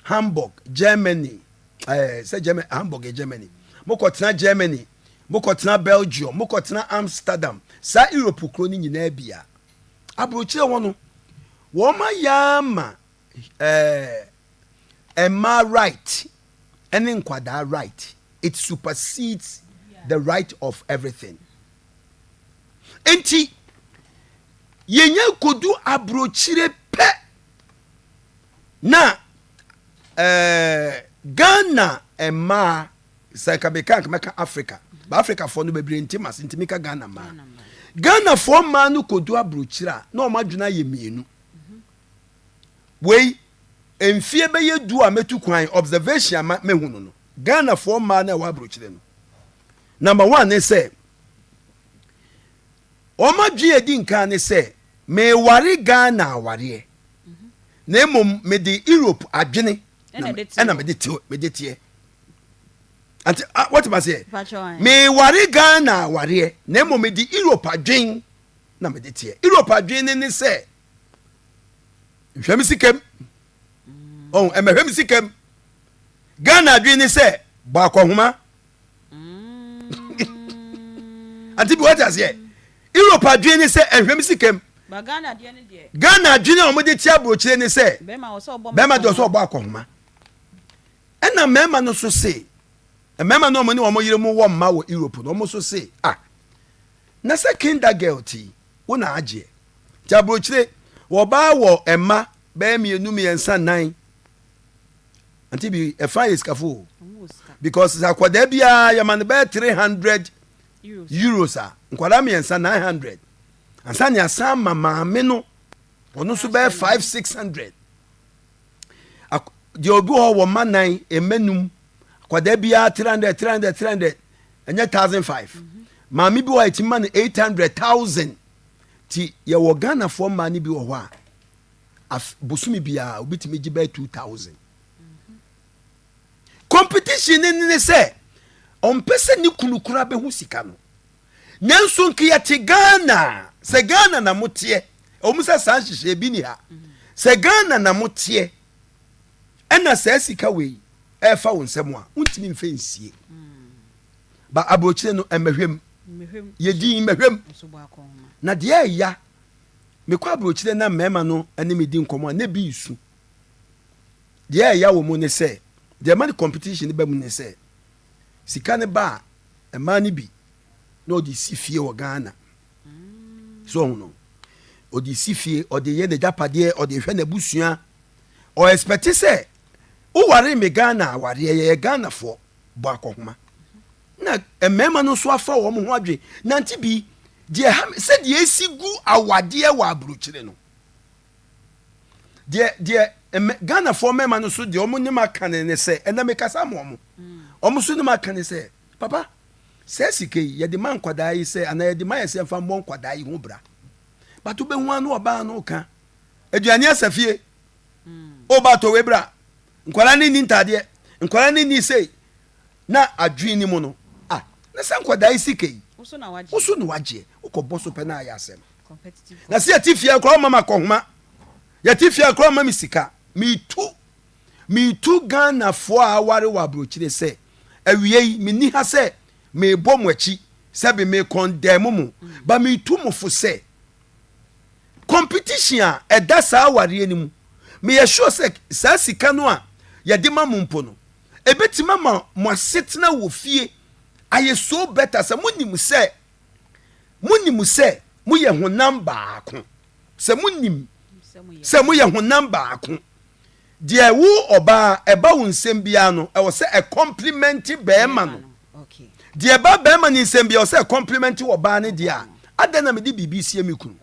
Hamburg, Germany, sɛ Germany, Hamburg yɛ Germany, mokɔtena Germany, mokɔtena Belgium, mokɔtena Amsterdam, saa Europe kuro no nyinaa bia aburokyerɛ hɔ no, wɔn ayɛ ama mmaa right ɛne nkwadaa right, it supersedes the right of everything. Nti yɛnya kodu aburokyire pɛ na Ghana mmaa, sɛ nka meka nka mɛka Africa ba, Africafoɔ no bebree nti ma se nti meka Ghana mmaa. Ghanafoɔ mmaa no kɔdu aburokyire a, na wɔn adwene ayɛ mmienu. Wei, mfie bɛyɛ du a mɛtu kwan, observation a mahu no no, Ghanafoɔ mmaa no a ɛwɔ aburokyire no, number one ne sɛ, wɔn adwene a ɛdi nkan ne sɛ, meware Ghana awareɛ, na mmom mede Europe adwene ɛna mede teɛ. Ante, ah, what am I saying? Meware Ghana awareɛ, na mmom mede Europe adwene na mede teɛ. Europe adwene ne ne sɛ, nhwɛ me sikam. Ɔn, ɛmɛhwɛ me sikam. Ghana adwene ne sɛ, bɔ akɔhoma. Ante bi wate aseɛ? Europe adwene ne sɛ, ɛnhwɛ me sikam. Ghana adwene a wɔde te aburokyire ne sɛ, bɛrima deɛ ɔsɛ ɔbɔ akɔhoma. Ɛna mmarima no nso se, mmarima no a wɔne wɔn yere mo wɔ mma wɔ Europe no, wɔn nso se, ah, na sɛ Kindergeld yi, wo na agyeɛ. Nti aburokyire, wɔbaa wɔ mma bɛyɛ mmienu, mmiɛnsa, nnan. Nti bi, ɛfa yɛ sikafo o. Because sɛ akwadaa biara yɛma no bɛyɛ 300 euros a, nkwadaa mmiɛnsa 900. Ansa ne asan ma maame no, ɔno nso bɛyɛ 5 600. Deɛ obi wɔ hɔ wɔ mma nan, mma num, akwadaa biara 300 300 300, ɛnyɛ 1005. Mhm. Maame bi wɔ hɔ a ɛtumi ma no 800,000. Ti yɛwɔ Ghanafoɔ mmaa no bi wɔ hɔ a bosome biara obi tumi gye bɛyɛ 2000. Mhm. Competition ne ne sɛ ɔmpɛ sɛ ne kunu koraa bɛhu sika no. Nanso nka yɛte Ghana a, sɛ Ghana na moteɛ, ɛwɔ mu sɛ saa nhyehyɛeɛ bi ni ha, sɛ Ghana na moteɛ ɛna saa sika wei ɛrefa wo nsam a, wontumi mfa nsie. Ba aburokyire no mmɛhwɛm, yɛdin mmɛhwɛm. Na deɛ ɛya, mekɔ aburokyire na mmarima no ne me di nkɔmmɔ a, na ebi resu. Deɛ ɛya wɔ mu ne sɛ, deɛ ɛma no competition no ba mu ne sɛ, sika no ba a, mmaa no bi na ɔde si fie wɔ Ghana. So ɔho no, ɔde si fie, ɔde yɛ n'agyapadeɛ, ɔde hwɛ n'abusua. Ɔ expect sɛ woware me Ghana awareɛ, yɛyɛ Ghanafoɔ, bɔ akɔhoma. Na mmarima no nso afa wɔn ho adwene. Nante bi, deɛ ɛha me, sɛdeɛ esi gu awadeɛ wɔ aburokyire no, Deɛ deɛ mmɛ Ghanafoɔ mmarima no so deɛ wɔn ne ma ka ne ne sɛ ɛnna mekasa ama wɔn. Wɔn nso ne ma ka ne sɛ papa saa sika yi yɛde ma nkwadaa yi sɛ anaa yɛde ma yɛ sɛ nfa mmɔ nkwadaa yi ho bra. But wobɛhu ano ɔbaa no ka aduane asa fie. Ɔba atɔ wei bra. Nkwadaa no nni ntaadeɛ. Nkwadaa no nni sei. Na adwene no mu no ah na sɛ nkwadaa yi sika yi woso na wagyeɛ wokɔbɔ so pɛ na ayɛ asɛm. Na sɛ yɛte fie koraa ɔma me akɔhoma. Yɛte fie koraa ɔma me sika. Metu metu Ghanafoɔ a aware wɔ aburokyire sɛ awia yi menni ha sɛ merebɔ mo akyi sɛbe me condemn mo ba metu mo fo sɛ competition a ɛda saa awareɛ no mu meyɛ sure sɛ saa sika no a yɛde ma mo mpo no ɛbɛtumi ama mo asetena wɔ fie ayɛ so better sɛ monim sɛ Monim sɛ moyɛ honam baako. Sɛ monim sɛ moyɛ honam baako. Deɛ wo ɔbaa ɛba wo nsɛm biara no, ɛwɔ sɛ ɛkɔmplimɛnte bɛrima no. Deɛ ɛba bɛrima ne nsɛm biara, ɛwɔ sɛ ɛkɔmplimɛnte ɔbaa no deɛ a, adɛn na mede biribi sie me kunu?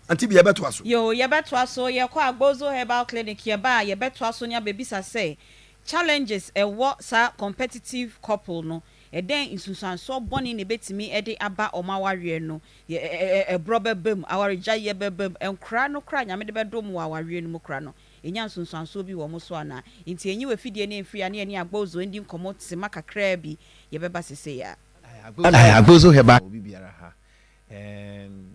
Ante bi yɛbɛtoa so. Yoo, yɛbɛtoa so. Yɛkɔ Agbozo Herbal Clinic, yɛba a, yɛbɛtoa so ne abɛbisa sɛ challenges ɛwɔ saa competitive couple no Ɛdɛn nsunsuansoɔ bɔne na ɛbɛtumi de aba wɔn awareɛ no? Ɛborɔ bɛba mu, awaregyaeɛ bɛba mu, nkoraa no koraa a Nyame de bɛdom wɔ awareɛ no mu koraa no, ɛnya nsunsuansoɔ bi wɔ wɔn so anaa? Nti ɛnyi w'afidie no mfiri ha ne yɛne Agbozo ndi nkɔmmɔ sima kakraa bi, yɛbɛba sesei ara. Agbozo Herbal. Obi biara ha ehm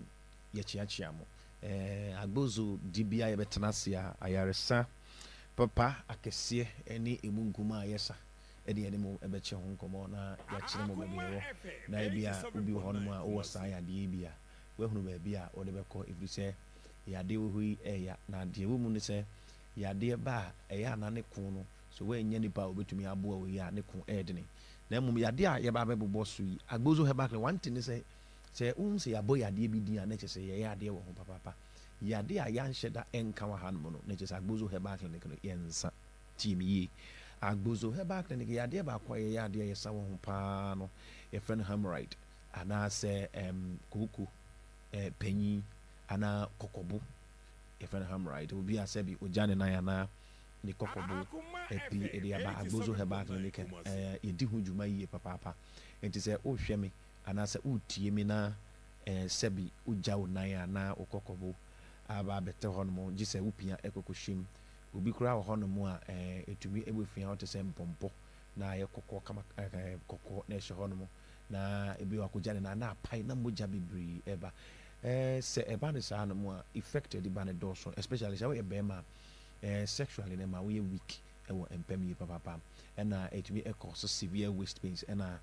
yɛkyeakyea mo eh Agbozo dibea yɛbɛtena ase a ayaresa papa akɛseɛ ne ɛmu nkumaa yɛsa. Ɛde yɛne mo bɛkyɛ ho nkɔmmɔ na yɛakyerɛ mo baabi a yɛwɔ, na ebia obi wɔ hɔnom a wowɔ saa yadeɛ yi bi a, woahunu baabi a wode bɛkɔ, ɛfiri sɛ yadeɛ wɔ hɔ yi ɛreya, na deɛ ɛwɔ mu ne sɛ, yadeɛ ba a, ɛyɛ a na ne ko no, sɛ woannya nipa a ɔbɛtumi aboa wo yi a, ne ko ɛyɛ dene. Na mmom yadeɛ a yɛba abɛbobɔ so yi, Agbozo Herbal Clinic, one thing ne sɛ, sɛ wohu sɛ yɛabɔ yadeɛ bi din a, na kyerɛ sɛ yɛyɛ adeɛ wɔ ho papaapa. Yadeɛ a yɛanhyɛ da nka wɔ hanom no, na kyerɛ sɛ Agbozo Herbal Clinic no, yɛnsa. Tie me yie. Agbozo Herbal Clinic yɛ adeɛ baako a yɛyɛ adeɛ a yɛsa wɔ ho pa ara no, yɛfrɛ no hemorrhoid anaasɛ ɛɛm kooko. Panyin anaa kɔkɔbo, yɛfrɛ no hemorrhoid, obi a sɛbi ogya ne nan anaa ne kɔkɔbo apue de aba Agbozo Herbal Clinic, yɛdi ho dwuma yie papaapa. Nti sɛ wohwɛ me anaasɛ woretie me na sɛbi wogya wo nan anaa wo kɔkɔbo aba abɛtɛ hɔnom, gye sɛ wopia kɔkɔhyɛ mu. Obi koraa wɔ hɔnom a, ɛtumi bɛfia hɔ te sɛ mpɔmpɔ na ayɛ kɔkɔɔ kama, kɔkɔɔ na ɛhyɛ hɔnom. Na ebi wakɔgya ne nan na apae na mogya bebree ɛba. Sɛ ɛba no saa nom a, effect a ɛde ba no dɔɔso, especially sɛ woyɛ bɛrima a, sexually no ɛma woyɛ weak ɛwɔ mpam yie papaapa. Ɛna ɛtumi ɛcause severe waist pains, ɛna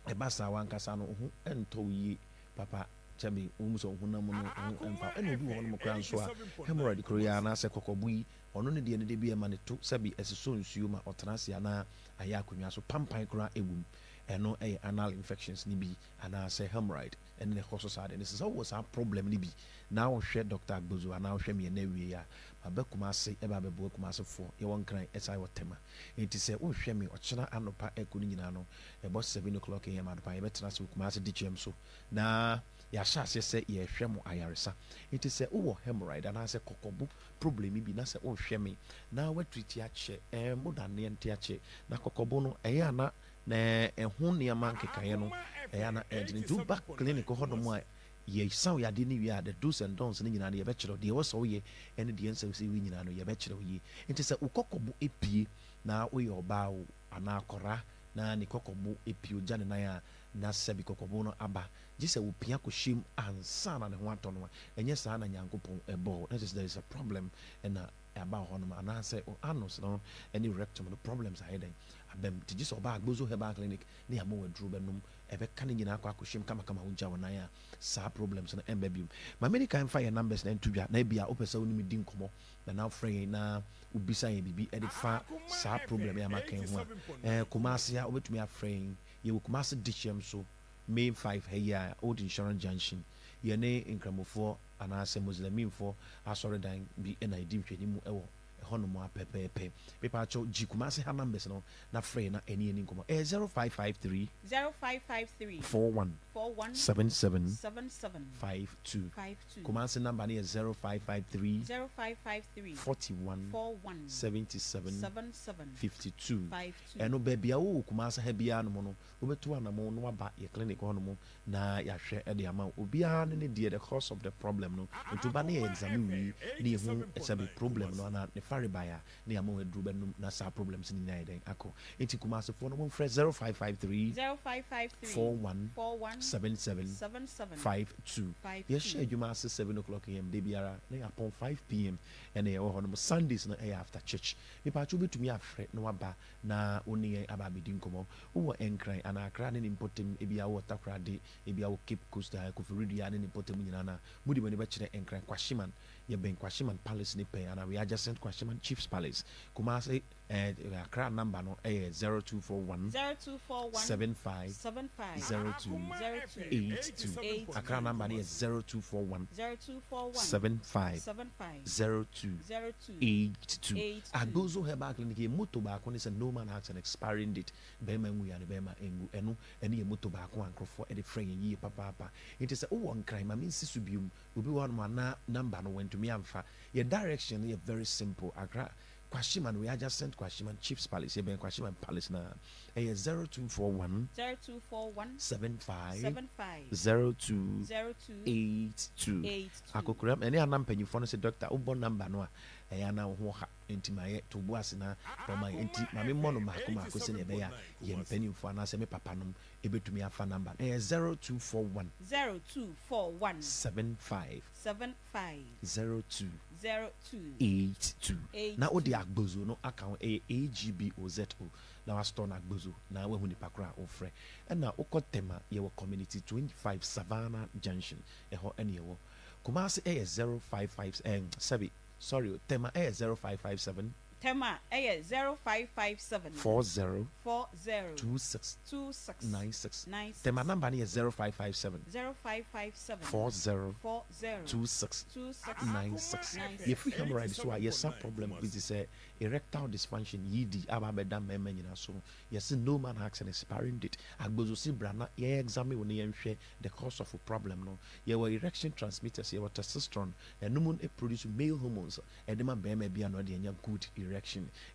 ɛba saa wankasa no wo ho ɛntɔ wo yie papa, kyɛbe wohu sɛ wo honam no wo ho ɛmfa. Ɛna obi wɔ hɔnom koraa nso a, hemorrhoid koro yi ara anaasɛ kɔkɔbo yi, ɔno ne deɛ no da bi ɛma ne to sɛbe ɛsosɔ nsuo ma ɔtena ase anaa ayɛ akonnwa so pampan koraa ɛwom. Ɛno yɛ anal infections no bi anaasɛ hemorrhoid ɛne na ɛkɔ so saa deɛ no. Sɛ wowɔ saa problem no bi na wohwɛ Doctor Agbozo anaa wohwɛ me ɛnnɛ awiei a, maba Kumase ɛba abɛboa Kumasefoɔ. Yɛwɔ Nkran ɛsan yɛwɔ Tema. Enti sɛ wohwɛ me ɔkyena anɔpa ɛkɔ no nyinaa no, ɛbɔ 7 o'clock AM anɔpa yɛbɛtena ase wɔ Kumase Dikyɛm so na yɛahyɛ aseɛ sɛ yɛrehwɛ mo ayaresa. Enti sɛ wowɔ hemorrhoid anaasɛ kɔkɔbo problem bi na sɛ wohwɛ me na woatreat akyɛ, ɛɛ mo daneɛ nte akyɛ, na kɔkɔbo no ɛyɛ a na na ɛho nneɛma nkekaeɛ no ɛyɛ a na ɛdene. Nti woba clinic hɔ nom a, yɛsa wo yadeɛ no wie a, the do's and don'ts no nyinaa no yɛbɛkyerɛ wo, deɛ ɛwɔ sɛ woyɛ ɛne deɛ ɛnsɛ sɛ woyɛ nyinaa no yɛbɛkyerɛ wo yie. Nti sɛ wo kɔkɔbo pue na woyɛ ɔbaa o anaa akɔraa na ne kɔkɔbo pue ogya ne nan a, na sɛbi kɔkɔbo no aba, gye sɛ wopia kɔhyɛ mu ansa na ne ho atɔ no a, ɛnyɛ saa na Nyankopɔn bɔɔ wo. Na kyerɛ sɛ there is a problem na aba wɔ hɔnom, anaasɛ wo anus no ne rectum no problems ayɛ dɛn aba mu. Nti gye sɛ ɔba Agbozo Herbal Clinic na yɛama wo aduro bɛnom, ɛbɛka ne nyinaa akɔ akɔhyɛ mu kamakama, wogya wo nan a, saa problems no ɛmba biom. Ma meni kan mfa yɛn numbers no nto dwa, na ebia wopɛ sɛ wo ne me di nkɔmmɔ na na wofrɛ yɛn na wobisa yɛn biribi de fa saa problem yi a maka yi ho a, Kumasi a wobɛtumi afrɛ yɛn. Yɛwɔ Kumasi Dikyɛm so, Main 5 ha yi a, Old Insurance Junction. Yɛne Nkramofoɔ anaasɛ Muslimfoɔ asɔredan bi na ɛdi nhwɛanimu wɔ ɛhɔnom ara pɛpɛɛpɛ. Mepaakyɛw, gye Kumasi ha numbers no na frɛ yɛn na ɛne yɛn nni nkɔmmɔ. Ɛyɛ 0553. 0553. 41. 41. 77. 77. 52. 52. Kumasi number no yɛ 0553. 0553. 41. 41. 77. 77. 52. 52. Ɛno baabi a wowɔ Kumasi ha biara nom no, wobɛtu anamon na waba yɛ clinic hɔ nom na yɛahwɛ de ama wo. Obiara ne ne deɛ, the cause of the problem no, nti woba na yɛ examine wie na yɛhu sɛbe problem no anaa ne farebae a, na yɛama wo aduro bɛnom na saa problems no nyinaa ayɛ dɛn akɔ. Nti Kumasefoɔ no momfrɛ 0553 0553 41 41 77 77 52. 52. Yɛhyɛ adwuma ase 7 o'clock am da biara na yɛapɔn 5 pm ɛna yɛwɔ hɔ nom. Sundays no ɛyɛ after church. Mepaakyɛw, wobɛtumi afrɛ na waba na wo ne yɛn aba abɛdi nkɔmmɔ. Wowɔ Nkran anaa Accra ne ne mpɔtam, ebia wowɔ Takoradi, ebia wɔ Cape Coast a Koforidua ne ne mpɔtam nyinaa no a, mode mo ani bɛkyerɛ Nkran Kwashiman. Yɛbɛn Kwashiman Palace ne pɛɛ anaa we adjacent Kwashiman Chiefs Palace. Kumasi, Accra number no ɛyɛ 0241 0241 75 75 02 02 82. 82. Accra number no yɛ 0241 0241 75 75 02 02 82. 82. Agbozo Herbal Clinic, yɛ motto baako ne sɛ "No man has an expiring date". Bɛrima ngu ya ne bɛrima ngu. Ɛno ɛne yɛ motto baako a nkurɔfoɔ ɛde frɛ yɛn yie papaapa. Nti sɛ wowɔ Nkran, ma mensi so biom, obi wɔ hɔnom anaa number no wantumi amfa. Yɛ direction no yɛ very simple. Accra Kwashiman, we adjacent Kwashiman Chiefs Palace. Yɛbɛn Kwashiman Palace na ɛyɛ 0241 0241 75 75 02 02 82. 82. Akokoram ɛne anam mpanyinfoɔ no sɛ, "Doctor, wobɔ number no a, ɛyɛ ana wo ho ha nti ma yɛ to bo ase na bɔma yɛ." Nti maame mmɔ no maako maako sɛnea ɛbɛyɛ a yɛ mpanimfoɔ anaasɛ me papa nom ɛbɛtumi afa number no. Ɛyɛ 0241 0241 75 75 02 02 82. 82. Na wode Agbozo no aka ho, ɛyɛ Agbozo, na wastɔ no Agbozo na wahu nipa koro a wofrɛ. Ɛna wokɔ Tema, yɛwɔ Community 25, Savannah Junction, ɛhɔ ɛne yɛwɔ. Kumase ɛyɛ 055, sɛbi, sorry o, Tema ɛyɛ 0557. Tema yɛ 0557. 40. 40. 26. 26. 96. 96. Tema number no yɛ 0557. 0557. 40. 40. 26. 26. 96. 96. Yɛfiri hemorrhoid so a, yɛsa problem bi te sɛ erectile dysfunction, ED, aba abɛda mmarima nyinaa so no. Yɛse no man has an expiring date. Agbozo se bra na yɛn examine wo na yɛnhwɛ the cause of wo problem no. Yɛwɔ erection transmitters, yɛwɔ testosterone, ɛno mu no produce male hormones ɛde ma barima bi a na ɔde anya good erection.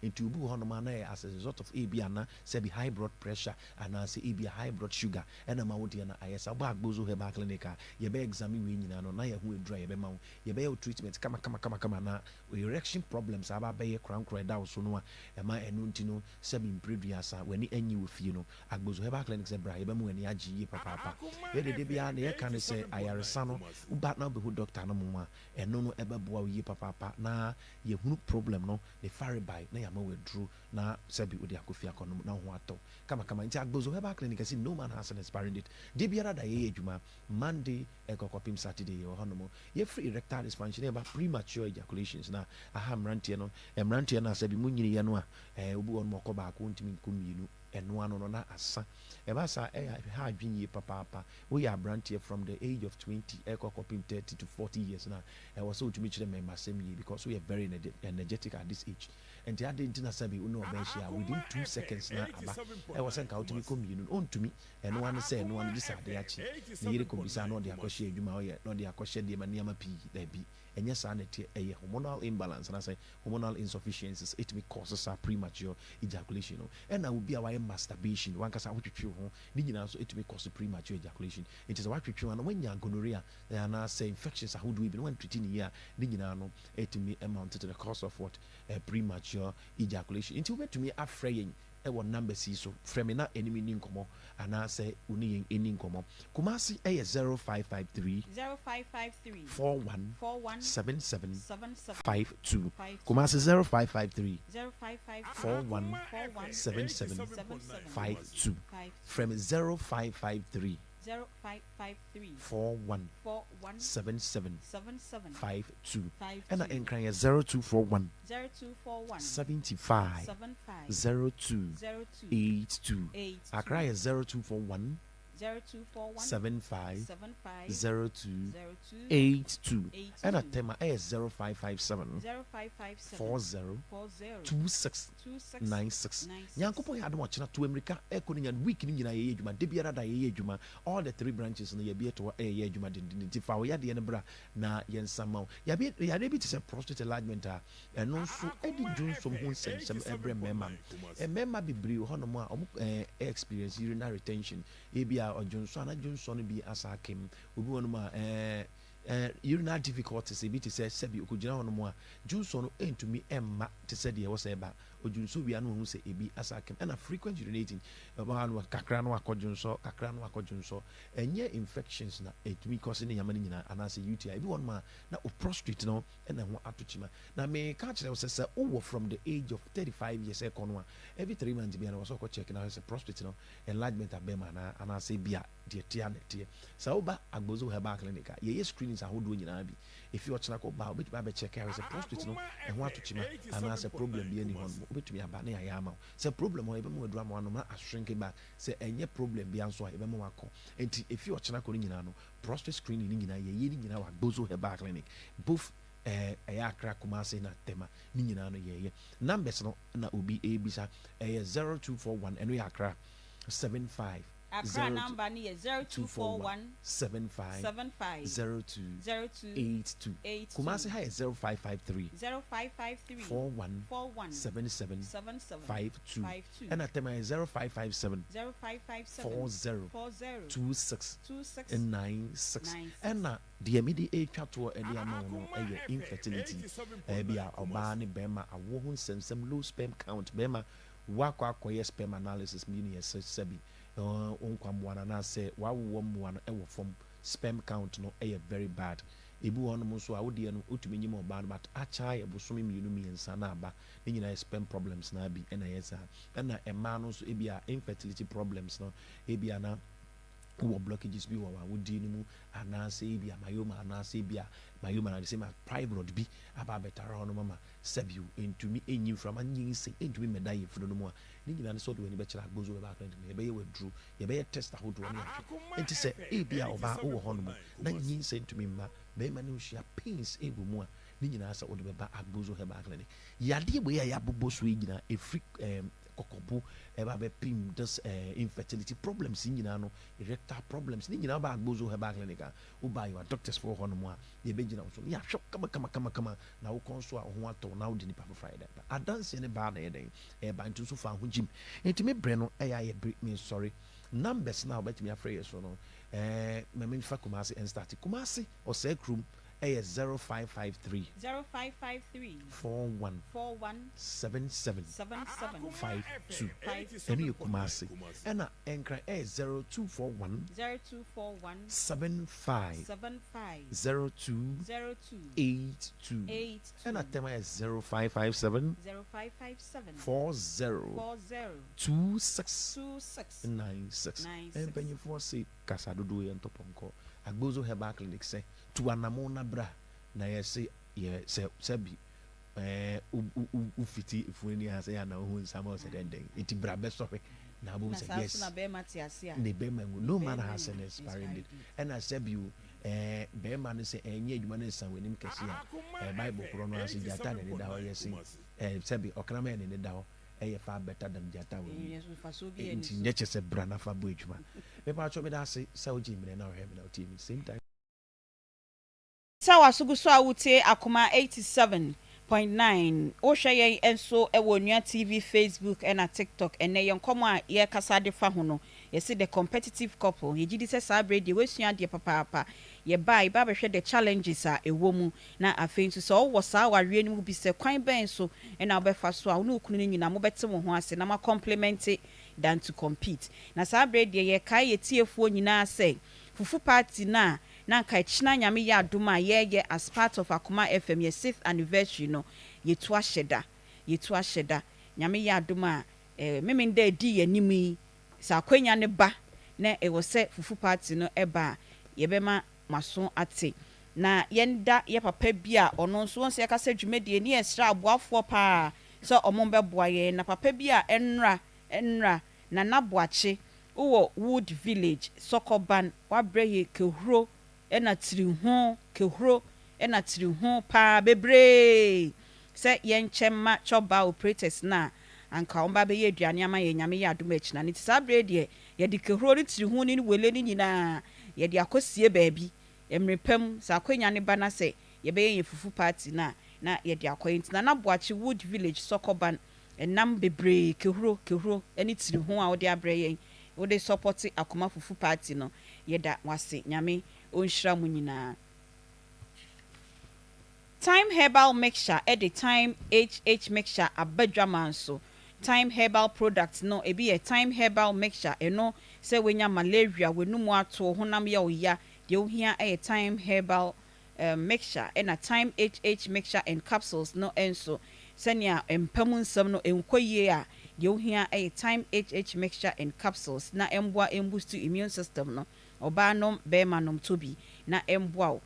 Nti obi wɔ hɔnom a na ɛyɛ as a result of ebi ana sɛbi high blood pressure anaasɛ ebi a high blood sugar ɛna ɛma wo deɛ no ayɛ saa. Woba Agbozo Herbal Clinic a, yɛbɛ examine wei nyinaa no na yɛahu aduru a yɛbɛma wo. Yɛbɛyɛ wo treatment kama kama kama kama na erection problems a aba abɛyɛ korankora ɛda wo so no a ɛma ɛno nti no sɛbi mprɛduasa w'ani annye wɔ fie no, Agbozo Herbal Clinic sɛ bra yɛbɛma w'ani agye yie papaapa. Yɛde da biara deɛ yɛka ne sɛ ayaresa no woba na wobɛhu doctor no mom a ɛno no ɛbɛboa wo yie papaapa na yɛhunu problem no ne farebae na yɛama wo aduro na sɛbi wode akɔ fie akɔnom na wo ho atɔ wo kamakama. Nti Agbozo Herbal Clinic ɛse no man has an expiring date. Da biara da yɛyɛ adwuma Monday ɛkɔ kɔpem Saturday yɛwɔ hɔnom. Yɛfiri erectile dysfunction na yɛba premature ejaculations na aha mmeranteɛ no, mmeranteɛ no a sɛbi monyiniiɛ no a ɛɛ obi wɔ hɔnom ɔkɔ baako ɔntumi nkɔ mmienu ɛno ano no na asa. Ɛba saa a ɛyɛ ɛha adwene yie papaapa. Woyɛ aberanteɛ from the age of 20 ɛkɔ kɔpem 30 to 40 years no a ɛwɔ sɛ wotumi kyerɛ mmarimasɛm yie because woyɛ very energetic at this age. Nti adɛn nti na sɛbi wo ne ɔbaa hyia a within 2 seconds na aba? Ɛwɔ sɛ nka wotumi kɔ mmienu no, ɔntumi. Ɛno ara ne sɛ ɛno ara no gye sɛ ade akye. Ne yere kɔbisa na ɔde akɔhyɛ adwuma a ɔyɛ na ɔde akɔhyɛ nneɛma nneɛma pii. Dabi, ɛnyɛ saa na ɛteɛ. Ɛyɛ hormonal imbalance anaasɛ hormonal insufficiencies ɛtumi cause saa premature ejaculation no. Ɛna obi a wayɛ masturbation, wankasa wotwetwe wo ho, ne nyinaa nso ɛtumi cause premature ejaculation. Nti sɛ woatwetwe wo a na woanya gonorrhea anaasɛ infections ahodoɔ bi na woantreat no yie a, ne nyinaa no ɛtumi mount to the cause of what? Premature ejaculation. Nti wobɛtumi afrɛ yɛn wɔ numbers yi so, frɛ me na ɛne me nni nkɔmmɔ anaasɛ wo ne yɛn nni nkɔmmɔ. Kumasi yɛ 0553 0553 41 41 77 77 52. 52. Kumasi 0553 0553 41 41 77 77 52. 52. Frɛ me 0553 0553 41 41 77 77 52. 52. Ɛna Nkran yɛ 0241 0241 75 75 02 02 82. 82. Accra yɛ 0241 0241 75 75 02 02 82. 82. Ɛna Tema ɛyɛ 0557 0557 40 40 26 26 96. 96. Nyankopɔn yɛ adom ɔkyena to mmirika ɛkɔ no nya week no nyinaa yɛyɛ adwuma da biara da yɛyɛ adwuma. All the three branches no yɛbi ɛto hɔ ɛyɛ adwuma dendenden nti fa wo yadeɛ no bra na yɛnsa ma wo. Yadeɛ yadeɛ bi te sɛ prostate enlargement a ɛno nso ɛde dwonsom ho nsɛmsɛm ɛbrɛ mmarima no. Mmarima bebree wɔ hɔnom a wɔn ɛɛ experience urinary retention. Ebi a ɔdwonsɔ a na dwonsɔ no bi asa akem. Obi wɔ hɔnom a ɛɛ ɛɛ urinary difficulties ebi te sɛ sɛbi okogyina hɔnom a dwonsɔ no ɛntumi ɛmma te sɛ deɛ ɛwɔ sɛ ɛba. Odwonsɔ wie a na wahu sɛ ebi asa akem. Ɛna frequent urinating, ɛbɛha no kakra no akɔ dwonsɔ, kakra no akɔ dwonsɔ. Ɛnyɛ infections na ɛtumi kɔse ne nyama no nyinaa anaasɛ UTI. Ebi wɔ hɔnom a na o prostate no ɛna ɛho ato kyima. Na meka kyerɛ wo sɛ sɛ wowɔ from the age of 35 years ɛkɔ no a, every 3 months biara wɔ sɛ ɔkɔ check na hwɛ sɛ prostate no enlargement abɛn anaa anaasɛ bi a deɛ teɛ na ɛteɛ. Sɛ woba Agbozo Herbal Clinic a, yɛyɛ screenings ahodoɔ nyinaa bi. Efi ɔkyena kɔ ba a, wobɛtumi abɛcheck ahwɛ sɛ prostate no ɛho ato kyima anaasɛ problem bi ani hɔ no, wobɛtumi aba na yɛayɛ ama wo. Sɛ problem hɔ, yɛbɛma wo aduru ama woanom na ashrink back. Sɛ ɛnyɛ problem bia nso a, yɛbɛma wakɔ. Nti efi ɔkyena kɔ no nyinaa no, prostate screening no nyinaa yɛyɛ ne nyinaa wɔ Agbozo Herbal Clinic, both ɛyɛ Accra, Kumasi na Tema ne nyinaa no yɛyɛ. Numbers no na obi ebisa, ɛyɛ 0241, ɛno yɛ Accra, 75 Accra number no yɛ 0241 75 75 02 02 82. 82. Kumasi ha yɛ 0553 0553 41 41 77 77 52. 52. Ɛna Tema yɛ 0557 0557 40 40 26 26 96. 96. Ɛna deɛ mede ɛretwa toɔ ɛde ama wo no ɛyɛ infertility, ɛbi a ɔbaa ne bɛrima awoɔ ho nsɛmsɛm, low sperm count. Bɛrima wakɔ akɔyɛ sperm analysis mmienu yɛ sɛ sɛbi wo nkwa mmoa no anaasɛ wawowɔ mmoa no ɛwɔ fam, sperm count no ɛyɛ very bad. Ebi wɔ hɔnom nso a wodeɛ no wotumi nyim ɔbaa no but akyɛ ayɛ bosome 2 3 na aba ne nyinaa yɛ sperm problems na bi ɛna ɛyɛ saa. Ɛna mmaa no nso ebi a infertility problems no ebi a na Wowɔ blockages bi wɔ w'awodie no mu anaasɛ ebia myoma anaasɛ ebia myoma na sɛ ma fibroid bi aba abɛtare hɔ nom ama sɛbio ɛntumi ɛnyi mframa nyinsɛn ɛntumi mmɛda yafunu no mu a, ne nyinaa ne sɛ wode w'ani bɛkyerɛ Agbozo Herbal Clinic no, yɛbɛyɛ w'aduro, yɛbɛyɛ test ahodoɔ ne ahwɛ. Enti sɛ ebia ɔbaa wowɔ hɔ nom na nyinsɛn ntumi mma, barima ne wo hyia pains ɛwɔ mu a, ne nyinaa sɛ wode bɛba Agbozo Herbal Clinic. Yadeɛ wei a yɛabobɔ so yi nyinaa ɛfiri ɛɛm kɔkɔbo ɛba bɛpem this eh, infertility problems yi nyinaa no, erectile problems ne nyinaa woba Agbozo Herbal Clinic a, woba yɛwɔ doctors foɔ hɔ nom a yɛbɛgyina wo so ne yɛahwɛ wo kama kama kama kama na wokɔ nso a wo ho atɔ wo na wode nipa foforɔ ayɛ dɛn ba. Adanseɛ no baa na ɛyɛ dɛn ɛɛba nti nso fa ho gyim. Nti me brɛ no ɛyɛ ayɛ bere mesɔre numbers no a wobɛtumi afrɛ yɛ so no eh, ma memfa Kumasi ɛnstarte. Kumasi Ɔsɛe kurom yɛ 0553. 0553. 41. 41. 77. 77. 52. 52. Ɛno yɛ Kumasi. Ɛna Nkran yɛ 0241. 0241. 75. 75. 02. 02. 82. 82. Ɛna Tema yɛ 0557. 0557. 40. 40. 26. 26. 96. 96. Mpanyinfoɔ se kasa dodoɔ yɛ ntɔpɔnkɔ. Agbozo Herbal Clinic sɛ, Tu anamon na bra na yɛse yɛ sɛ sɛbi ɛɛ wo wo wo fiti efunu ani ha sɛ yɛ ana wohu nsa ma ɔsɛ dɛn dɛn eti bra bɛsɔ hwɛ na wobɛhu Na sɛ saa nso yes na bɛrima te ase a. ne bɛrima ngu no man Bɛrima has nni an expiring expiry date date. ɛna sɛbi o ɛɛ bɛrima no sɛ ɛnyɛ adwuma no nsa w'anim kɛse a ɛɛ bible korɔ no ara sɛ gyata na ɛne da hɔ yɛse ɛɛ sɛbi ɔkraman na ɛne da hɔ ɛyɛ far better than gyata a wawu. Nti nyɛ kyɛ sɛ bra na fa bɔ adwuma. Mepaatwɔ meda ase sɛ wogyee mmerɛ na wohwɛ me na wotie me same time. Sɛ w'aso gu so a wotie Akoma 87.9, wohwɛ yɛn nso wɔ Onua TV, Facebook ɛna TikTok. Ɛnnɛ yɛn nkɔmmɔ a yɛrekasa de fa ho no, yɛse The Competitive Couple. Yɛgye di sɛ saa berɛ yi deɛ woasua adeɛ papaapa. Yɛba a, yɛba abɛhwɛ the challenges a ɛwɔ mu, na afei nso sɛ wowɔ saa awareɛ no mu bi sɛ kwan bɛn so na wobɛfa so a wo ne wo kunu no nyinaa mobɛte mo ho ase na mo acomplimente than to compete. Na saa berɛ yi deɛ yɛrekae yɛn tiefoɔ nyinaa sɛ fufu party no a na anka ɛkyena Nyame yɛ adom a yɛreyɛ as part of Akoma FM yɛn sixth anniversary no yɛtu ahyɛ da, yɛtu ahyɛ da. Nyame yɛ adom a eh, Memenda a ɛdi yɛn anim yi Sɛ akwanya no ba na ɛwɔ sɛ fufu party no ba a, yɛbɛma mo aso ate. Na yɛnda yɛ papa bi a ɔno nso, wohu sɛ yɛkasa dwumadie ne yɛsrɛ aboafoɔ pa ara sɛ ɔmo bɛboa yɛn. Na papa bi a ɛnnora, ɛnnora, Nana Boakye, wowɔ Wood Village, Sɔkɔban, wabrɛ yɛ kehuro na tiri ho kehuro na tiri ho paa bebree sɛ yɛnkyɛ mma chɔba operators no a anka wɔn ba bɛyɛ aduane ama yɛn Nyame yɛ adom a akyina no nti saa berɛ yi deɛ yɛde kehuro ne tiri ho ne wele no nyinaa yɛde akɔsie baabi mmere pa mu sɛ akwanya no ba na sɛ yɛbɛyɛ yɛn fufu party no a na yɛde akɔyɛ nti Nana Boakye Wood Village Sɔkɔban Ɛnam bebree kehuro kehuro ne tiri ho a wode abrɛ yɛn wode sɔpɔte akoma fufu party no yɛda wase Nyame ɔnhyira mo nyinaa. Thyme herbal mixture de Thyme HH mixture aba dwaman so. Thyme herbal products no ebi yɛ Thyme herbal mixture ɛno sɛ wanya malaria w'anum ato wo honam yɛ wo ya deɛ wohia yɛ Thyme herbal mixture ɛna Thyme HH mixture and capsules no nso sɛnea mpa mu nsɛm no nkɔ yie a deɛ wohia yɛ Thyme HH mixture and capsules na ɛmboa ɛmbustu immune system no ɔbaa nom bɛɛma nom tɔ bi na ɛmboa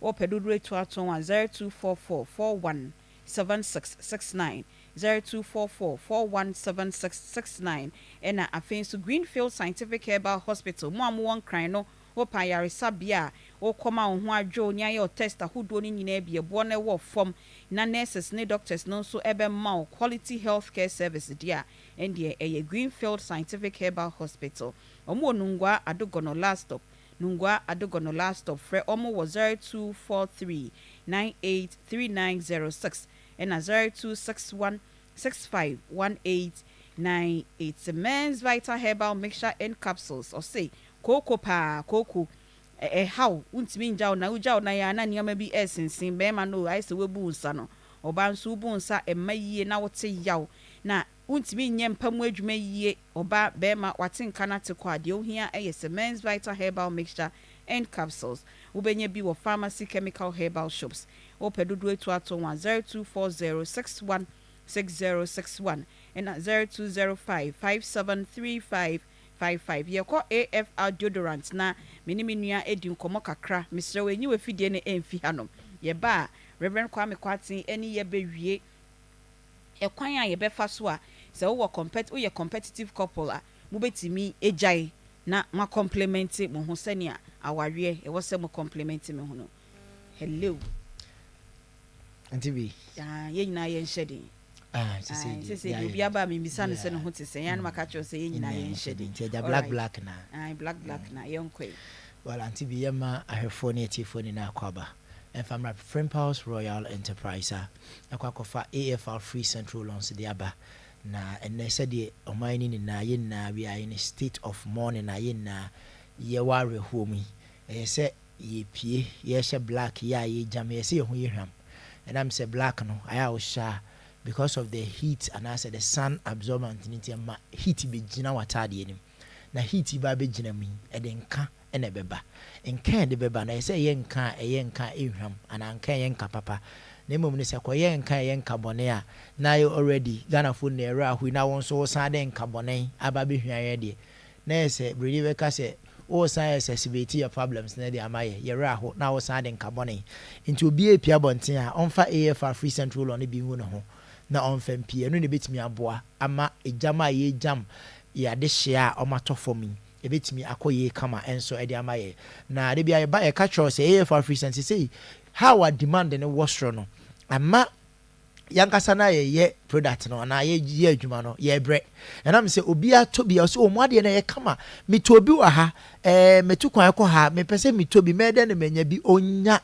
wo wɔpɛ dodoɔ etu atɔn a 0244 41 7669 0244 41 7669 ɛna afei nso Greenfield Scientific Herbal Hospital mo a mowɔ Nkran no Wopɛ ayaresabea a wokɔ ma wo ho adwo wo ne ayɛ wo test ahodoɔ no nyinaa bi, ɛboɔ no wɔ fam na nurses ne doctors no nso bɛma wo quality health care service deɛ a, ɛndeɛ ɛyɛ Greenfield Scientific Herbal Hospital. Wɔn wɔ Nungua Adogono last stop, Nungua Adogono last stop. Frɛ wɔn wɔ 0243 983906 ɛna 0261 651898. Men's Vital Herbal Mixture and Capsules, ɔse Kooko paa, kooko. Ɛhaw, wontumi ngya wo nan, wogya wo nan a na nneɛma bi resensen, barima no o, ayɛ sɛ woabu wo nsa no. Ɔbaa nso wobu wo nsa a, ɛmma yie na wote yaw, na wontumi nyɛ mpa mu adwuma yie. Ɔbaa, barima, wate nka no ate kɔ a, deɛ wohia yɛ Semens Vital Herbal Mixture and Capsules. Wobɛnya bi wɔ pharmacy, chemical, herbal shops. Wopɛ dodoɔ atu ato ho a, 0240 61 60 61 ɛna 0205 57 35. 55. Yɛkɔ AFR deodorant na me ne me nua adi nkɔmmɔ kakra. Mesrɛ wo, ɛnyi w'afidie no ɛmfi hanom. Yɛba a, Rev. Kwame Kwarteng ɛne yɛbɛwie ɛkwan a yɛbɛfa so a sɛ wowɔ compet woyɛ competitive couple a mobɛtumi agyae na mo complement mo ho sɛnea awareɛ ɛwɔ sɛ mo complement me ho no. Hello. Auntie B. Ah, yɛn nyinaa yɛnhyɛ den. Ah, sese sese deɛ obi aba a mebisa no sɛ ne ho te sɛ yɛn anum aka kyerɛ sɛ yɛn nyinaa yɛnhyɛ den. Nti agya black black na. Ah, black black na yɛnkɔ yi. Well, Auntie B, yɛma ahwɛfoɔ ne atiefoɔ nyinaa akɔ aba. Ɛmfa mmra Frimpals Royal Enterprise a ɛkɔ akɔfa AFR Free Scent Roll-Ons de aba. Na ɛnnɛ sɛdeɛ ɔman no nyinaa yɛn nyinaa we are in a state of mourning a yɛn nyinaa yɛwɔ awerɛhoɔ mu yi, ɛyɛ sɛ yɛpie yɛhyɛ black yi a yɛgyam ɛyɛ sɛ yɛn ho yɛ hwam. Ɛnam sɛ black no ayɛ a wohyɛ a because of the heat anaasɛ the sun absorbent no nti ɛma heat bɛgyina w'ataadeɛ no mu. Na heat yi ba bɛgyina mu yi, ɛde nka ɛna ɛbɛba. Nka a ɛde bɛba no ɛyɛ sɛ ɛyɛ nka a ɛyɛ nka a ɛnhwam anaa nka a ɛyɛ nka papa. Na mmom no sɛ kɔyɛ nka a ɛyɛ nka bɔne a na ayɛ already Ghanafoɔ nyinaa werɛ aho yi na wo nso wosan de nka bɔne aba abɛhwia yɛn deɛ na ɛyɛ sɛ broni bɛka sɛ woresan exacerbate yɛ problems no de ama yɛ, yɛ werɛ aho na wosan de nka bɔne. Nti obiara repue abɔnten a ɔmfa AFR free scent roll on no bi ngu ne ho na ɔmfa mpue. Ɛno na ɛbɛtumi aboa ama egyam a yɛregyam yɛn adehyeɛ a wɔatɔ fam yi ɛbɛtumi akɔ yie kama nso de ama yɛn. Na da biara yɛba yɛka kyerɛ wo sɛ AFR free scent seesei how a demand no wɔ soro no ama yɛankasa no a yɛyɛ product no anaa yɛyɛ adwuma no yɛbrɛ. Ɛnam sɛ obiara tɔ bi a ɔsɛ ɔmo adeɛ no ɛyɛ kama, metɔ bi wɔ ha, ɛɛ metu kwan kɔ ha, mepɛ sɛ metɔ bi, mɛyɛ dɛn na manya bi, ɔnya.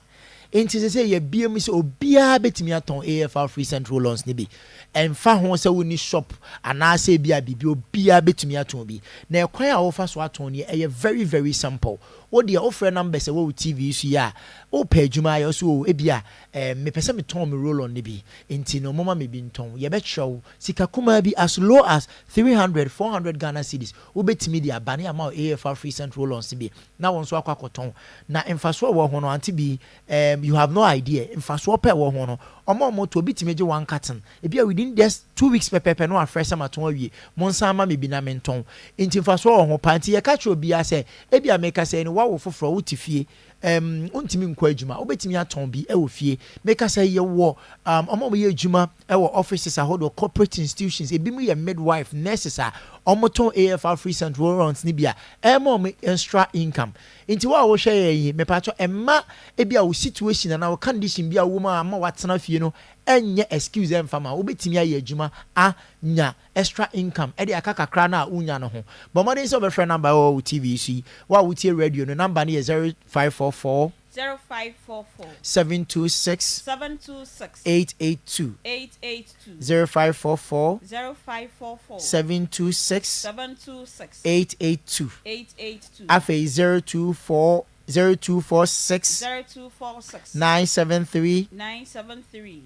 Enti sɛ sɛ yɛbie mu sɛ obiara bɛtumi atɔn AFR free scent roll-ons no bi. Ɛmfa ho sɛ wonni shop anaasɛ ebi a biribi, obiara bɛtumi atɔn bi. Na ɛkwan a wofa so atɔn no ɛyɛ very very simple. Wo deɛ wofrɛ numbers ɛwɔ wo TV so yi a, wopɛ adwuma ayɛ so o, ebi a ɛɛ mepɛ sɛ metɔn me roll-on no bi. Nti no moma me bi ntɔn. Yɛbɛkyerɛ wo sika kumaa bi as low as 300, 400 Ghana cedis. Wobɛtumi de aba ne ama wo AFR free scent roll-ons bi na wɔn nso akɔ akɔtɔn. Na mfasoɔ wɔ ho no Auntie B, you have no idea. Mfasoɔ pɛ wɔ ho no, ɔmo a ɔmo tɔ obi tumi gye one carton. Ebi a within just 2 weeks pɛpɛɛpɛ no afrɛ sɛ matɔn awie. Mo nsan ama me bi na mentɔn. Nti mfasoɔ wɔ ho paa. Nti yɛka kyerɛ obiara sɛ ebi a meka sɛ ni wawo foforɔ wote fie wontumi nkɔ adwuma wobɛtumi atɔn bi wɔ fie. Meka sɛ yɛwɔ ɔmo a wɔyɛ adwuma wɔ offices ahodoɔ, corporate institutions, ebi mu yɛ midwife, nurses a ɔmo tɔn AFR free scent roll-ons ni bi a ɛma ɔmo extra income. Nti wo a wohwɛ yɛn yi, mepatɔ ɛma ebi a wo situation anaa wo condition bi a wo mu a ama watena fie no ɛnyɛ excuse ɛmfa ma wobɛtumi ayɛ adwuma anya extra income ɛde aka kakra no a wonya no ho. Bɔ mmɔden sɛ wobɛfrɛ number ɛwɔ wo TV so yi. Wo a wotie radio no, number no yɛ 0544 0544 726 726 882. 882. 0544 0544 726 726 882. 882. Afei 024 0246 0246 973 973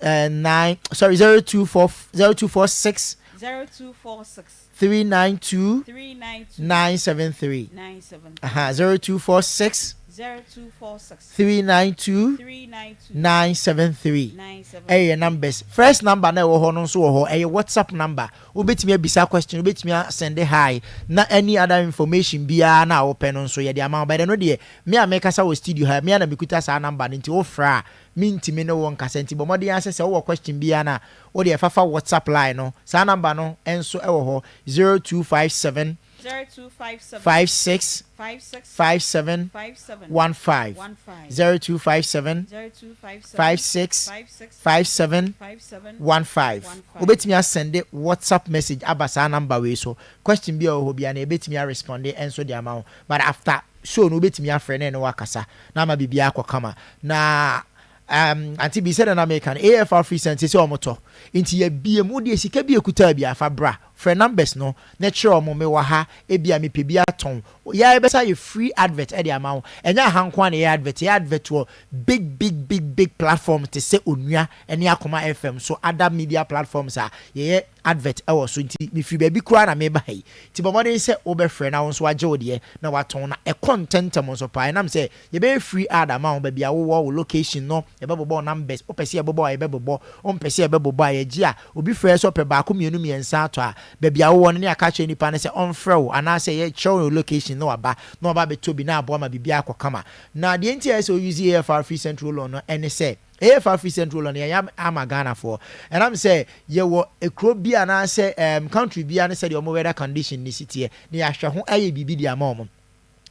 9, sorry, 024 0246 0246 392 392 973. 973. Aha, 0246 0246 392 392 973. 973. Ɛyɛ numbers. First number na ɛwɔ hɔ no nso wɔ hɔ, ɛyɛ WhatsApp number. Wobɛtumi abisa question, wobɛtumi asend hi na any other information biara na wopɛ no nso yɛde ama wo. Bɛdɛ no deɛ, me a mekasa wɔ studio ha, me a na mekuta saa number no, nti wofrɛ a mentumi ne wo nkasa. Nti bɔ mmɔden asɛ sɛ wowɔ question biara no a wode ɛfafa WhatsApp line no. Saa number no nso ɛwɔ hɔ, 0257 0257 56 56 57 57 15. 15. 0257 0257 56 56 57 57 15. 15. Wobɛtumi asend WhatsApp message aba saa number wei so. Question bi a ɛwɔ hɔ biara no yɛbɛtumi arespond nso de ama wo, but after show no wobɛtumi afrɛ ne ne wakasa na ama biribiara akɔ kama. Na Auntie B, sɛdeɛ na meka no, AFR free scent sɛ ɔmo tɔ nti yɛbie mu wodeɛ sika bi ekuta bi afa bra, frɛ numbers no na kyerɛ ɔmo mewɔ ha, ebi a mepɛ bi atɔn. Yɛa yɛbɛsa ayɛ free advert de ama wo. Ɛnyɛ aha nko ara na yɛyɛ advert, yɛyɛ advert wɔ big big big big platforms te sɛ Onua ne Akoma FM so, other media platforms a yɛyɛ advert wɔ so. Nti mefiri baabi koraa na meba ha yi. Nti bɔ mmɔden sɛ wobɛfrɛ na wo nso woagye wo deɛ na woatɔn na ɛkɔ ntɛmntɛm nso paa. Ɛnam sɛ yɛbɛyɛ free ad ama wo, baabi a wowɔ, wo location no, yɛbɛbobɔ wo numbers. Wopɛ sɛ yɛbobɔ a yɛbɛbobɔ, wompɛ sɛ yɛbɛbobɔ a yɛgye a, obi frɛ sɛ ɔpɛ baako, mmienu, mmiɛnsa atɔ a, baabi a wowɔ no ne yɛaka akyerɛ nipa no sɛ ɔmfrɛ wo anaasɛ yɛkyerɛ wo location na waba na waba abɛtɔ bi na aboa ma biribiara akɔ kama. Na deɛ nti a ɛyɛ sɛ wo use AFR free scent roll on no ɛne sɛ, AFR free scent roll on yɛayɛ ama Ghanafoɔ. Ɛnam sɛ yɛwɔ ekuro bi anaasɛ um, country biara ne sɛdeɛ wɔn weather condition ne si teɛ na yɛahwɛ ho ayɛ biribi de ama wɔn.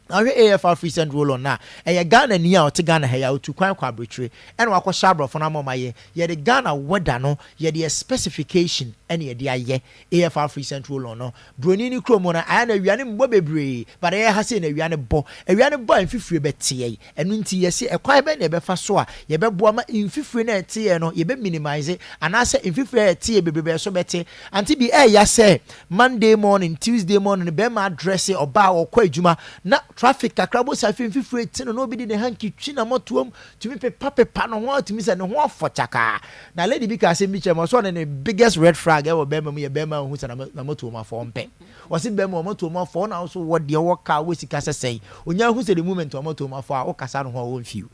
Na wohwɛ AFR free scent roll on no a, ɛyɛ Ghana ni a ɔte Ghana ha yi a ɔtu kwan kɔ aburokyire ɛna wakɔhyɛ aborɔfo no ama wɔn ayɛ. Yɛde Ghana weather no, yɛde yɛ specification ɛna yɛde ayɛ AFR free scent roll on no. Broni no kurom no, ayɛ na awia no mmɔ bebree, but ɛyɛ ha sei na awia no bɔ. Awia no bɔ a mfifire bɛte yɛn. Ɛno nti yɛse ɛkwan bɛn na yɛbɛfa so a yɛbɛboa ma mfifire no a ɛte yɛn no yɛbɛ minimize anaasɛ mfifire a ɛte yɛn bebrebe ɛso bɛte. Ante bi ɛɛya sɛ Monday morning, Tuesday morning bɛrima adrɛse ɔbaa ɔkɔ adwuma na traffic kakra bɔ sɛ afei mfifire te no na obi de ne hanky twi n'amɔtoam tumi pepa pepa ne ho a tumi sɛ ne ho afɔ kyakaa. Na lady bi ka asɛm bi kyerɛ me, ɔsɛ ɔne ne biggest red flag ɛwɔ bɛrima mu yɛ bɛrima a ohu sɛ n'amɔtoam afɔ ɔmpɛ. Ɔse bɛrima ɔmɔtoam afɔ ɔna wo so wɔ deɛ ɔwɔ car wɔ sika sɛ sɛn onya hu sɛ the moment ɔmɔtoam afɔ a wokasa no ho a ɔmfiw.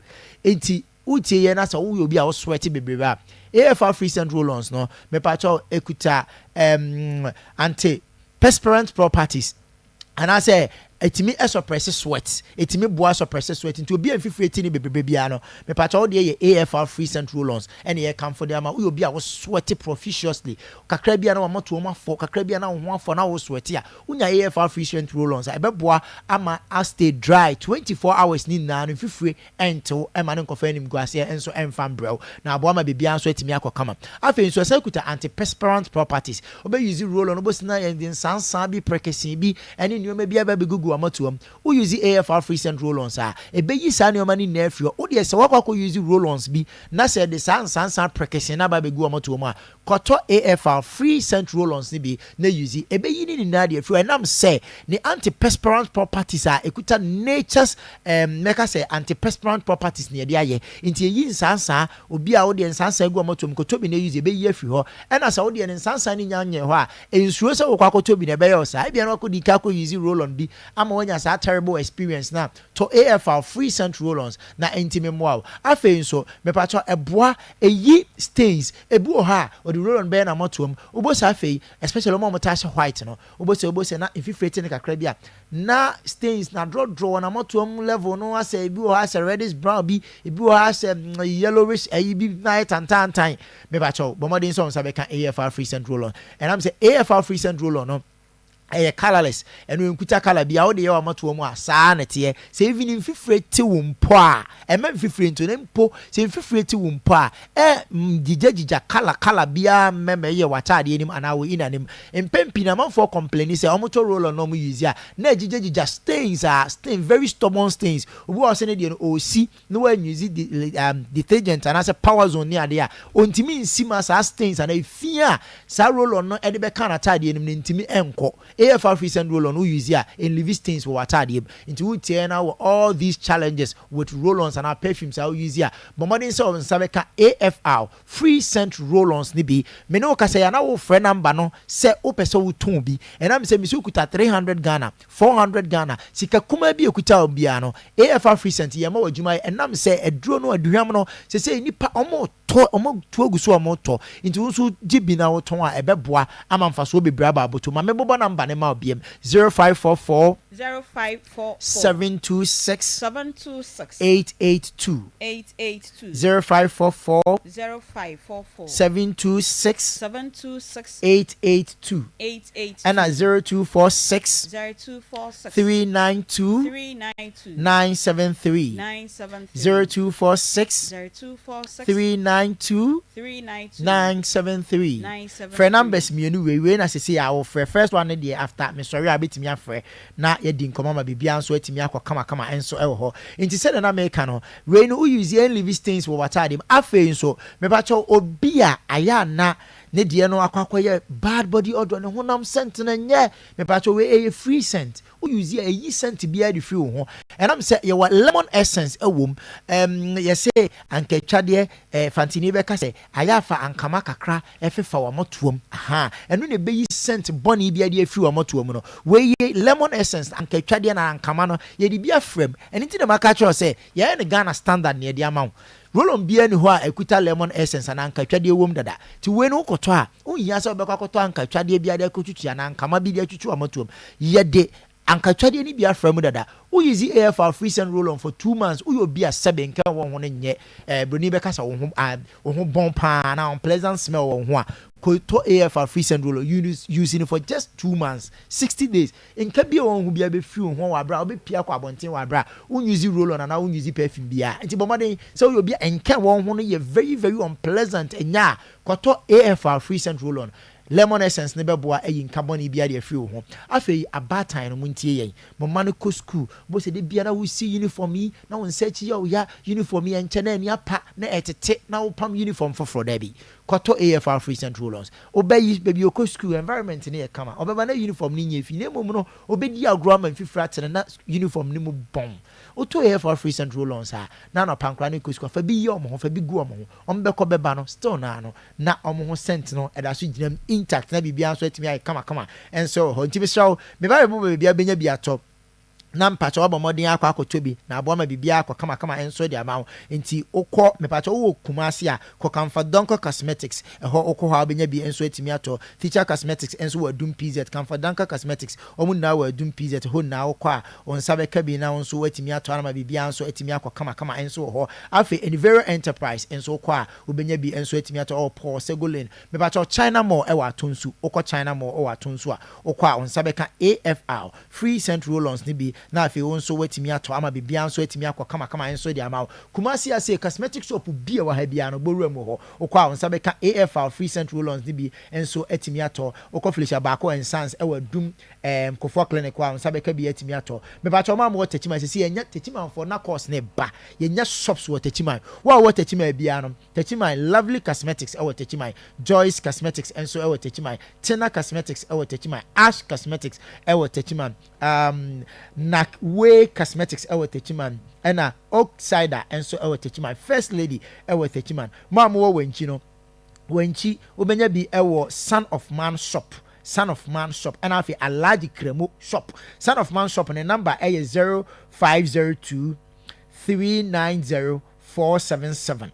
Enti wotie yɛn na sɛ woyɛ obi a wo sweat bebrebe a, AFR free scent roll-ons no mepakyɛw ekuta um, anti perspirant properties anaasɛ ɛtumi suppress sweat, ɛtumi boa suppress sweat. Nti obi a mfifire ti ne bebrebe biara no, mepakyɛw wo deɛ yɛ AFR free scent roll-ons ɛne yɛkamfo de ama. Woyɛ obi a wo sweat profusely, kakra bi a na wamɔtoɔ mu afɔ, kakra bi a na wo ho afɔ na wo sweat a, wonya AFR free scent roll-ons a ɛbɛboa ama a stay dry 24 hours ne nyinaa no, mfifire ɛntew ɛma ne nkɔfa animguaseɛ nso ɛmfa mbrɛw na aboa ma biribiara nso atumi akɔ kama. Afei nso ɛsan kuta antiperspirant properties. Wobɛ use roll on, wobɛsi na yɛde nsansan bi, prekesee bi ɛne nneɛma bi aba bɛgugu w'amɔtoam. Wo use AFR free scent roll ons a, ɛbɛyi saa nneɛma no nyinaa afiri hɔ. Wo deɛ sɛ woakɔ akɔ use roll ons bi na sɛ ɛde saa nsansan prekesee no aba abɛgu w'amɔtoam a, kɔtɔ AFR free scent roll ons no bi na use. Ɛbɛyi ne nyinaa de afiri hɔ ɛnam sɛ ne antiperspirant properties a ɛkuta nature's um, mɛka sɛ antiperspirant properties na yɛde ayɛ. Nti ɛyi nsansan. Obi a wo deɛ nsansan gu w'amɔtoam, kɔtɔ bi na use, ɛbɛyi afiri hɔ. Ɛna sɛ wo deɛ ne nsansan no nya nyɛ hɔ a, nsuro sɛ wokɔ akɔtɔ bi na ɛbɛyɛ wo saa. Ebia na wakɔdi ka akɔ use roll on bi ama woanya saa terrible experience no a, tɔ AFR free scent roll ons na ɛntimi mmoa wo. Afei nso mepakyɛw ɛboa ɛyi stains. Ebi wɔ hɔ a ɔde roll on bɛyɛ n'amɔtoam, wobɔ saa afei especially wɔn a wɔtaa hyɛ white no, wobɔ sɛ wobɔ sɛ na mfifire te no kakra bi a na stains na drɔdrɔ wɔ n'amɔtoam level no, asɛ ebi wɔ hɔ asɛ reddish brown bi, ebi wɔ hɔ asɛ yellowish ɛyi bi na ayɛ tantantan. Mepakyɛw bɔ mmɔden sɛ wo nsa bɛka AFR free scent roll on. Ɛnam sɛ AFR free scent roll on no ɛyɛ colourless, ɛno nkuta colour bi a wode yɛ w'amɔtoa mu a saa na ɛteɛ. Sɛ even mfifire te wo mpo a, ɛmma mfifire nto na mpo sɛ mfifire te wo mpo a, ɛ ngyigyagyigya colour colour biara mmɛmɛ yɛ w'ataadeɛ anim anaa wo inner anim. Mpɛn pii no amanfoɔ complaini sɛ wɔtɔ roll on na wɔn use a na agyigyagyigya stains a stain, very stubborn stains. Obi wɔ hɔ sɛ ne deɛ no ɔresi na wanuse de um, detergent anaasɛ power zone ne adeɛ a, ɔntumi nsi ma saa stains anaa efi a saa roll on no de bɛka n'ataadeɛ no mu no ntumi nkɔ. AFR free scent roll on wo use a, ɛnleave stains wɔ w'ataadeɛ mu. Nti wotie na wɔ all these challenges with roll ons anaa perfumes a wo use a, bɔ mmɔden sɛ wo nsa bɛka AFR free scent roll ons no bi. Me ne wo kasa yi a na wofrɛ number no sɛ wopɛ sɛ wotɔn bi. Ɛnam sɛ mese wokuta 300 Ghana, 400 Ghana, sika kumaa bi a ɛkuta wo biara no, AFR free scent yɛma wo adwuma yɛ. Ɛnam sɛ aduro no, aduhwam no, sesei nnipa wɔtɔ, wɔtu agu so a wɔtɔ. Nti wo nso gye bi na wotɔn a, ɛbɛboa ama mfasoɔ bebree aba aboto. Ma mebobɔ number no ma wo biam, 0544 0544 726 726 882. 882 0544 0544 726 726 882 882 ɛna 0246 0246 392 392 973. 973. 0246 0246 392 392 973. 973. Frɛ numbers mmienu wei wei na sese a wofrɛ first one no deɛ, after mesɔre a bɛtumi afrɛ na yɛdi nkɔmmɔ ma biribiara nso atumi akɔ kamakama nso ɛwɔ hɔ. Nti sɛdeɛ na meka no, wei no wo use ɛnleave stains wɔ w'atadeɛ mu. Afei nso mepakyɛw obi a ayɛ ana Ne deɛ no akɔ akɔyɛ bad body odour, ne honam scent no nyɛ. Mepakyɛw wei ɛyɛ free scent, wo use a ɛyi scent biara de firi wo ho. Ɛnam sɛ yɛwɔ lemon essence ɛwɔ mu, ɛɛm yɛse ankatwadeɛ, ɛɛ fantini bɛka sɛ ayɛ afa ankama kakra ɛfefa w'amɔtoam, ahaa ɛno na ɛbɛyi scent bɔne biara de afiri w'amɔtoam no. Wei yi lemon essence, ankatwadeɛ na ankama no yɛde bi afra mu. Ɛno nti na maka akyerɛ wo sɛ yɛayɛ no Ghana standard na yɛde ama wo. Roll-on biara nni hɔ a ɛkuta lemon essence anaa ankatwadeɛ wom dada. Nti wei no wokɔtɔ a, wonhia sɛ wobɛkɔ akɔtɔ ankatwadeɛ biara de akɔtwitwi anaa ankama bi de atwitwi w'amɔtoam. Yɛde ankatwadeɛ no bi afra mu dada. Wo use AFR free scent roll-on for 2 months, woyɛ obi a sɛbe nka wɔ wo ho no nyɛ eh, broni bɛka sɛ wo ho ah, wo ho bɔn paa anaa unpleasant smell wɔ wo ho a, kɔtɔ AFR free scent roll-on, use use no for just 2 months, 60 days. Nka bi a wɔn ho biara bɛfiri wo ho wɔ aberɛ a wobɛpue akɔ abɔnten wɔ aberɛ a wo use roll on anaa wo use perfume biara. Nti bɔ mmɔden sɛ woyɛ obi a nka wɔn ho no yɛ very very unpleasant ɛnyɛ a, kɔtɔ AFR free scent roll on. Lemon essence no bɛboa ayi nka bɔne biara de afiri wo ho. Afei abaatan no montie yɛn. Mo mma no kɔ sukuu, wobɛhu sɛ da biara na wosi uniform yi na wo nsa akyi yɛ wo ya, uniform yi ɛnkyɛ na ani apa na ɛtete na wopam uniform foforɔ. Daabi. Kɔtɔ AFR free scent roll-ons. Wo ba yi, baabi a ɔkɔ sukuu, environment no yɛ kama. Ɔbɛba na uniform no nyɛ fi, na mmom no, ɔbɛdi agorɔ ama mfifire ate no na uniform no mu bɔn. Wotɔ AFR free scent roll-ons a, na anɔpa nkwadaa no rekɔ sukuu a, fa bi yɛ wɔn ho, fa bi gu wɔn ho. Wɔbɛkɔ bɛba no, still no ara no, na wɔn ho scent no da so gyina mu intact na biribiara nso atumi ayɛ kamakama nso wɔ hɔ. Nti mesrɛ wo, me ba bɛbɔ baabi a wobɛnya bi atɔ. Na mpakyɛw wabɔ mmɔden akɔ akɔtɔ bi na aboa ma biribiara akɔ kamakama nso de ama wo. Nti wokɔ, mepakyɛw wowɔ Kumasi a, kɔ Kamfa Donkor Cosmetics, ɛhɔ wokɔ hɔ a wobɛnya bi nso atumi atɔ. Feature Cosmetics nso wɔ Adum PZ, Kamfa Donkor Cosmetics, wɔn nyinaa wɔ Adum PZ, hɔ nyinaa wokɔ a wo nsa bɛka bi na wo nso woatumi atɔ ama biribiara nso atumi akɔ kamakama nso wɔ hɔ. Afei Enivero Enterprise nso wokɔ a wobɛnya bi nso atumi atɔ ɛwɔ Paul Segolin, mepakyɛw China Mall ɛwɔ Atonsu, wokɔ China Mall ɛwɔ Atonsu a wokɔ a wo nsa bɛka AFR. Free scent roll-ons no bi na afei wo nso woatumi atɔ ama biribiara nso atumi akɔ kamakama nso de ama wo. Kumasi ase cosmetic shop bi a ɛwɔ ha biara no, bɔ wura mu wɔ hɔ. Wokɔ a wo nsa bɛka AFR free scent roll-ons no bi nso atumi atɔ. Wokɔ Felicia Baako and Sons ɛwɔ Adum ɛɛm Kofoɔ Clinic hɔ a, wo nsa bɛka bi atumi atɔ. Mepakyɛw mo a mowɔ Techiman seesei yɛnyɛ Techimanfoɔ na course no reba. Yɛnyɛ shops wɔ Techiman. Wo a wowɔ Techiman biara no, Techiman Lovely Cosmetics ɛwɔ Techiman, Joyce Cosmetics nso ɛwɔ Techiman, Tina Cosmetics ɛwɔ Techiman, Ash Cosmetics ɛwɔ Techiman, um, Nakway Cosmetics ɛwɔ Techiman, ɛna Oak Cider nso ɛwɔ Techiman, First Lady ɛwɔ Techiman. Mo a mowɔ Wankyi no, Wankyi wobɛnya bi ɛwɔ Son of Man Shop, Son of Man Shop, ɛna afei Alhaji Kramo Shop. Son of Man Shop ne number ɛyɛ 0502 390 477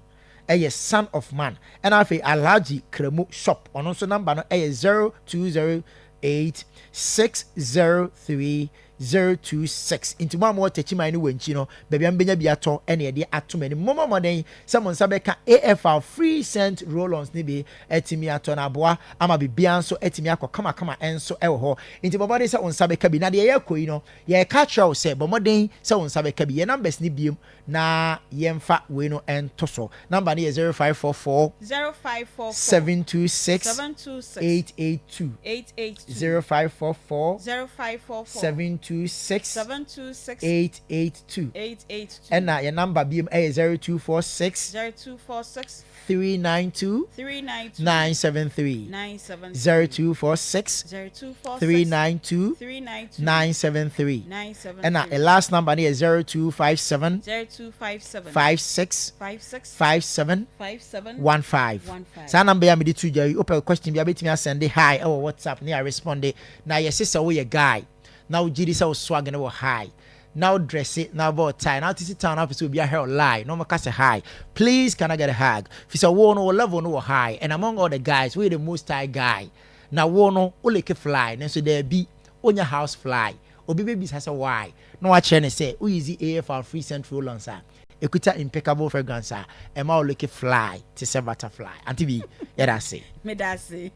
ɛyɛ Son of Man, ɛna afei Alhaji Kramo Shop, ɔno nso number no ɛyɛ 0208 603 026. Nti mo a mowɔ Takyiman ne Wankyi no, baabi a mobɛnya bi atɔ ɛne ɛde ato m'anim. Mommɔ mmɔden sɛ mo nsa bɛka AFR free scent roll-ons no bi atumi atɔ na aboa ama biribiara nso atumi akɔ kamakama nso ɛwɔ hɔ. Nti bɔ mmɔden sɛ wo nsa bɛka bi. Na deɛ yɛrekɔ yi no, yɛreka akyerɛ wo sɛ bɔ mmɔden sɛ wo nsa bɛka bi. Yɛn numbers no biem na yɛmfa wei no nto so. Number no yɛ 0544 0544 726 726 882. 882 0544 0544 726 726 882. 882. Ɛna yɛn number biem ɛyɛ 0246 0246 392 392 973. 973. 0246 0246 392 392 973. 973. Ɛna the last number no yɛ 0257 0257 56 56 57 57 15. 15. Saa number yi a mede to dwa yi, wopɛ question bi a wobɛtumi asɛnde hi ɛwɔ WhatsApp ne yɛaresponde. Na yɛse sɛ woyɛ guy na wogye di sɛ wo swag no wɔ high na wo dresse na wobɔ wo tie na wote si town na wopɛ sɛ obi ahwɛ wo lie na ɔmɔka sɛ, "Hi, please, can I get a hug?" Fi sɛ wo no wo level no wɔ high and among all the guys woyɛ the most high guy, na wo no wo look fly, nanso daabi, wonya house fly. Obi bɛbisa sɛ why, na wakyerɛ ne sɛ wo use AFR free scent roll-ons a ɛkuta impeccable fragrance a ɛma wo look fly te sɛ butterfly. Auntie bi, yɛda ase. Meda ase.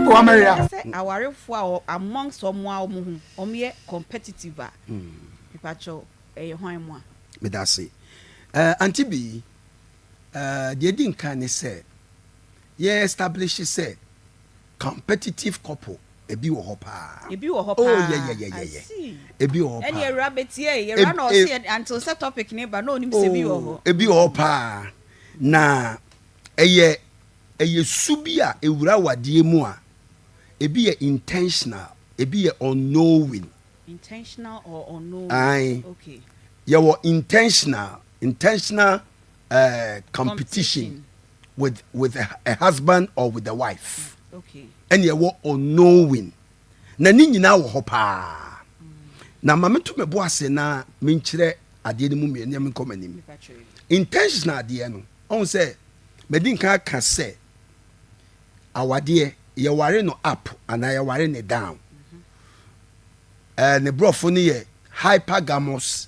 Wamaria. Sɛ awarefoɔ a amongst ɔmo a ɔmo ho ɔmo yɛ competitive a, mepakyɛw, ɛyɛ hwan mu a? Meda ase. Auntie bi, deɛ di nkan ne sɛ yɛ establish sɛ competitive couple ebi wɔ hɔ paa. Ebi wɔ hɔ Oh, paa. yeah. I see. Ebi wɔ hɔ Ɛne paa. ewura betie ewura na ɔsi until sɛ topic ne ba na onim sɛ ebi wɔ hɔ. Ebi wɔ hɔ paa, na ɛyɛ Ɛyɛ su bi a ɛwura awadeɛ mu a, ebi yɛ intentional, ebi yɛ unknowing. Intentional or unknowing? Ae. Okay. Yɛwɔ intentional, intentional eh, competition with, with a, a husband or with a wife. Okay. Ɛne ɛwɔ unknowing. Na ne nyinaa wɔ hɔ paa. Na ma mento me bo ase na menkyerɛ adeɛ no mu mmienu na menkɔ m'anim. Intentional adeɛ no, ɔhu sɛ madi nkan aka sɛ awadeɛ yɛware no up anaa yɛware no down. Ɛɛ ne borɔfo no yɛ hypergamous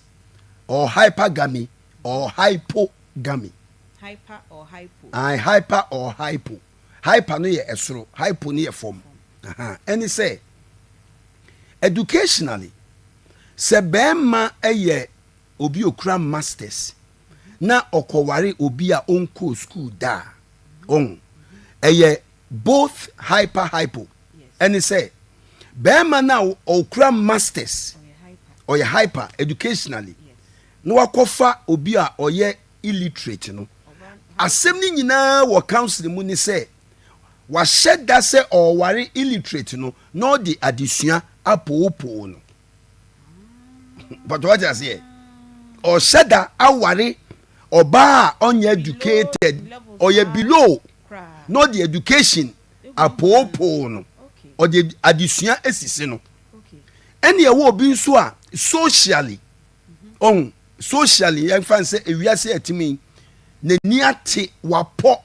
or hypergamy or hypogamy. Hyper or hypo. Ae, hyper or hypo. Hyper no yɛ ɛsoro, hypo no yɛ fam. Aha, ɛne sɛ educationally sɛ bɛrima yɛ obi okura masters na ɔkɔware obi a ɔnkɔɔ school da a, ɔhu, ɛyɛ both hyper hypo. Ɛne sɛ bɛrima no a ɔkura masters, ɔyɛ hyper educationally, na wakɔfa obi a ɔyɛ illiterate no, asɛm no nyinaa wɔ counseling mu ne sɛ wahyɛ da sɛ ɔware illiterate no na ɔde adesua apoopoo no. Pɔtɔ wate aseɛ, ɔhyɛ da aware ɔbaa a ɔnyɛ educated, ɔyɛ below, na ɔde education apoopoo no, ɔde adesua esisi no. Ɛne ɛwɔ obi nso a socially, ɔho socially yɛmfa sɛ ewiase ɛtumi n'ani ate, wapɔ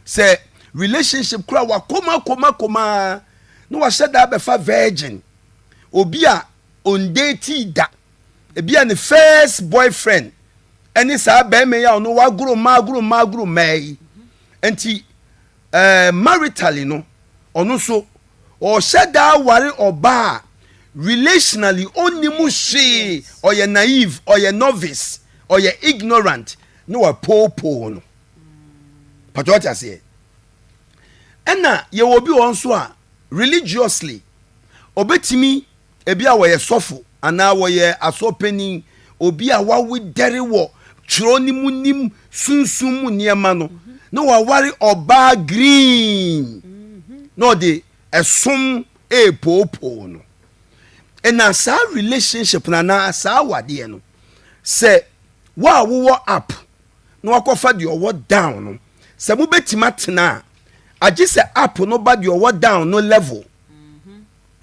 sɛ relationship kora wakoma koma koma na wahyɛ da abɛfa virgin, obi a ondate da, ebi a ne first boyfriend ɛne saa bɛrima yi a ɔno wagoro mmaa agoro mmaa agoro mmaa yi. Nti maritally no, ɔno nso ɔhyɛ da aware ɔbaa a relationally ɔnni mu hwee, ɔyɛ naive, ɔyɛ novice, ɔyɛ ignorant, na wapoopoo no. Pàtó ɔte aseɛ. Ɛna yɛwɔ obi wɔ nso a religiously obetumi ebi a wɔyɛ sɔfo anaa wɔyɛ asɔpanin, obi a wawedɛre wɔ twerɛ ne mu nim sunsun mu nneɛma no, na waware ɔbaa green na ɔde ɛsom eepoopoo no. Ɛna saa relationship na anaa saa awadeɛ no, sɛ wo a wowɔ up na wakɔfa deɛ ɔwɔ down no, sɛ mobɛtumi atena a, agye sɛ up no ba deɛ ɔwɔ down no level.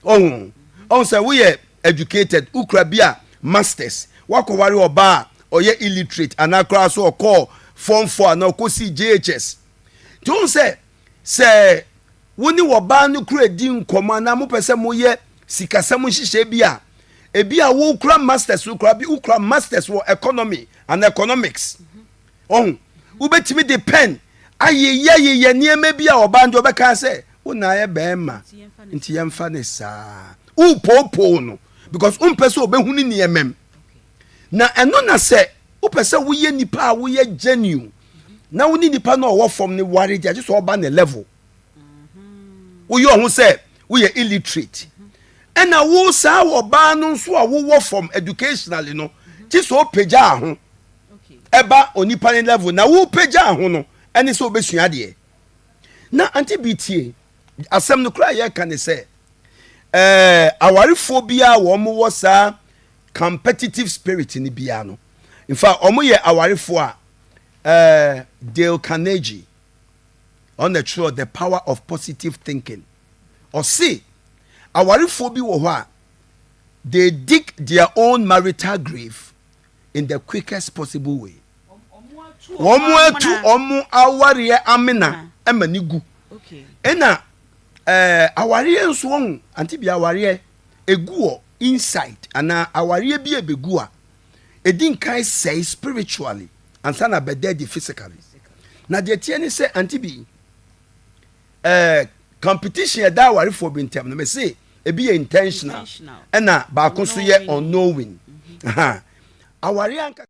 Ɔho sɛ woyɛ educated, wokura bi a masters, wakɔware ɔbaa a ɔyɛ illiterate anaa koraa so ɔkɔɔ form 4 anaa ɔkɔsii JHS, nti wohu sɛ wo ne wɔbaa no kura di nkɔmmɔ anaa mopɛ sɛ moyɛ sikasɛm nhyehyɛ bi a, ebi a wokura masters, wokura bi, wokura masters wɔ economy and economics, ɔho wobɛtumi de pen ayeyɛ yeyɛ nneɛma bi a ɔbaa no deɛ ɔbɛka sɛ wo na ayɛ bɛrima nti yɛmfa ne saa. Wopoopoo no because wompɛ sɛ ɔbɛhu ne nneɛma mu. Na ɛno na sɛ wopɛ sɛ woyɛ nipa a woyɛ genuine na wo ne nipa no a ɔwɔ fam no ware gye, agye sɛ ɔba ne level. Woyɛ ɔho sɛ woyɛ illiterate, ɛna wo saa ɔbaa no nso a wowɔ fam educationally no, gye sɛ ɔpagya ho ɛba onipa ne level. Na wopagya ho no ɛne sɛ wobɛsua adeɛ. Na ante bi tie asɛm no koraa, yɛka ne sɛ awarefoɔ biara wɔn wɔ saa competitive spirit ni biara no, in fact wɔn yɛ awarefoɔ a Dale Carnegie ɔna twerɛ The Power of Positive Thinking, ɔse awarefoɔ bi wɔ hɔ a they dig their own marital grave in the quickest possible way. Wɔn atu wɔn awareɛ amena ɛma ne gu. Ɛna awareɛ nso, wɔn ante bi awareɛ egu wɔ inside anaa awareɛ bi ebegu a, edi nkan sɛe spiritually ansa na bɛda di physically. Na deɛ teɛ ne sɛ, ante bi competition ɛda awarefoɔ bi ntɛm no, mɛ se ebi yɛ intentional ɛna baako nso yɛ unknowing. Awareɛ ankasa.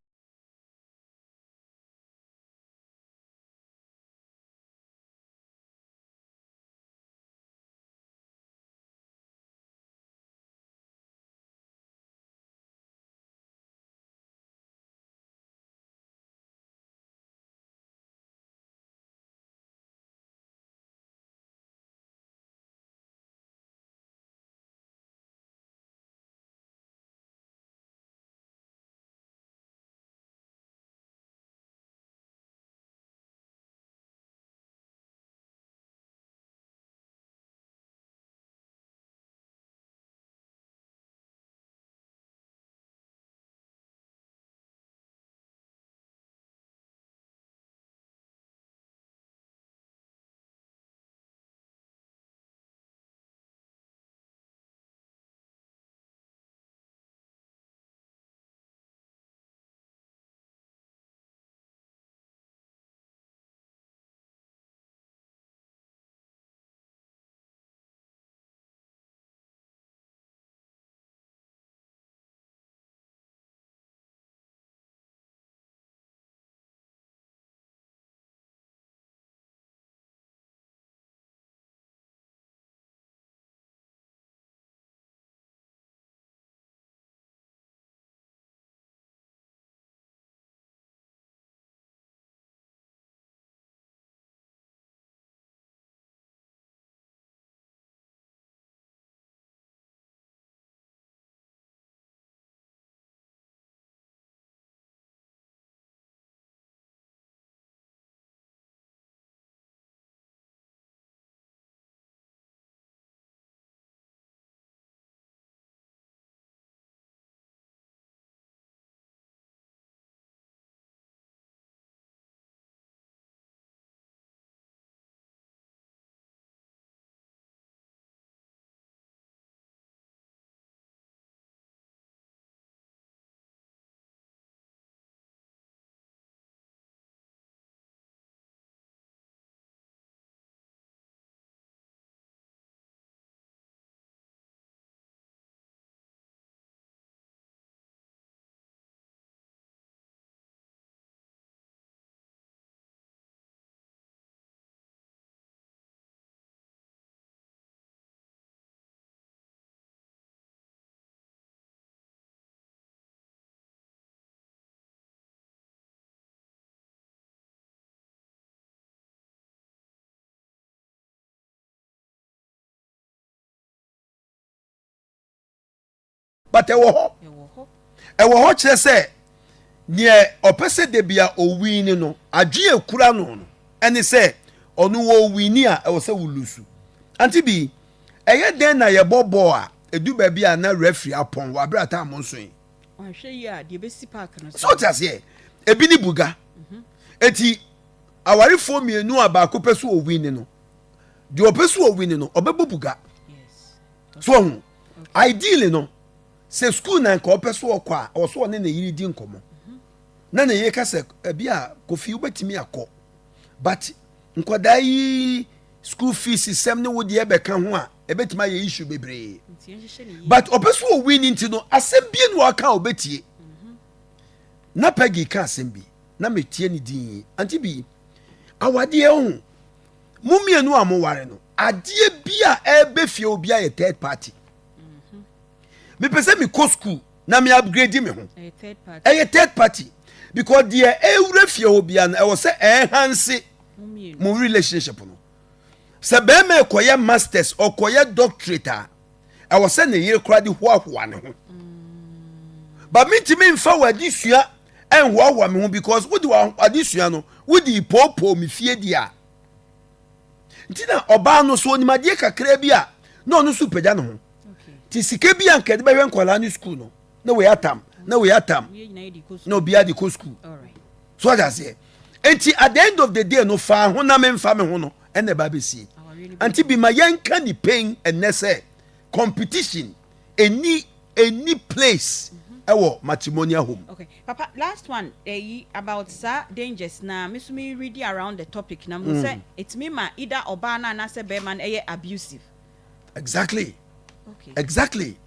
But ɛwɔ hɔ. Ɛwɔ hɔ kyerɛ sɛ neɛ ɔpɛ sɛ da bi a owini no, adwene ekura no no ɛne sɛ ɔno wɔ wini a ɛwɔ sɛ wolusu. Ante bi, ɛyɛ dɛn na yɛbɔ bɔɔl a edu baabi a na referee apɔn wɔ abere a time nso yi. Wanhwɛ yie a deɛ ebesi park no so. So te aseɛ, ebi ne buga. Eti awarefoɔ mmienu a baako pɛ so owini no, deɛ ɔpɛ so owini no ɔbɛbɔ buga. So ɔho ideally no sɛ school na nka ɔpɛ so ɔkɔ a ɔwɔ so ɔne ne yere di nkɔmɔ na ne yere ka sɛ ebi a Kofi wobɛtumi akɔ but nkwadaa yi school fees sɛm ne wo deɛ bɛka ho a ɛbɛtumi ayɛ issue bebree but ɔpɛ so ɔwi ne nti no asɛm bie no ɔka a ɔbɛtie. Na Peggy ka asɛm bi na metie ne din ante bi awadeɛ ho mo mmienu a moware no adeɛ bi a ɛbɛ fie obi ayɛ third party. Mepɛ sɛ mekɔ school na me upgrade me ho, ɛyɛ third party because deɛ ɛwura fie hɔ bia no ɛwɔ sɛ ɛnhanse mo relationship no. Sɛ bɛrima ɛkɔyɛ masters, ɔkɔyɛ doctorate a, ɛwɔ sɛ ne yere koraa de hoahoa ne ho, but mentumi nfa wɔ adesua ɛnhoahoa me ho because wode wɔ adesua no wode poopoo me fie di a nti na ɔbaa no so onim adeɛ kakra bi a na ɔno nso pagya ne ho nti sika bi a nka yɛde bɛhwɛ nkwadaa no school no na wei atam na wei atam na obiara de kɔ school so ɔde aseɛ. Nti at the end of the day no fa ho na memfa me ho no ɛna ɛba bɛsie. Nti bi ma yɛnka ne pain ɛnɛ sɛ competition ɛni place ɛwɔ matrimonial home. Okay, Papa, last one ɛyi about saa dangers na me so me read around the topic na mo sɛ etumi ma either ɔbaa no anaasɛ bɛrima no ɛyɛ abusive. Exactly. Exactly,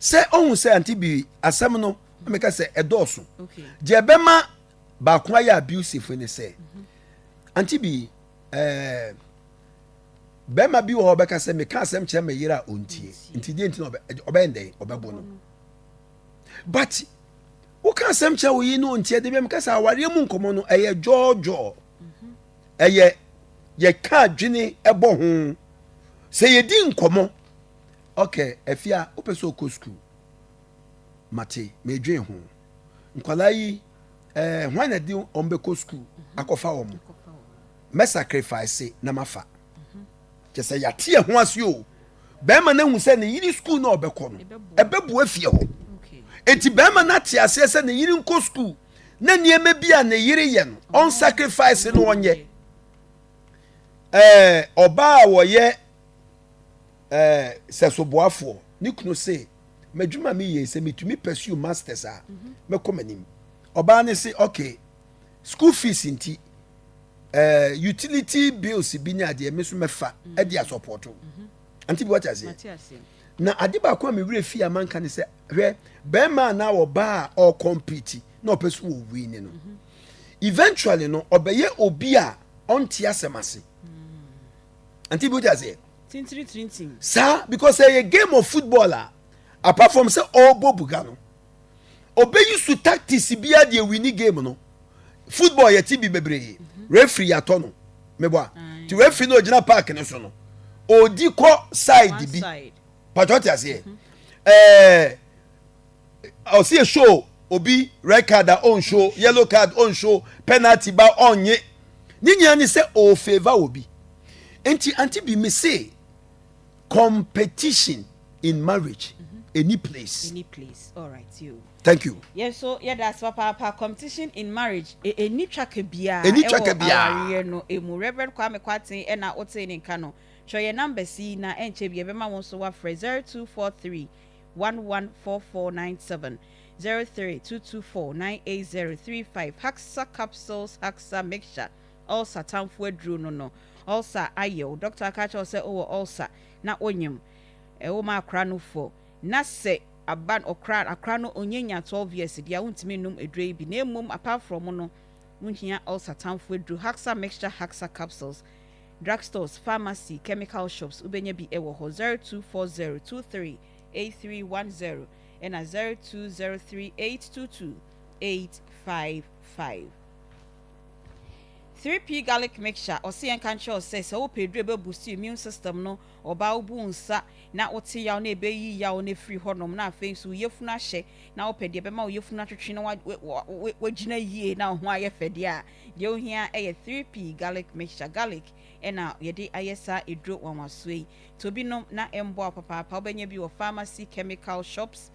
sɛ ɔhu sɛ ante bi asɛm no meka sɛ ɛdɔɔso deɛ ɛbɛma baako ayɛ abusive ne sɛ ante bi bɛrima bi wɔ hɔ ɔbɛka sɛ meka asɛm kyerɛ me yere a ɔntie nti deɛ nti na ɔbɛyɛ ndɛn ɔbɛbo no, but woka asɛm kyerɛ wo yi no ɔntie de bi meka sɛ awareɛ mu nkɔmmɔ no ɛyɛ dɔɔdɔɔ, ɛyɛ yɛka adwene ɛbɔ ho sɛ yɛdi nkɔmmɔ. Ok, afia wopɛ sɛ ɔkɔ school, mate, medwen ho nkwalaa yi hwan na de wɔn bɛkɔ school akɔfa wɔn, mɛ sacrifice na mafa kyɛ sɛ yɛate yɛn ho ase o. Bɛrima no ahu sɛ ne yere school na ɔbɛkɔ no ɛbɛboa fie hɔ, eti bɛrima no ate aseɛ sɛ ne yere nkɔ school na nneɛma bi a ne yere yɛ no ɔn sacrifice no ɔnyɛ. Ɔbaa a wɔyɛ sɛsoboafoɔ ne kunu se m'adwuma mi yɛ sɛ metumi pursue masters a mɛkɔ m'anim. Ɔbaa ne se okay, school fees nti utility bills bi ne adeɛ me nso mɛfa ɛde asɔpɔto ante bi wate aseɛ. Na ade baako a me werɛ fi a manka ne sɛ hwɛ bɛrima a na ɔbaa a ɔcompete na ɔpɛ so wɔ win no, eventually no ɔbɛyɛ obi a ɔnte asɛm ase ante bi wate aseɛ saa because ɛyɛ game of football a apart from sɛ ɔrebɔ buga no ɔbɛyi su tactics bi a deɛ win game no. Football yɛ ti bi bebree, referee yɛatɔ no mebɔ a ti referee no ogyina park ne so no odi kɔ side bi patro te aseɛ ɔsi show obi red card a ɔn show yellow card, ɔn show penalty ba ɔnye ne nyinaa ni sɛ ɔ favour obi. Nti anti bi mi se competition in marriage any place. Any place, all right, you. Thank you. Yɛn so yɛda ase papaapa. Competition in marriage ɛni twaka biara. Ɛni twaka biara. Awareɛ no emu Reverend Kwame Kwaten ɛna wote ne nka no. Twɛ yɛn numbers yi na ɛnkyɛ bi ɛbɛma wɔn nso wafrɛ 0243 114497, 03224 98035. Haxa capsules, Haxa mixture, ulcer tamfo aduro no ulcer ayɛ o. Doctor aka kyerɛ wo sɛ wowɔ ulcer na wonyim ɛwɔ ma akora no fo na sɛ aba ɔkora akora no onyanya 12 years deɛ a wontumi nnom aduro yi bi na mmom apart from no wohia ulcer tamfo aduro Haxa mixture, Haxa capsules. Drugstores, pharmacy, chemical shops wobɛnya bi ɛwɔ hɔ. 0240 23 8310 ɛna 0203 822 855. 3P Garlic Mixture, ɔse yɛnka nkyerɛ wo sɛ, sɛ wopɛ aduru a ɛbɛ boost immune system no, ɔbaa wobu wo nsa na wote yaw na ɛbɛyi yaw no afiri hɔnom, na afei nso wo yafunu ahyɛ na wopɛ deɛ ɛbɛma wo yafunu atwetwe na wagyina yie na wo ho ayɛ fɛ deɛ a, deɛ wohia yɛ 3P Garlic Mixture. Garlic na yɛde ayɛ saa aduro nwanwasoɔ yi. Tɔ bi nom na ɛmmoa wo papaapa. Wobɛnya bi wɔ pharmacy, chemical shops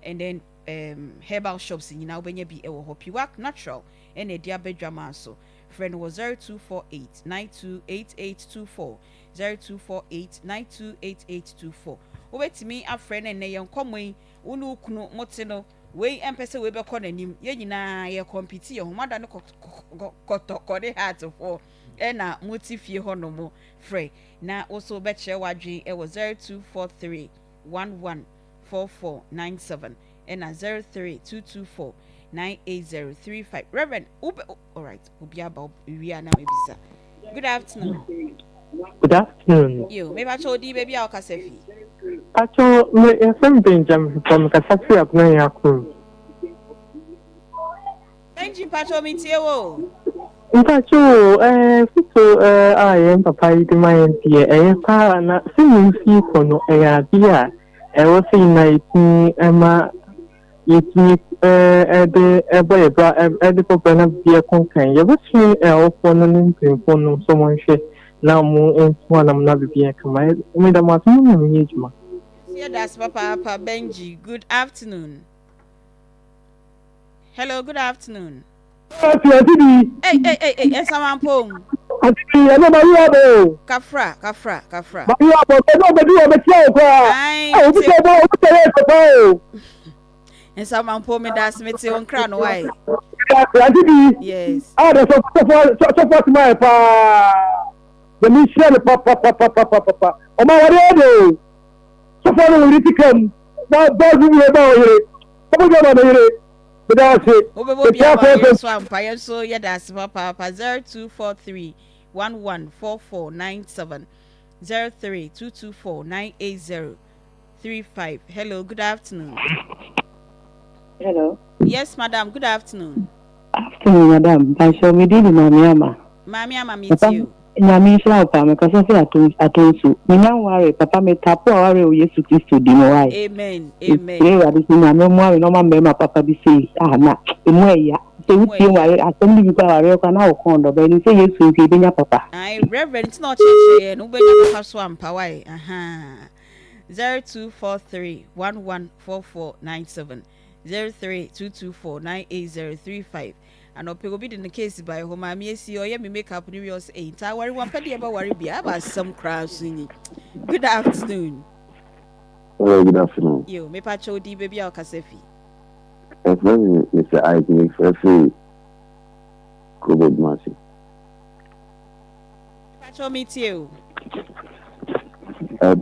and then um, herbal shops nyinaa wobɛnya bi wɔ hɔ. Piwak Natural na ɛde aba dwamaa so. Frɛ no wɔ 0248 928824, 0248 928824. Wobɛtumi afrɛ no ɛnnɛ yɛn nkɔmmɔ yi, wo ne wo kunu mote no, wei ɛmpɛ sɛ wei bɛkɔ n'anim, yɛn nyinaa yɛ kɔmpiti yɛn ho, moada no kɔtɔkɔ ne heartfoɔ ɛna mote fie hɔ nom. Frɛ na wo so wobɛkyerɛ w'adwene ɛwɔ 0243 11 4497 ɛna 03224 98035. Reverend, wobɛ, alright, obi aba wie a na mabisa. Good afternoon. Good afternoon. Yo, mepakyɛ wo din baabi a wokasa fi. Pakyɛ me yɛfrɛ me Benjamin Hepɔ mekasa firi Abena Yakum. Benji mpakyɛ metie wo o. Mpakyɛ o, ɛɛ foto ɛɛ a yɛn papa yi de ma yɛn deɛ ɛyɛ paa na sɛnea osi kɔ no ɛyɛ adeɛ a ɛwɔ sɛ nyinaa yɛtumi ɛma yɛtumi ɛɛ ɛde ɛbɔ yɛ bra ɛde bɔ bra na biribi ɛkɔ nkan. Yɛbɛsrɛ awofoɔ no ne mpanyinfoɔ no nso wɔnhwɛ na wɔn ntu anam na biribi yɛ kama. Meda mo ase mo na menyɛ adwuma. Yɛda ase papaapa Benji. Good afternoon. Hello, good afternoon. Ati ati bi. Hey, hey, hey, hey, Nsamanpong. Ati bi, ɛnna ma yi abɔ o. Kafra, kafra, kafra. Ma yi abɔ, ɛnna ɔbɛdi wɔ bɛtia o koraa. Ayi, Ɛ obi sɛ ɔbɔ obi sɛ yɛ papa o. Nsamanpong mi da ase mi te nkra no wae. Ati bi. Yes. A de sɔfo sɔfo sɔfo asoma yɛ paa. Yɛ mi nhyira no papapapapapa. Ɔmo awari yɛ de o. Sɔfo no wuli ti kam. Na bɔɔl bi yɛ ba ɔyere. Ɔmo jɛ ma ne yere. Meda ase. Wobɛbɔ bi ama yɛn so ampa yɛn nso yɛda ase papaapa 0243 114497 03224 98035. Hello, good afternoon. Hello. Yes, madam, good afternoon. Afternoon, madam. Mpakyɛw, me din de Maame Ama. Maame Ama, me Papa, tie o. Nyame nhyira wo paa. Mekasa fi Atonsu. Menya nware, papa metapo aware wɔ Yesu Kristo din mu wae. Amen, amen. Mesrɛ Awurade sɛ Nyame mmoa me na ɔma mmarima papa bi sei. Ah, na emu ɛya. Sɛ Emu wotie ɛya. nware asɛm no bi koraa awareɛ koraa na wo kɔn dɔ. But ɛnim sɛ Yesu nti yɛbɛnya papa. Ae, Reverend nti na ɔkyerɛkyerɛ yɛn no, wobɛnya papa so ampa wae. Ahaa. 0243 114497 03224 98035. Anɔpɛ obi de ne case bae hɔ, maame esi ɔyɛ me make up no wie ɔsɛ ei ntaa ware wampɛ deɛ ɛbɛware bia aba asɛm koraa so nyi. Good afternoon. Hello, good afternoon. Yo, mepa kyɛw din baabi a ɔkasa fi. Ɛfrɛ me Mr. Ike, mefrɛ firi Krobo Kumasi. Mepa kyɛw metie o. Ɛ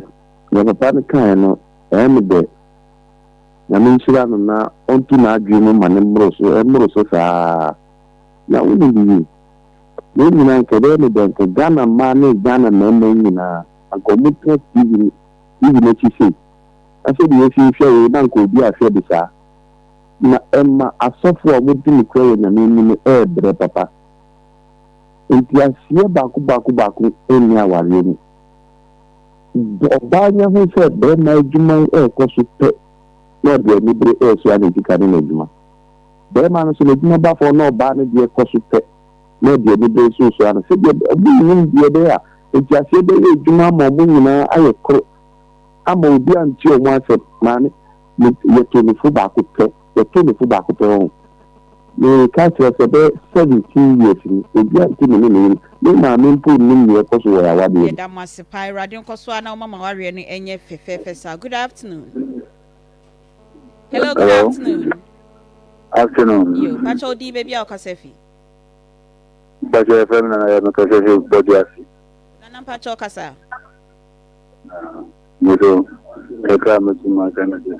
deɛ papa no kaeɛ no, ɛyɛ me dɛ. Nyame nhyira no na ɔnto n'adwene mu ma no mmoro so, ɛmmoro so saa. Na wonim biribi? Wei nyinaa nka ɛbɛyɛ me dɛ nka Ghana mmaa ne Ghana mmarima yi nyinaa anka wɔn tena TV no TV no akyi sei. Na sɛdeɛ yɛsi rehwɛ wei na anka obi ahwɛ bi saa. Na ɛma asɔfo a wɔdi nokorɛ wɔ Nyame anim no ɛrebrɛ papa. Nteaseɛ baako baako baako nni awareɛ mu. Ɔbaa nya hu sɛ barima adwuma yi rekɔ so pɛ na ɔde anibere resua ne sika ne n'adwuma. Barima no nso n'adwuma ba fam na ɔbaa no deɛ kɔ so pɛ na ɔde anibere nso resua no. Sɛdeɛ wɔnnim deɛ ɛbɛyɛ a nteaseɛ bɛyɛ adwuma ama wɔn nyinaa ayɛ koro ama obi ante wɔn asɛm. Maame, me, yɛto no fo baako pɛ, yɛto no fo baako pɛ wɔn. Mereka akyerɛ sɛ bɛyɛ 17 years ni, obi ante me ne me yere, me maame mpo nnim nea ɛkɔ so wɔ yɛn awadeɛ mu. Yɛda mo ase paa Awurade nkɔ so ara na ɔma mo awareɛ no nyɛ fɛfɛɛfɛ saa. Good afternoon. Hello, good Hello. afternoon. Afternoon. Yo, pakyɛ wo din baabi a wokasa fi. Mpakyɛ yɛfrɛ me Nana yɛ mekasa fi Bɔdwe ase. Nana mpakyɛ wo kasa. Me so kakra a mɛtumi aka ne sɛ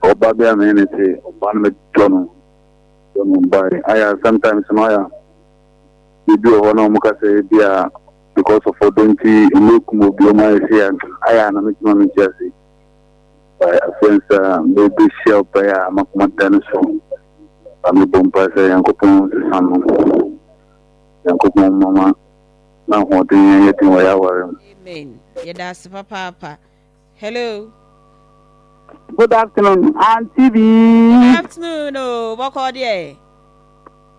ɔba bi a me ne te ɔba no medɔ no dɔ no bae ayɛ sometimes no ayɛ biribi wɔ hɔ na wɔn kasa bi a because of ɔdɔ nti ɔmo ekum obi ɔmo ayɛ se ayɛ a na metumi a mente ase bae afei nsa mebehyia ɔba yi a makoma da no so ba mebɔ mpa sɛ Nyankopɔn sesa no. Nyankopɔn mama n'ahoɔden nyɛ den wɔ y'aware mu. Amen yɛda ase papaapa hello. Good afternoon auntie bi. Good afternoon o oh, bɔkɔ deɛ.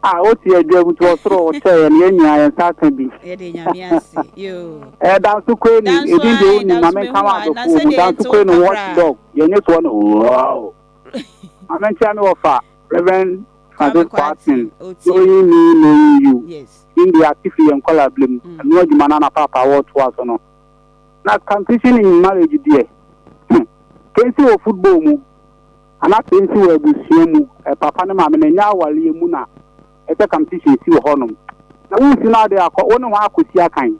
A o ti adwa mu ti ɔsoro ɔkyɛ yɛn yɛn nyinaa yɛn nsa aka bi. Yɛde nyame ase yoo. Ɛɛ danso koe ni edin deɛ wonim ma menka ma adɔfoɔ mu danso koe no watch dog yɛn nye soɔ no wow. Ma menkyia me wɔfa Reverend Francis Kwarteng knowing me knowing you. Yes. India ate firi yɛn nkwadaa bere mu ɛno adwuma no na paapa wɔretoa so no. Na competition in marriage deɛ hmm kensi wɔ football mu anaa kensi wɔ abusua mu eh, papa ne maame no ɛnyɛ awareɛ mu na ɛsɛ competition si wɔ hɔnom na wosi no ade akɔ wo ne ho akɔsi akan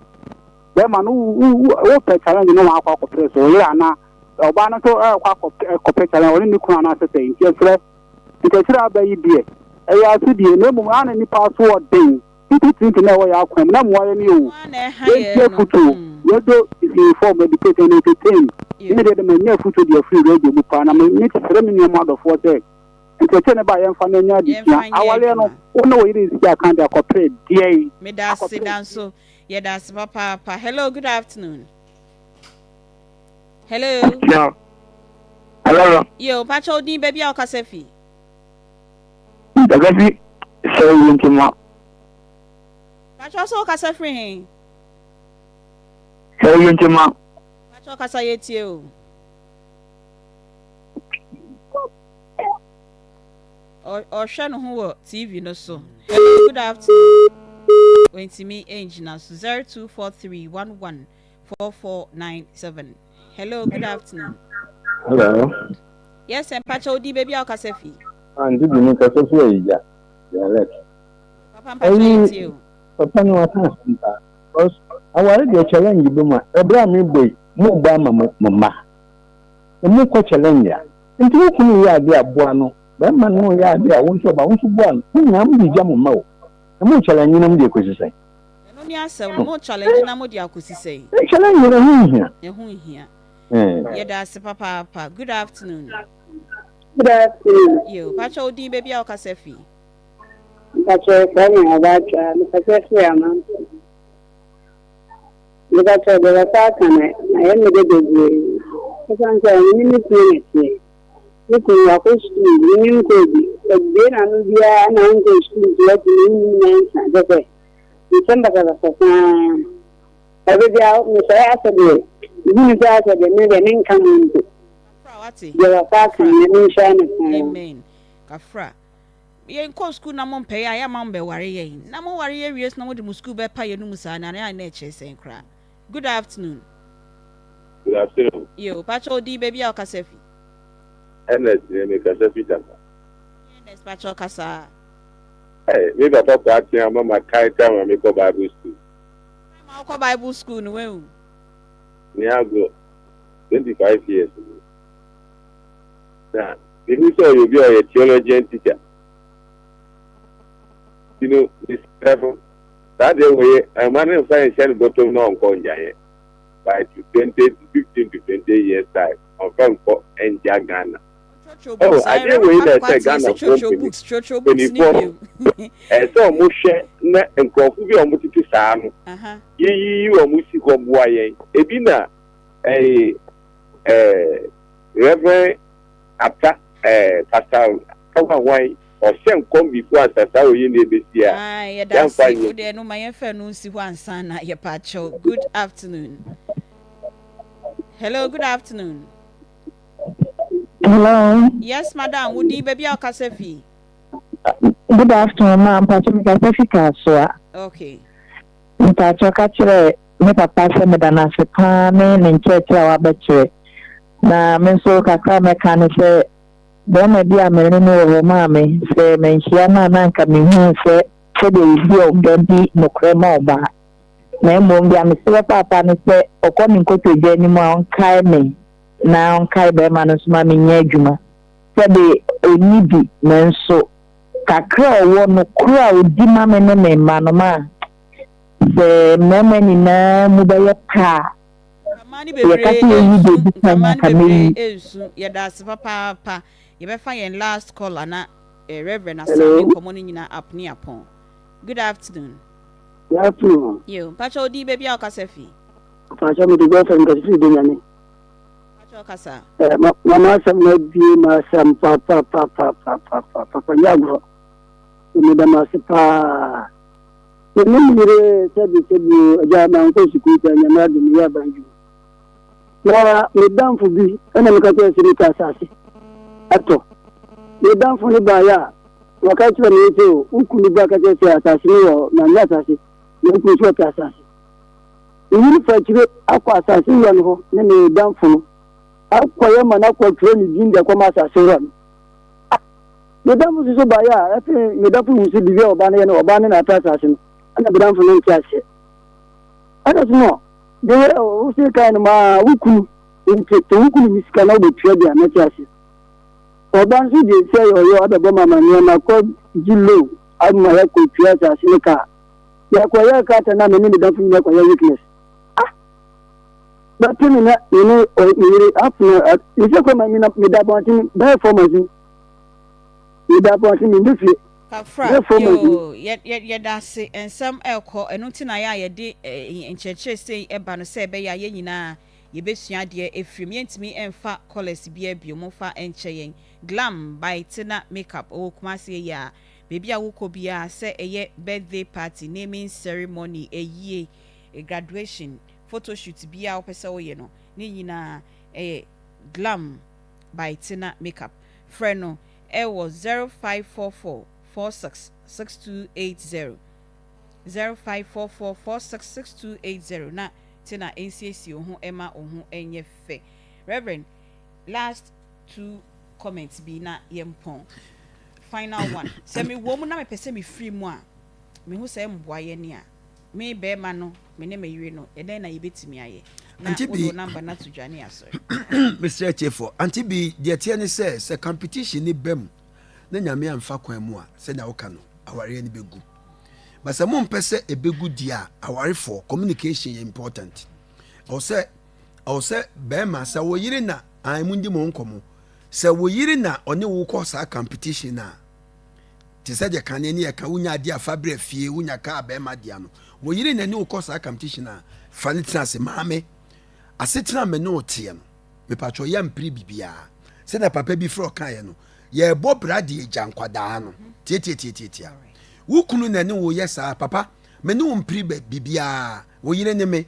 bɛrima no wopɛ challenge ne ho akɔ akɔpere so ɔyere anaa ɔbaa no nso ɛkɔ akɔpɛ challenge ɔne ne kunu anaa sɛ nti ɛsrɛ nkyɛkyerɛ aba yi deɛ ɛyɛ asodie na mmom ana nipa so ɔden Titi trinity na ɛwɔ yɛn akwan mu na mmoa yɛn o. Yɛntie afutuo. Radio is inform, educate and entertain. Me deɛ de manya afutuo deɛ afiri radio mu paa na me me srɛ me nua mu adɔfoɔ sɛ nkyerɛkyerɛ no ba a yɛmfa no nyɛ adesua. Awareɛ no wo ne wo yere nsi akan de akɔpere deɛn? Medase danso yɛdase papaapa hello good afternoon hello. Hello. Yo mpakyɛ wo din baabi a wokasa fi. Nkasa fi sɛe yi nti ma. Pakyɛw sɛ wokasa firi he? Sɛe yi nti ma. Pakyɛw kasa yɛtie o. Ɔhwɛ ne ho wɔ TV no so. Hello, good afternoon. Wentumi ngyina so. 024311 4497. Hello, good afternoon. Hello. Yes, mpakyɛw di baabi a wokasa fi. Auntie bi mi kasa fi ayigya dialect. Papa mpakyɛw yɛ tie o. Papa no waka asɛm paa. Because aware deɛ challenge bi mu a ɛbrɛ a mebɔ yi mo bɔ ama mo mma. Na mo kɔ challenge a nti wo kunu yɛ adeɛ a boa no bɛrima no yɛ adeɛ a wo nso ɔba wo nso boa no mo nyinaa mo de gya mo mma o. Na mo challenge na mo de ekosi sɛn. Ɛno ne asɛm no mo challenge na mo de akosi sɛn. Challenge no ɛho nhia. Ɛho nhia. Yɛda ase papaapa. Good afternoon. Good afternoon. Yo, pakyɛ wo din baabi a wokasa fi. Mpakyɛ yɛfrɛ me Abaatwa, mekasa firi Amanfo. Mepakyɛ deɛ papa aka no ayɛ me dɛ bebree. Ɛsiane sɛ me ne me kunu na ɛteɛ. Me kunu wakɔ sukuu, me menkɔɔ bi. Ɔbue n'ano biara na wonkɔɔ sukuu nti woatumi wonnim nyansa kyɛ sɛ nsɛm basabasa saa. Ɛbɛ biara mesɔre asɛ deɛ mehu no sɛ asɛ deɛ me deɛ menka ho mpo. Kafra wate. Deɛ papa aka no Nyame nhyira no paa. Amen. Kafra. Yɛn kɔ sukuu na mo mpɛ yɛ a yɛ ama mo bɛ ware yɛn. Na mo ware yɛ wie so na mo de mo sukuu bɛ pa yɛn no mu saa na na ɛkyerɛ sɛn koraa. Good afternoon. Good afternoon. Yo, pakyɛ wo din baabi a wokasa fi. Ernest ne me kasa fi Tapa. Ernest pakyɛ kasa. Hey, me papa kɔ atea ma ma kae time a mekɔ Bible school. Time a wokɔ Bible school no wehu. Ne agorɔ. 25 years ni. Na mehu sɛ ɔyɛ obi a ɔyɛ theologian teacher. Nti no, mesrɛ no, saa deɛ wei ɛmma no mfa nhyɛ ne bɔtɔm na ɔnkɔ ngyaeɛ. By 20, 15 to 20 years time, ɔmfa nkɔ ngya Ghana. Oh, adeɛ wei na ɛsɛ Ghanafoɔ mpanimfoɔ no, ɛsɛ sɛ wɔhwɛ na nkurɔfo bi a wɔtete saa no, yɛyiyi wɔn si hɔ boa yɛn. Ebi na ɛɛ ɛɛ Reverend Ata ɛɛ Pastor Kawawan ɔhyɛ nkɔm before ansa saa oyi na ebesi a Ah, yɛda yɛmfa ase. nyɛ. Wo deɛ no ma yɛmfa no nsi hɔ ansa na yɛpa akyɛw. Good afternoon. Hello, good afternoon. Hello. Yes, madam. Wo din baabi a wokasa fi? Good afternoon, ma mpakyɛ mekasa fi Kasoa. Okay. Mpakyɛ ka kyerɛ me papa sɛ meda no ase paa ne ne nkyerɛkyerɛ a wabɛkyerɛ. Na me nso kakra a mɛka ne sɛ bɛrima bi a me ne no wɔ hɔ maa me sɛ manhyia no a na anka mehuu sɛ sɛdeɛ yɛdi ɔdɔ di nokorɛ ma ɔbaa. Na mmom deɛ mesrɛ paapa ne sɛ ɔkɔ ne nkotodwe anim a ɔnkae me na ɔnkae bɛrima no nso ma menyɛ adwuma. Sɛbe ɔnni bi nanso kakra a ɔwɔ nokorɛ a ɔdi ma me ne me mma no ma sɛ mmarima nyinaa mu bɛyɛ pɛ a, Nka mmaa no yɛka bebree sɛ yɛyi nsu, deɛ ɛdi nka kan a mmaa no anka bebree mɛyi. nsu. Yɛda ase papaapa. Yɛbɛfa yɛn last caller na eh, Reverend asan Hello. ne nkɔmmɔ no nyinaa up ne apɔn. Good afternoon. Good afternoon. Yo, mpakyɛ wo din baabi a wokasa fi? Mpakyɛ mede Godfrey mekasa firi Benyame. Mpakyɛ ɔkasa. Eh, ma ma asɛm no abie ma asɛm papapapapapapa nyɛ agorɔ. Meda mo ase paa. Me ne me yere sɛbi sɛbi o agya mankɔ sukuu pɛ nyame adom meyɛ aban adwuma. Na me damfo bi ɛna meka kyerɛ sɛ mepɛ asase atɔ. Me damfo no baeɛ a wɔka kyerɛ me sɛ o wo kunu ba ka kyerɛ sɛ asase no wɔ na nyɛ asase na wo kunu nso ɔpɛ asase. Me yere fa akyire akɔ asase wura no hɔ ne me damfo no akɔyɛ ma no akɔtwerɛ ne din de akɔma asase wura no. Me damfo nso so baeɛ a, afei me damfo hu sɛ biribi a ɔbaa no yɛ no, ɔbaa no na apɛ asase no, ɛna me damfo no nte aseɛ. Ɛna so no, deɛ wose kae no maa wo kunu nti, sɛ wo kunu ni sika na wobɛtua bi a, mɛte aseɛ. Ɔbaa nso deɛ sɛ ɔyɛ abɛbɔ ma amanneɛ ma kɔ gye loan ama yɛakɔtua asase no ka. Yɛkɔyɛ krata no a me ne me damfo nyinaa kɔyɛ witness. Ah! Bɛte me na me ne me yere afena, mesɛ kɔ ma meda abɔnten bɛyɛ 4 months ni. Meda abɔnten me nni fie. Kafra, Bɛyɛ 4 months ni. yoo, yɛ, yɛ, yɛda ase. Nsɛm ɛrekɔ, ɛno nti na yɛ a yɛde eh, nkyerɛkyerɛ sei ɛba no sɛ ɛbɛyɛ a yɛn nyinaa yɛbɛsua adeɛ afiri mu. Yɛntumi mfa colours biara bio, momfa nkyɛ yɛn. Glam by Tina Makeup, ɔwɔ Kumasi yi ara. Baabi a wokɔ biara, sɛ ɛyɛ birthday party, naming ceremony, ayie, graduation, photoshoot biara a wopɛ sɛ woyɛ no, ne nyinaa ɛyɛ Glam by Tina Makeup. Frɛ no wɔ 0544 46 6280, 0544 46 6280 na Tina nsiesie wo ho ma wo ho nyɛ fɛ. Reverend, last two comments bi na yɛmpɔn. Final one. Sɛ mewɔ mu na mepɛ sɛ mefiri mu a, mehu sɛ ɛmboa yɛn a, me barima no, me ne me yere no, ɛdɛn na yɛbɛtumi ayɛ? Na Auntie wode wo B, number no ato dwa ne yɛasɔre. Mesrɛ atiefoɔ, Auntie B, deɛ ɛteɛ ne sɛ, sɛ competition no ba mu na Nyame amfa kwan mu a, sɛnea woka no, awareɛ no bɛgu. But sɛ mompɛ sɛ ɛbɛgu deɛ a, awarefoɔ, communication yɛ important. Ɛwɔ sɛ, ɛwɔ sɛ bɛrima, sɛ wo yere na, ae, mondi mo ho nkɔmmɔ. Sɛ wo yere na ɔne wo kɔ saa competition no a, te sɛ deɛ kane ne yɛka wonya adeɛ a fa brɛ fie, wonya kaa bɛrima dea no, wo yere na ne wo kɔ saa competition a, fa no tena ase. Maame, asetena me ne wo teɛ no, mepatwɔ yɛ mpere biribiara. Sɛdeɛ papa bi frɛ ɔkaeɛ no, yɛrebɔ bra de agya nkwadaa no. Tiatiatiatiatia. Wo kunu na ne wo yɛ saa, papa, me ne wo mpere biribiara, wo yere ne me.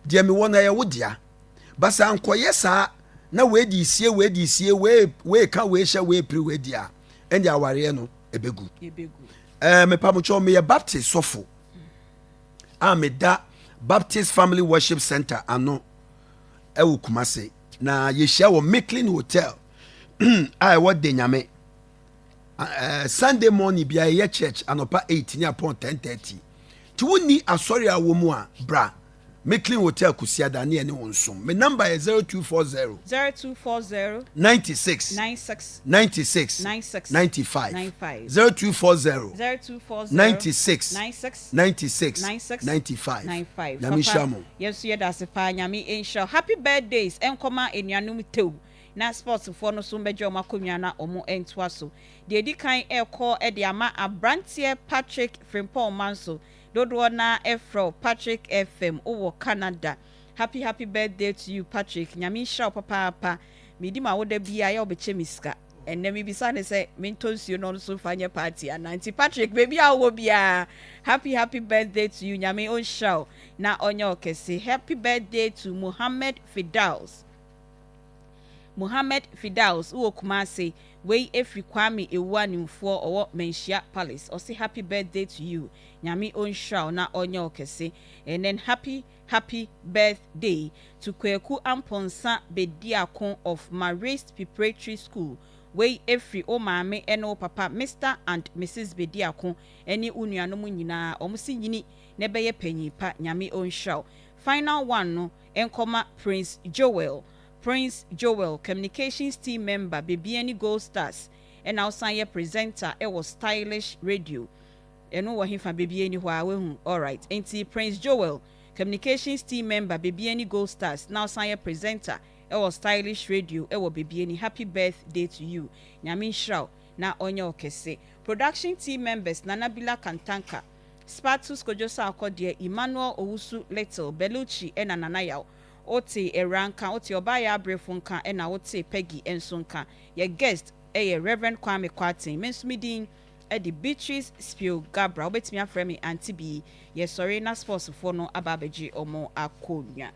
Deɛ mewɔ no ɛyɛ wo dea. But sɛ ankɔyɛ saa na wei de sie, wei de sie, wei wei ka wei hyɛ, wei pere wei di a, ɛnde awareɛ no ɛbɛgu. Ɛɛ mepamokyɛw meyɛ Baptist sɔfo a meda Baptist Family Worship Center ano ɛwɔ Kumasi na yɛhyia wɔ Micklin Hotel a ɛwɔ Denyame. Eh, Sunday morning bia yɛyɛ church anɔpa 8 ne apɔn 10:30. Nti wonni asɔre a wɔ mu a bra Micklin Hotel Kwasiada ne yɛne wo nsom. Me number yɛ 0240. 0240. 96. 96. 96. 96. 95. 95. 0240. 0240. 96. 96. 96. 96. 95. 95. Nyame nhyira mo. Yɛn nso yɛda ase paa Nyame nhyira wo. Happy birthdays nkɔma anuanom Tew na sports foɔ no nso mbɛgye wɔn akonnwa na wɔn ntoa so. Deɛ ɛdi kan ɛrekɔ de ama abranteɛ Patrick Frimpong Manso Dodoɔ naa frɛ wo Patrick FM wowɔ Canada happy happy birthday to you Patrick Nyame nhyira wo papaapa medi m'awoda biaa yɛ wobɛkyɛ me sika ɛnɛ mebisa no sɛ mentɔ nsuo na ɔno nso mfa nyɛ party anaa nti Patrick baabi a wowɔ biaa happy happy birthday to you Nyame ɔnhyira wo na ɔnyɛ wo kɛse happy birthday to Mohammed Fidaus Mohammed Fidaus wowɔ Kumasi wei ɛfiri Kwame Awuah Nimfoɔ ɔwɔ Manhyia Palace ɔse happy birthday to you Nyame ɔnhyira wo na ɔnyɛ wo kɛse and then happy happy birthday to Kwaku Amponsah Bediako of Marist Preparatory School wei ɛfiri wo maame ɛne wo papa Mister and Mrs Bediako ɛne wo nuanom nyinaa ɔmo se nyini na ɛbɛyɛ panyin pa Nyame ɔnhyira wo final one no nkɔma Prince Joel Prince Joel, Communications team member, Bibiani Gold Stars, ɛna wosan yɛ presenter wɔ Stylish Radio. Ɛno wɔ hefa? Bibiani hɔ ara, wahu? Alright. Enti Prince Joel, Communications team member, Bibiani Gold Stars, na wosan yɛ presenter wɔ Stylish Radio wɔ Bibiani. Happy birthday to you. Nyame nhyira wo na ɔnyɛ wo kɛse. Production team members, Nana Bila Kantanka. Spatus Kojo Sarkodie, Emmanuel Owusu Little, Belucci ɛna Nana Yaw. Wote Awuraa nka, wote Ɔbaa Yaa Abrefo nka ɛna wote Peggy nso nka. Yɛ guest yɛ Rev. Kwame Kwarteng. Me nso me din de Beatrice Spio Gabra. Wobɛtumi afrɛ me Auntie Bee. Yɛsɔre na sports foɔ no aba abɛgye wɔn akonnwa.